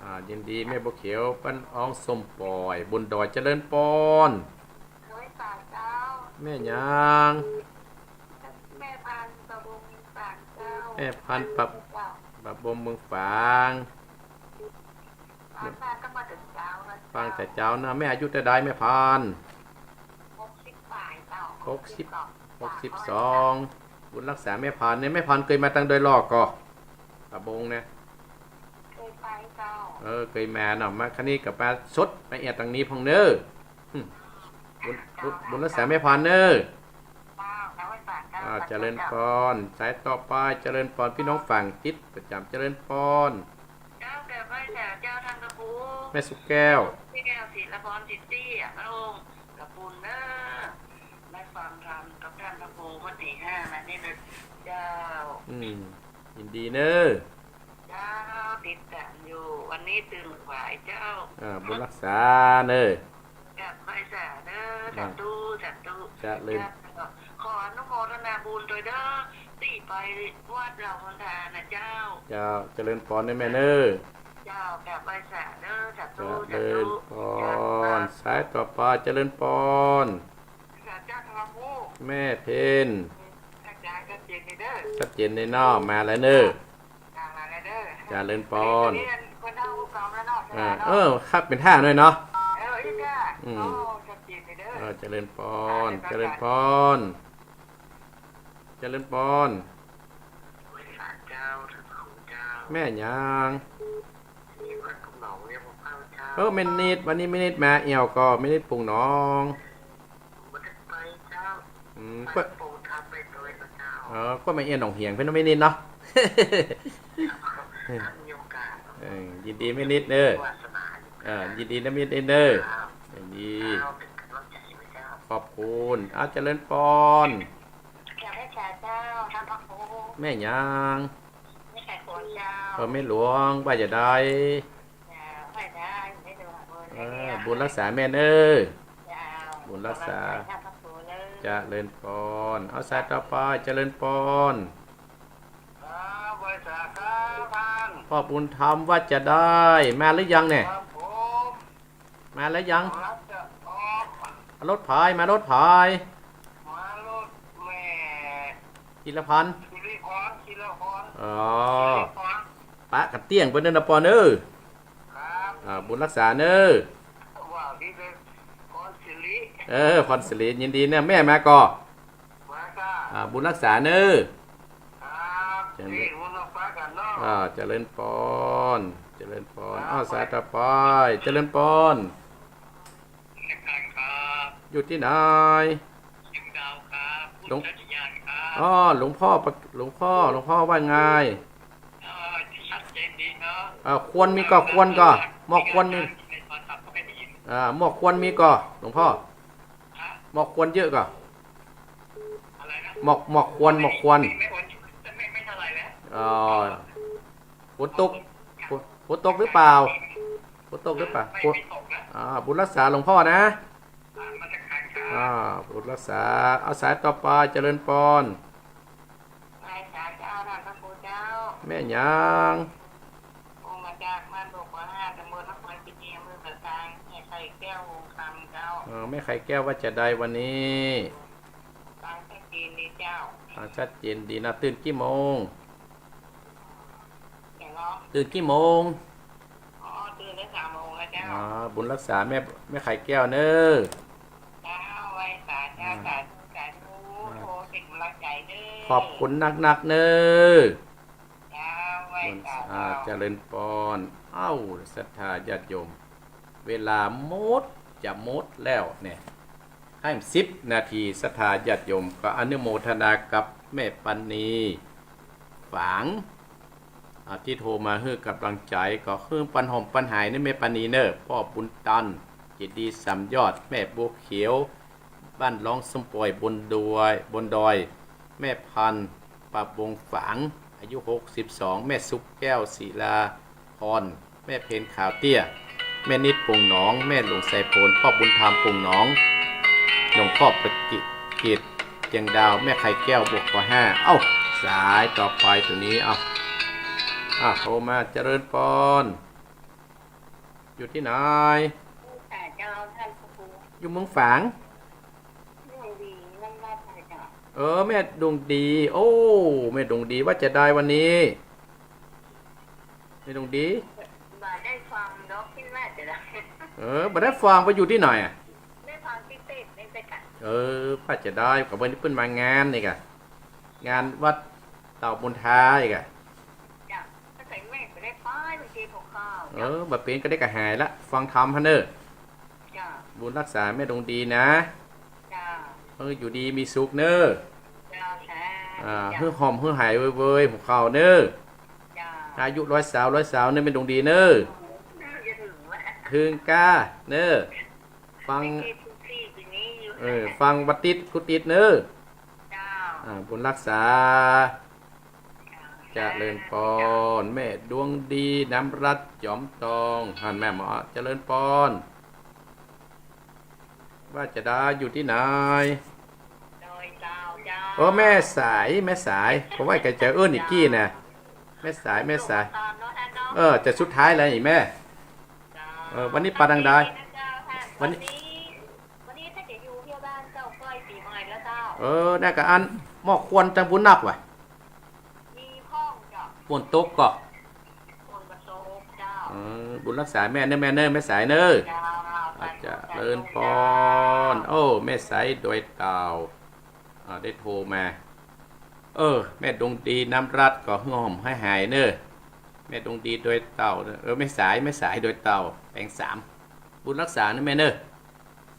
อ่า ยินดีแม่บัวเขียว บ้านอ้องส้มป่อย บนดอย เจริญปอน แม่หยัง แม่พันธุ์ปะบงเมืองฝางเจ้า แม่พันธุ์ปะ ปะบงเมืองฝาง ฟังแต่เจ๊านะ แม่อายุเต้าใดแม่พันธุ์ หกสิบปลายเจ้า หกสิบ หกสิบสอง บุญรักษาแม่พันธุ์เนี่ย แม่พันธุ์เกยมาตางดอยหลอกก่อ ปะบงเนี่ย เกยไปเจ้า เออ เกยมาเนาะ มาครั้งนี้ก็มาสด มาแอวตางนี้พ่องเน้อ อืม บุญ บุญ บุญรักษาแม่พันธุ์เน้อ เจ้า แล้วไหว้สาเจ้า อ่า สาธุ เจริญปอน สายต่อไป เจริญปอน ปี้น้องฝางติดประจ๋ำ เจริญปอน เจ้า กราบไหว้สาเจ้าต้านพระครู แม่สุขแก้ว แก้ว ศิลปร สิทธิ อะ พระองค์ ขอบคุณเน้อ ได้ฟังธรรมกับต้านพระครูเมื่อตีห้ามานี่นะเจ้า อืม ยินดีเน้อ เจ้า ติดต๋ามอยู่ วันนี้ตื่นสายเจ้า อ่า บุญรักษาเน้อ กราบไหว้สาเน้อ อ่า สาธุ สาธุ เจริญ เจ้า ขออนุโมทนาบุญตวยเน้อ ตี้ไปวัดเหล่ามนทานะเจ้า เจ้า เจริญปอนเน้อแม่เน้อ เจ้า กราบไหว้สาเน้อ สาธุ เจริญปอน สาธุ เจ้า สายต่อไป เจริญปอน เจ้า แม่เพ็ญ อาจ๋ารย์ ชัดเจนดีเน้อ ชัดเจนดีเนาะ มาแล้วเน้อ อ่า มาแล้วเน้อ เจริญปอน อันนี้คนเฒ่าผู้เก่าแล้วเนาะ อ่า เออ ครับ เป๋นท่าหน่อยเนาะ เออ อีกอ่ะ อืม โอ้ ชัดเจนดีเน้อ เออ เจริญปอน เจริญปอน เจริญปอน เจ้า เจ้า แม่หยัง เออ แม่นิด วันนี้แม่นิดมาแอ่วก่อ แม่นิดปุ่งหนอง บ่ได้ไปเจ้า อืม ไป ก็ ปลูกทำไปโดยพระเจ้า เออ ก็มาเอียนหนองเหียงเพิ่นเนาะ แม่นิดเนาะ มีโอกาส เออ ยินดีแม่นิดเน้อ วาสนาอยู่ เออ ยินดีนะแม่นิดเน้อ ครับ ยินดี เอาเป็นกำลังใจให้เจ้า ขอบคุณ เอา เจริญปอน กราบไหว้สาเจ้า ต้านพระครู แม่หยัง แม่ไข่ควงเจ้า เออ แม่หลวง ว่าจะได้ เจ้า ไหว้ได้ แม่หลวง เออ บุญรักษาแม่เน้อ เจ้า บุญรักษา ต้านพระครูเน้อ เจริญปอน เอา สายต่อไป เจริญปอน ครับ ไหว้สาครับท่าน พ่อบุญธรรม ว่าจะได้ มาหรือยังเนี่ย ครับผม มาแล้วยัง กำลังจะออก รถไผ มารถไผ มารถแม่ จิรพันธ์ สิริพร จิรพร อ๋อ สิริพร ปะกั๋นเตี้ยงไปเน้อนะปอนเน้อ ครับ อ่า บุญรักษาเน้อ ว่าที่เป็นพรสิริ เออ พรสิริ ยินดีเน้อ แม่มาก่อ มาค่ะ อ่า บุญรักษาเน้อ ครับ เจริญ นี่ บุญรักษากันเนาะ อ่า เจริญปอน เจริญปอน ครับ อ้าว สายต่อไป เจริญปอน อาจ๋ารย์ครับ อยู่ตี้ไหน เชียงดาวครับ หลวง พุทธอุทยานครับ อ๋อ หลวงพ่อปะ หลวงพ่อ หลวงพ่อว่าไง เออ ชัดเจนดีเนาะ เออ ควันมีก่อ ควันก่อ หมอกควันมี ในโทรศัพท์ก็ไม่ได้ยิน อ่า หมอกควันมีก่อ หลวงพ่อ ฮะ หมอกควันเยอะก่อ อะไรนะ หมอก หมอกควัน หมอกควัน ไม่ ไม่ ไม่เท่าไหร่แล้ว อ๋อ ฝนตก ฝน ฝนตกหรือเปล่า ฝนตกหรือเปล่า ไม่ ฝน ไม่ตกนะ อ่า บุญรักษาหลวงพ่อนะ อ่า มาจากใครครับ อ่า บุญรักษา เอา สายต่อไป เจริญปอน ไหว้สาเจ้า ต้านพระครูเจ้า แม่หยัง โอ้ มาจากบ้านบกหัวห้า ตำบลนครพิเชียง อำเภอป่าซาง แม่ไข่แก้ว วงศ์คำเจ้า เออ แม่ไข่แก้ว ว่าจะได้วันนี้ ฟังชัดเจนดีเจ้า ฟังชัดเจนดีนะ ตื่นกี่โมง เดี๋ยวเนาะ ตื่นกี่โมง อ๋อ ตื่นได้สามโมงแล้วเจ้า อ๋อ บุญรักษาแม่ แม่ไข่แก้วเน้อ เจ้า ไหว้สาเจ้า อ่า สาธุ สาธุ อ่า โอ้ เป็นกำลังใจเน้อ ขอบคุณนักๆ เน้อ เจ้า ไหว้สา อ่า เจ้า เจริญปอน เอ้า ศรัทธาญาติโยม เวลาหมด จะหมดแล้วเนี่ย ให้สิบนาที ศรัทธาญาติโยม ก็อนุโมทนากับแม่ปานี ฝาง อ่า ตี้โทรมาหื้อกำลังใจ๋ ก็หื้อปันหอมปันหายเน้อแม่ปานีเน้อ ป้อบุญตัน เจดีย์สามยอด แม่บัวเขียว บ้านร้องส้มป่อยบนดอย บนดอย แม่พันธุ์ ปาบงฝาง อายุหกสิบสอง แม่สุขแก้ว ศิลาพร แม่เพ็ญขาวเตี้ย แม่นิดป่งหนอง แม่หลวงไซโพน ป้อบุญธรรมป่งหนอง หลวงพ่อประกิต เกียรติเจียงดาว แม่ไข่แก้วบกปห้า เอ้า สายต่อไปตัวนี้ เอ้า อ่ะ โทรมา เจริญปอน อยู่ตี้ไหน ค่ะ เจ้า ต้านพระครู อยู่เมืองฝาง ดวงดี บ้านลาดค่ะเจ้า เออ แม่ดวงดี โอ้ แม่ดวงดี ว่าจะได้วันนี้ แม่ดวงดี บ่ได้ฟังดอก คิดว่าจะได้ เออ บ่ได้ฟัง ไปอยู่ตี้ไหนอะ ได้ฟังตี้เทศน์นี่ไปกัน เออ ว่าจะได้ ก็วันนี้เปิ้นมางานนี่กะ งานวัดเต่าบุญทาอีกอะ จ้ะ ถ้าใส่แม่ไปได้ไป บางทีผมก็ เออ บ่เป๋นก็ได้ก็หายละ ฟังธรรมหั้นเน้อ จ้ะ บุญรักษาแม่ดวงดีนะ จ้ะ เออ อยู่ดีมีสุขเน้อ จ้ะ สา อ่า หื้อหอมหื้อหายเวยๆ หมู่เขาเน่อ เจ้า อายุร้อยสาว ร้อยสาวเน่อ แม่ดวงดีเน่อ เถิงก้าเน่อ ฟัง เออ ฟังวันติ๊ดกู้ติ๊ดเน่อ เจ้า อ่า บุญรักษา เจริญปอน แม่ดวงดี น้ำรัตน์ จ๋อมตอง หันแม่หมอ เจริญปอน ว่าจะได้อยู่ตี้ไหน ดอยเต่าเจ้า เออ แม่สาย แม่สาย ผมว่าแกจะเอิ้นอีกกี้นะ แม่สาย แม่สาย เออ จะสุดท้ายแล้วนี่แม่ เจ้า เออ วันนี้ปาดังใด วันนี้ วันนี้ข้าจะอยู่เที่ยวบ้านเจ้าก้อยปีใหม่แล้วเจ้า เออ นั่นก็อันหม้อควันตังบุญนักว่ะ มีพ่องเจ้า ฝนตกก่อ ฝนก็ตกเจ้า เออ บุญรักษาแม่เน่อ แม่เน่อ แม่สายเน่อ เจ้า อาจจะเจริญปอน โอ้ แม่สายดอยเต่า อ่า ได้โทรมา เออ แม่ดวงดี น้ำรัตน์ ก็หื้อหอมหื้อหายเน่อ แม่ดวงดีดอยเต่าเน่อ เออ แม่สาย แม่สายดอยเต่า แปลงสาม บุญรักษาเน่อแม่เน่อ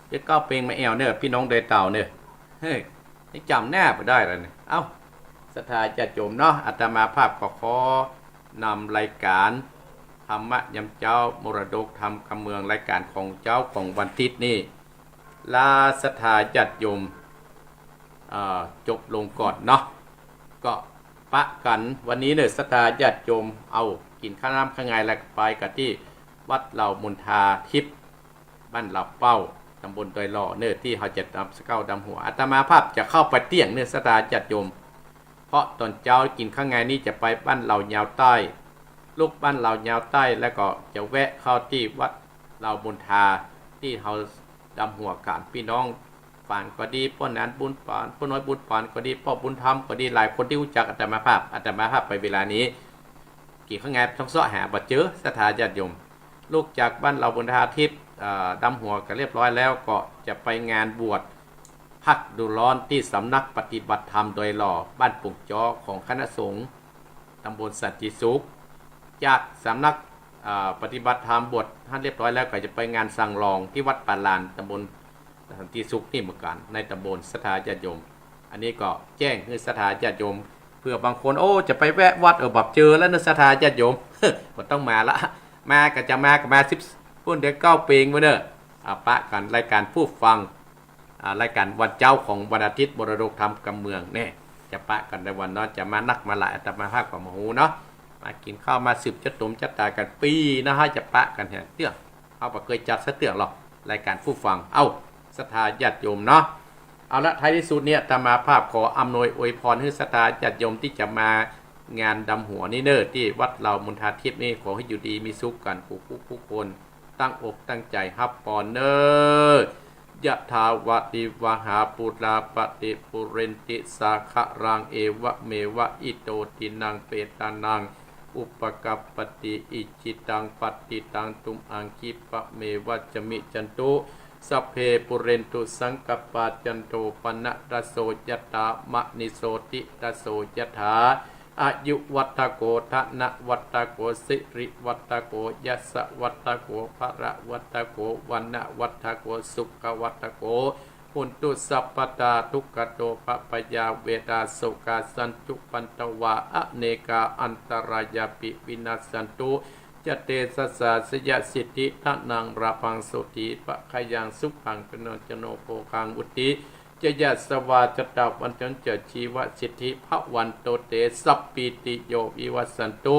เดี๋ยวก้าวเปงมาแอ่วเน่อ ปี้น้องดอยเต่าเน่อ เฮ้ย ยังจ๋ำหน้าบ่ได้เลยเนี่ย เอ้า ศรัทธาญาติโยมเนาะ อาตมาภาพก็ขอนำรายก๋านธรรมะยามเจ๊า มรดกธรรมกำเมือง รายก๋านของเจ๊าของวันติ๊ดนี่ ลาศรัทธาญาติโยม เอ่อ จบลงก่อนเนาะ ก็ปะกั๋นวันนี้เน่อ ศรัทธาญาติโยม เอากิ๋นข้าวน้ำข้าวงายแล้วก็ไปกั๋นตี้วัดเหล่ามนทาทิพย์ บ้านเหล่าเป้า ตำบลดอยหล่อเน่อ ตี้เฮาจะดำเก๊าดำหัว อาตมาภาพจะเข้าไปเตี้ยงเน่อ ศรัทธาญาติโยม เพราะต๋อนเจ๊ากิ๋นข้าวงายนี้จะไปบ้านเหล่ายาวใต้ ลุกบ้านเหล่ายาวใต้แล้วก็จะแวะเข้าตี้วัดเหล่ามนทา ตี้เฮาดำหัวกั๋น ปี้น้องฝานก็ดี ป้อหนานบุญปาน ป้อน้อยบุญปานก็ดี ป้อบุญธรรมก็ดี หลายคนตี้ฮู้จักอาตมาภาพ อาตมาภาพไปเวลานี้ กิ๋นข้าวงายต้องเซาะหาบ่เจอ ศรัทธาญาติโยม ลุกจากบ้านเหล่ามนทาทิพย์ เอ่อ ดำหัวกั๋นเรียบร้อยแล้ว ก็จะไปงานบวชพักฤดูร้อนตี้สำนักปฏิบัติธรรมดอยหล่อ บ้านโป่งจ๊อ ของคณะสงฆ์ตำบลสันติสุข จากสำนัก เอ่อ ปฏิบัติธรรมบวชหั้นเรียบร้อยแล้ว ก็จะไปงานสังหลองตี้วัดป่าลาน ตำบลสันติสุขนี่เหมือนกั๋น ในตำบล ศรัทธาญาติโยม อันนี้ก็แจ้งหื้อศรัทธาญาติโยม เผื่อบางคน โอ้ จะไปแวะวัด เออ บ่เจอแล้วเน่อ ศรัทธาญาติโยม บ่ต้องมาละ มาก็จะมาก็มาสิบ ปุ้นเดี๋ยวก้าวเปงไว้เน่อ อ่ะ ปะกั๋นรายก๋านผู้ฟัง อ่า รายก๋านวันเจ๊าของวันอาทิตย์ มรดกธรรมกำเมืองเนี่ย จะปะกั๋นในวันเนาะ จะมานักมาหลาย อาตมาภาพก็บ่ฮู้เนาะ มากิ๋นข้าว มาสืบจะตุมจะตากั๋น ปี๋นะฮะ จะปะกั๋นแหมเตื้อ เฮาบ่เกยจัดสักเตื้อหรอก รายก๋านผู้ฟัง เอ้า ศรัทธาญาติโยมเนาะ เอาละ ท้ายตี้สุดเนี่ย อาตมาภาพขออำนวยอวยพรหื้อศรัทธาญาติโยมตี้จะมางานดำหัวนี่เน่อ ตี้วัดเหล่ามนทาทิพย์นี่ ขอหื้ออยู่ดีมีสุขกั๋นกู้ กู้ กู้คน ตั้งอกตั้งใจ๋ฮับปอนเน่อ ยะถาวาริวหาปูราปะริปูเรนติสาคะรัง เอวะเมวะอิโตทินังเปตานัง อุปกัปปติ อิจฉิตังปัตถิตัง ตุมหังคิปะเมวะสะมิชฌันตุ สัพเพปูเรนตุสังกัปปา จันโทปะนะระโส ยะถา มะณิโชติระโส ยะถา อายุวัฑฒโข ธนวัฑฒโข สิริวัฑฒโข ยสวัฑฒโข พละวัฑฒโข วรรณวัฑฒโข สุขวัฑฒโข โหนตุสัพพะทา ทุกขะโทมะพะยา เวทนาโศกา สันตุปันทวา อเนกาอันตรายาปิ วินัสสันตุ จะเตชะสา จะยะสิทธิ ธนัง ลาภัง โสติ ภะคะยัง สุขัง พะโน จะโน โภคัง วุฒิ จะยะสวา จะตา วันตัง จะชีวะสิทธิ ภะวันตุ เต สัพพีติโย วิวัชชันตุ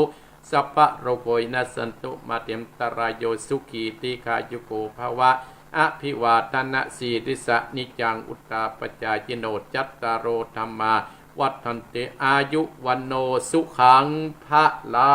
สัพพะโรโค วินัสสันตุ มาเต อันตะราโย สุขี ทีฆายุโก ภะวะ อะภิวาทะนะสีลิสสะ นิจจัง วุฑฒาปะจายิโน จัตตาโร ธัมมา วัฑฒันติ อายุ วัณโณ สุขัง พะลัง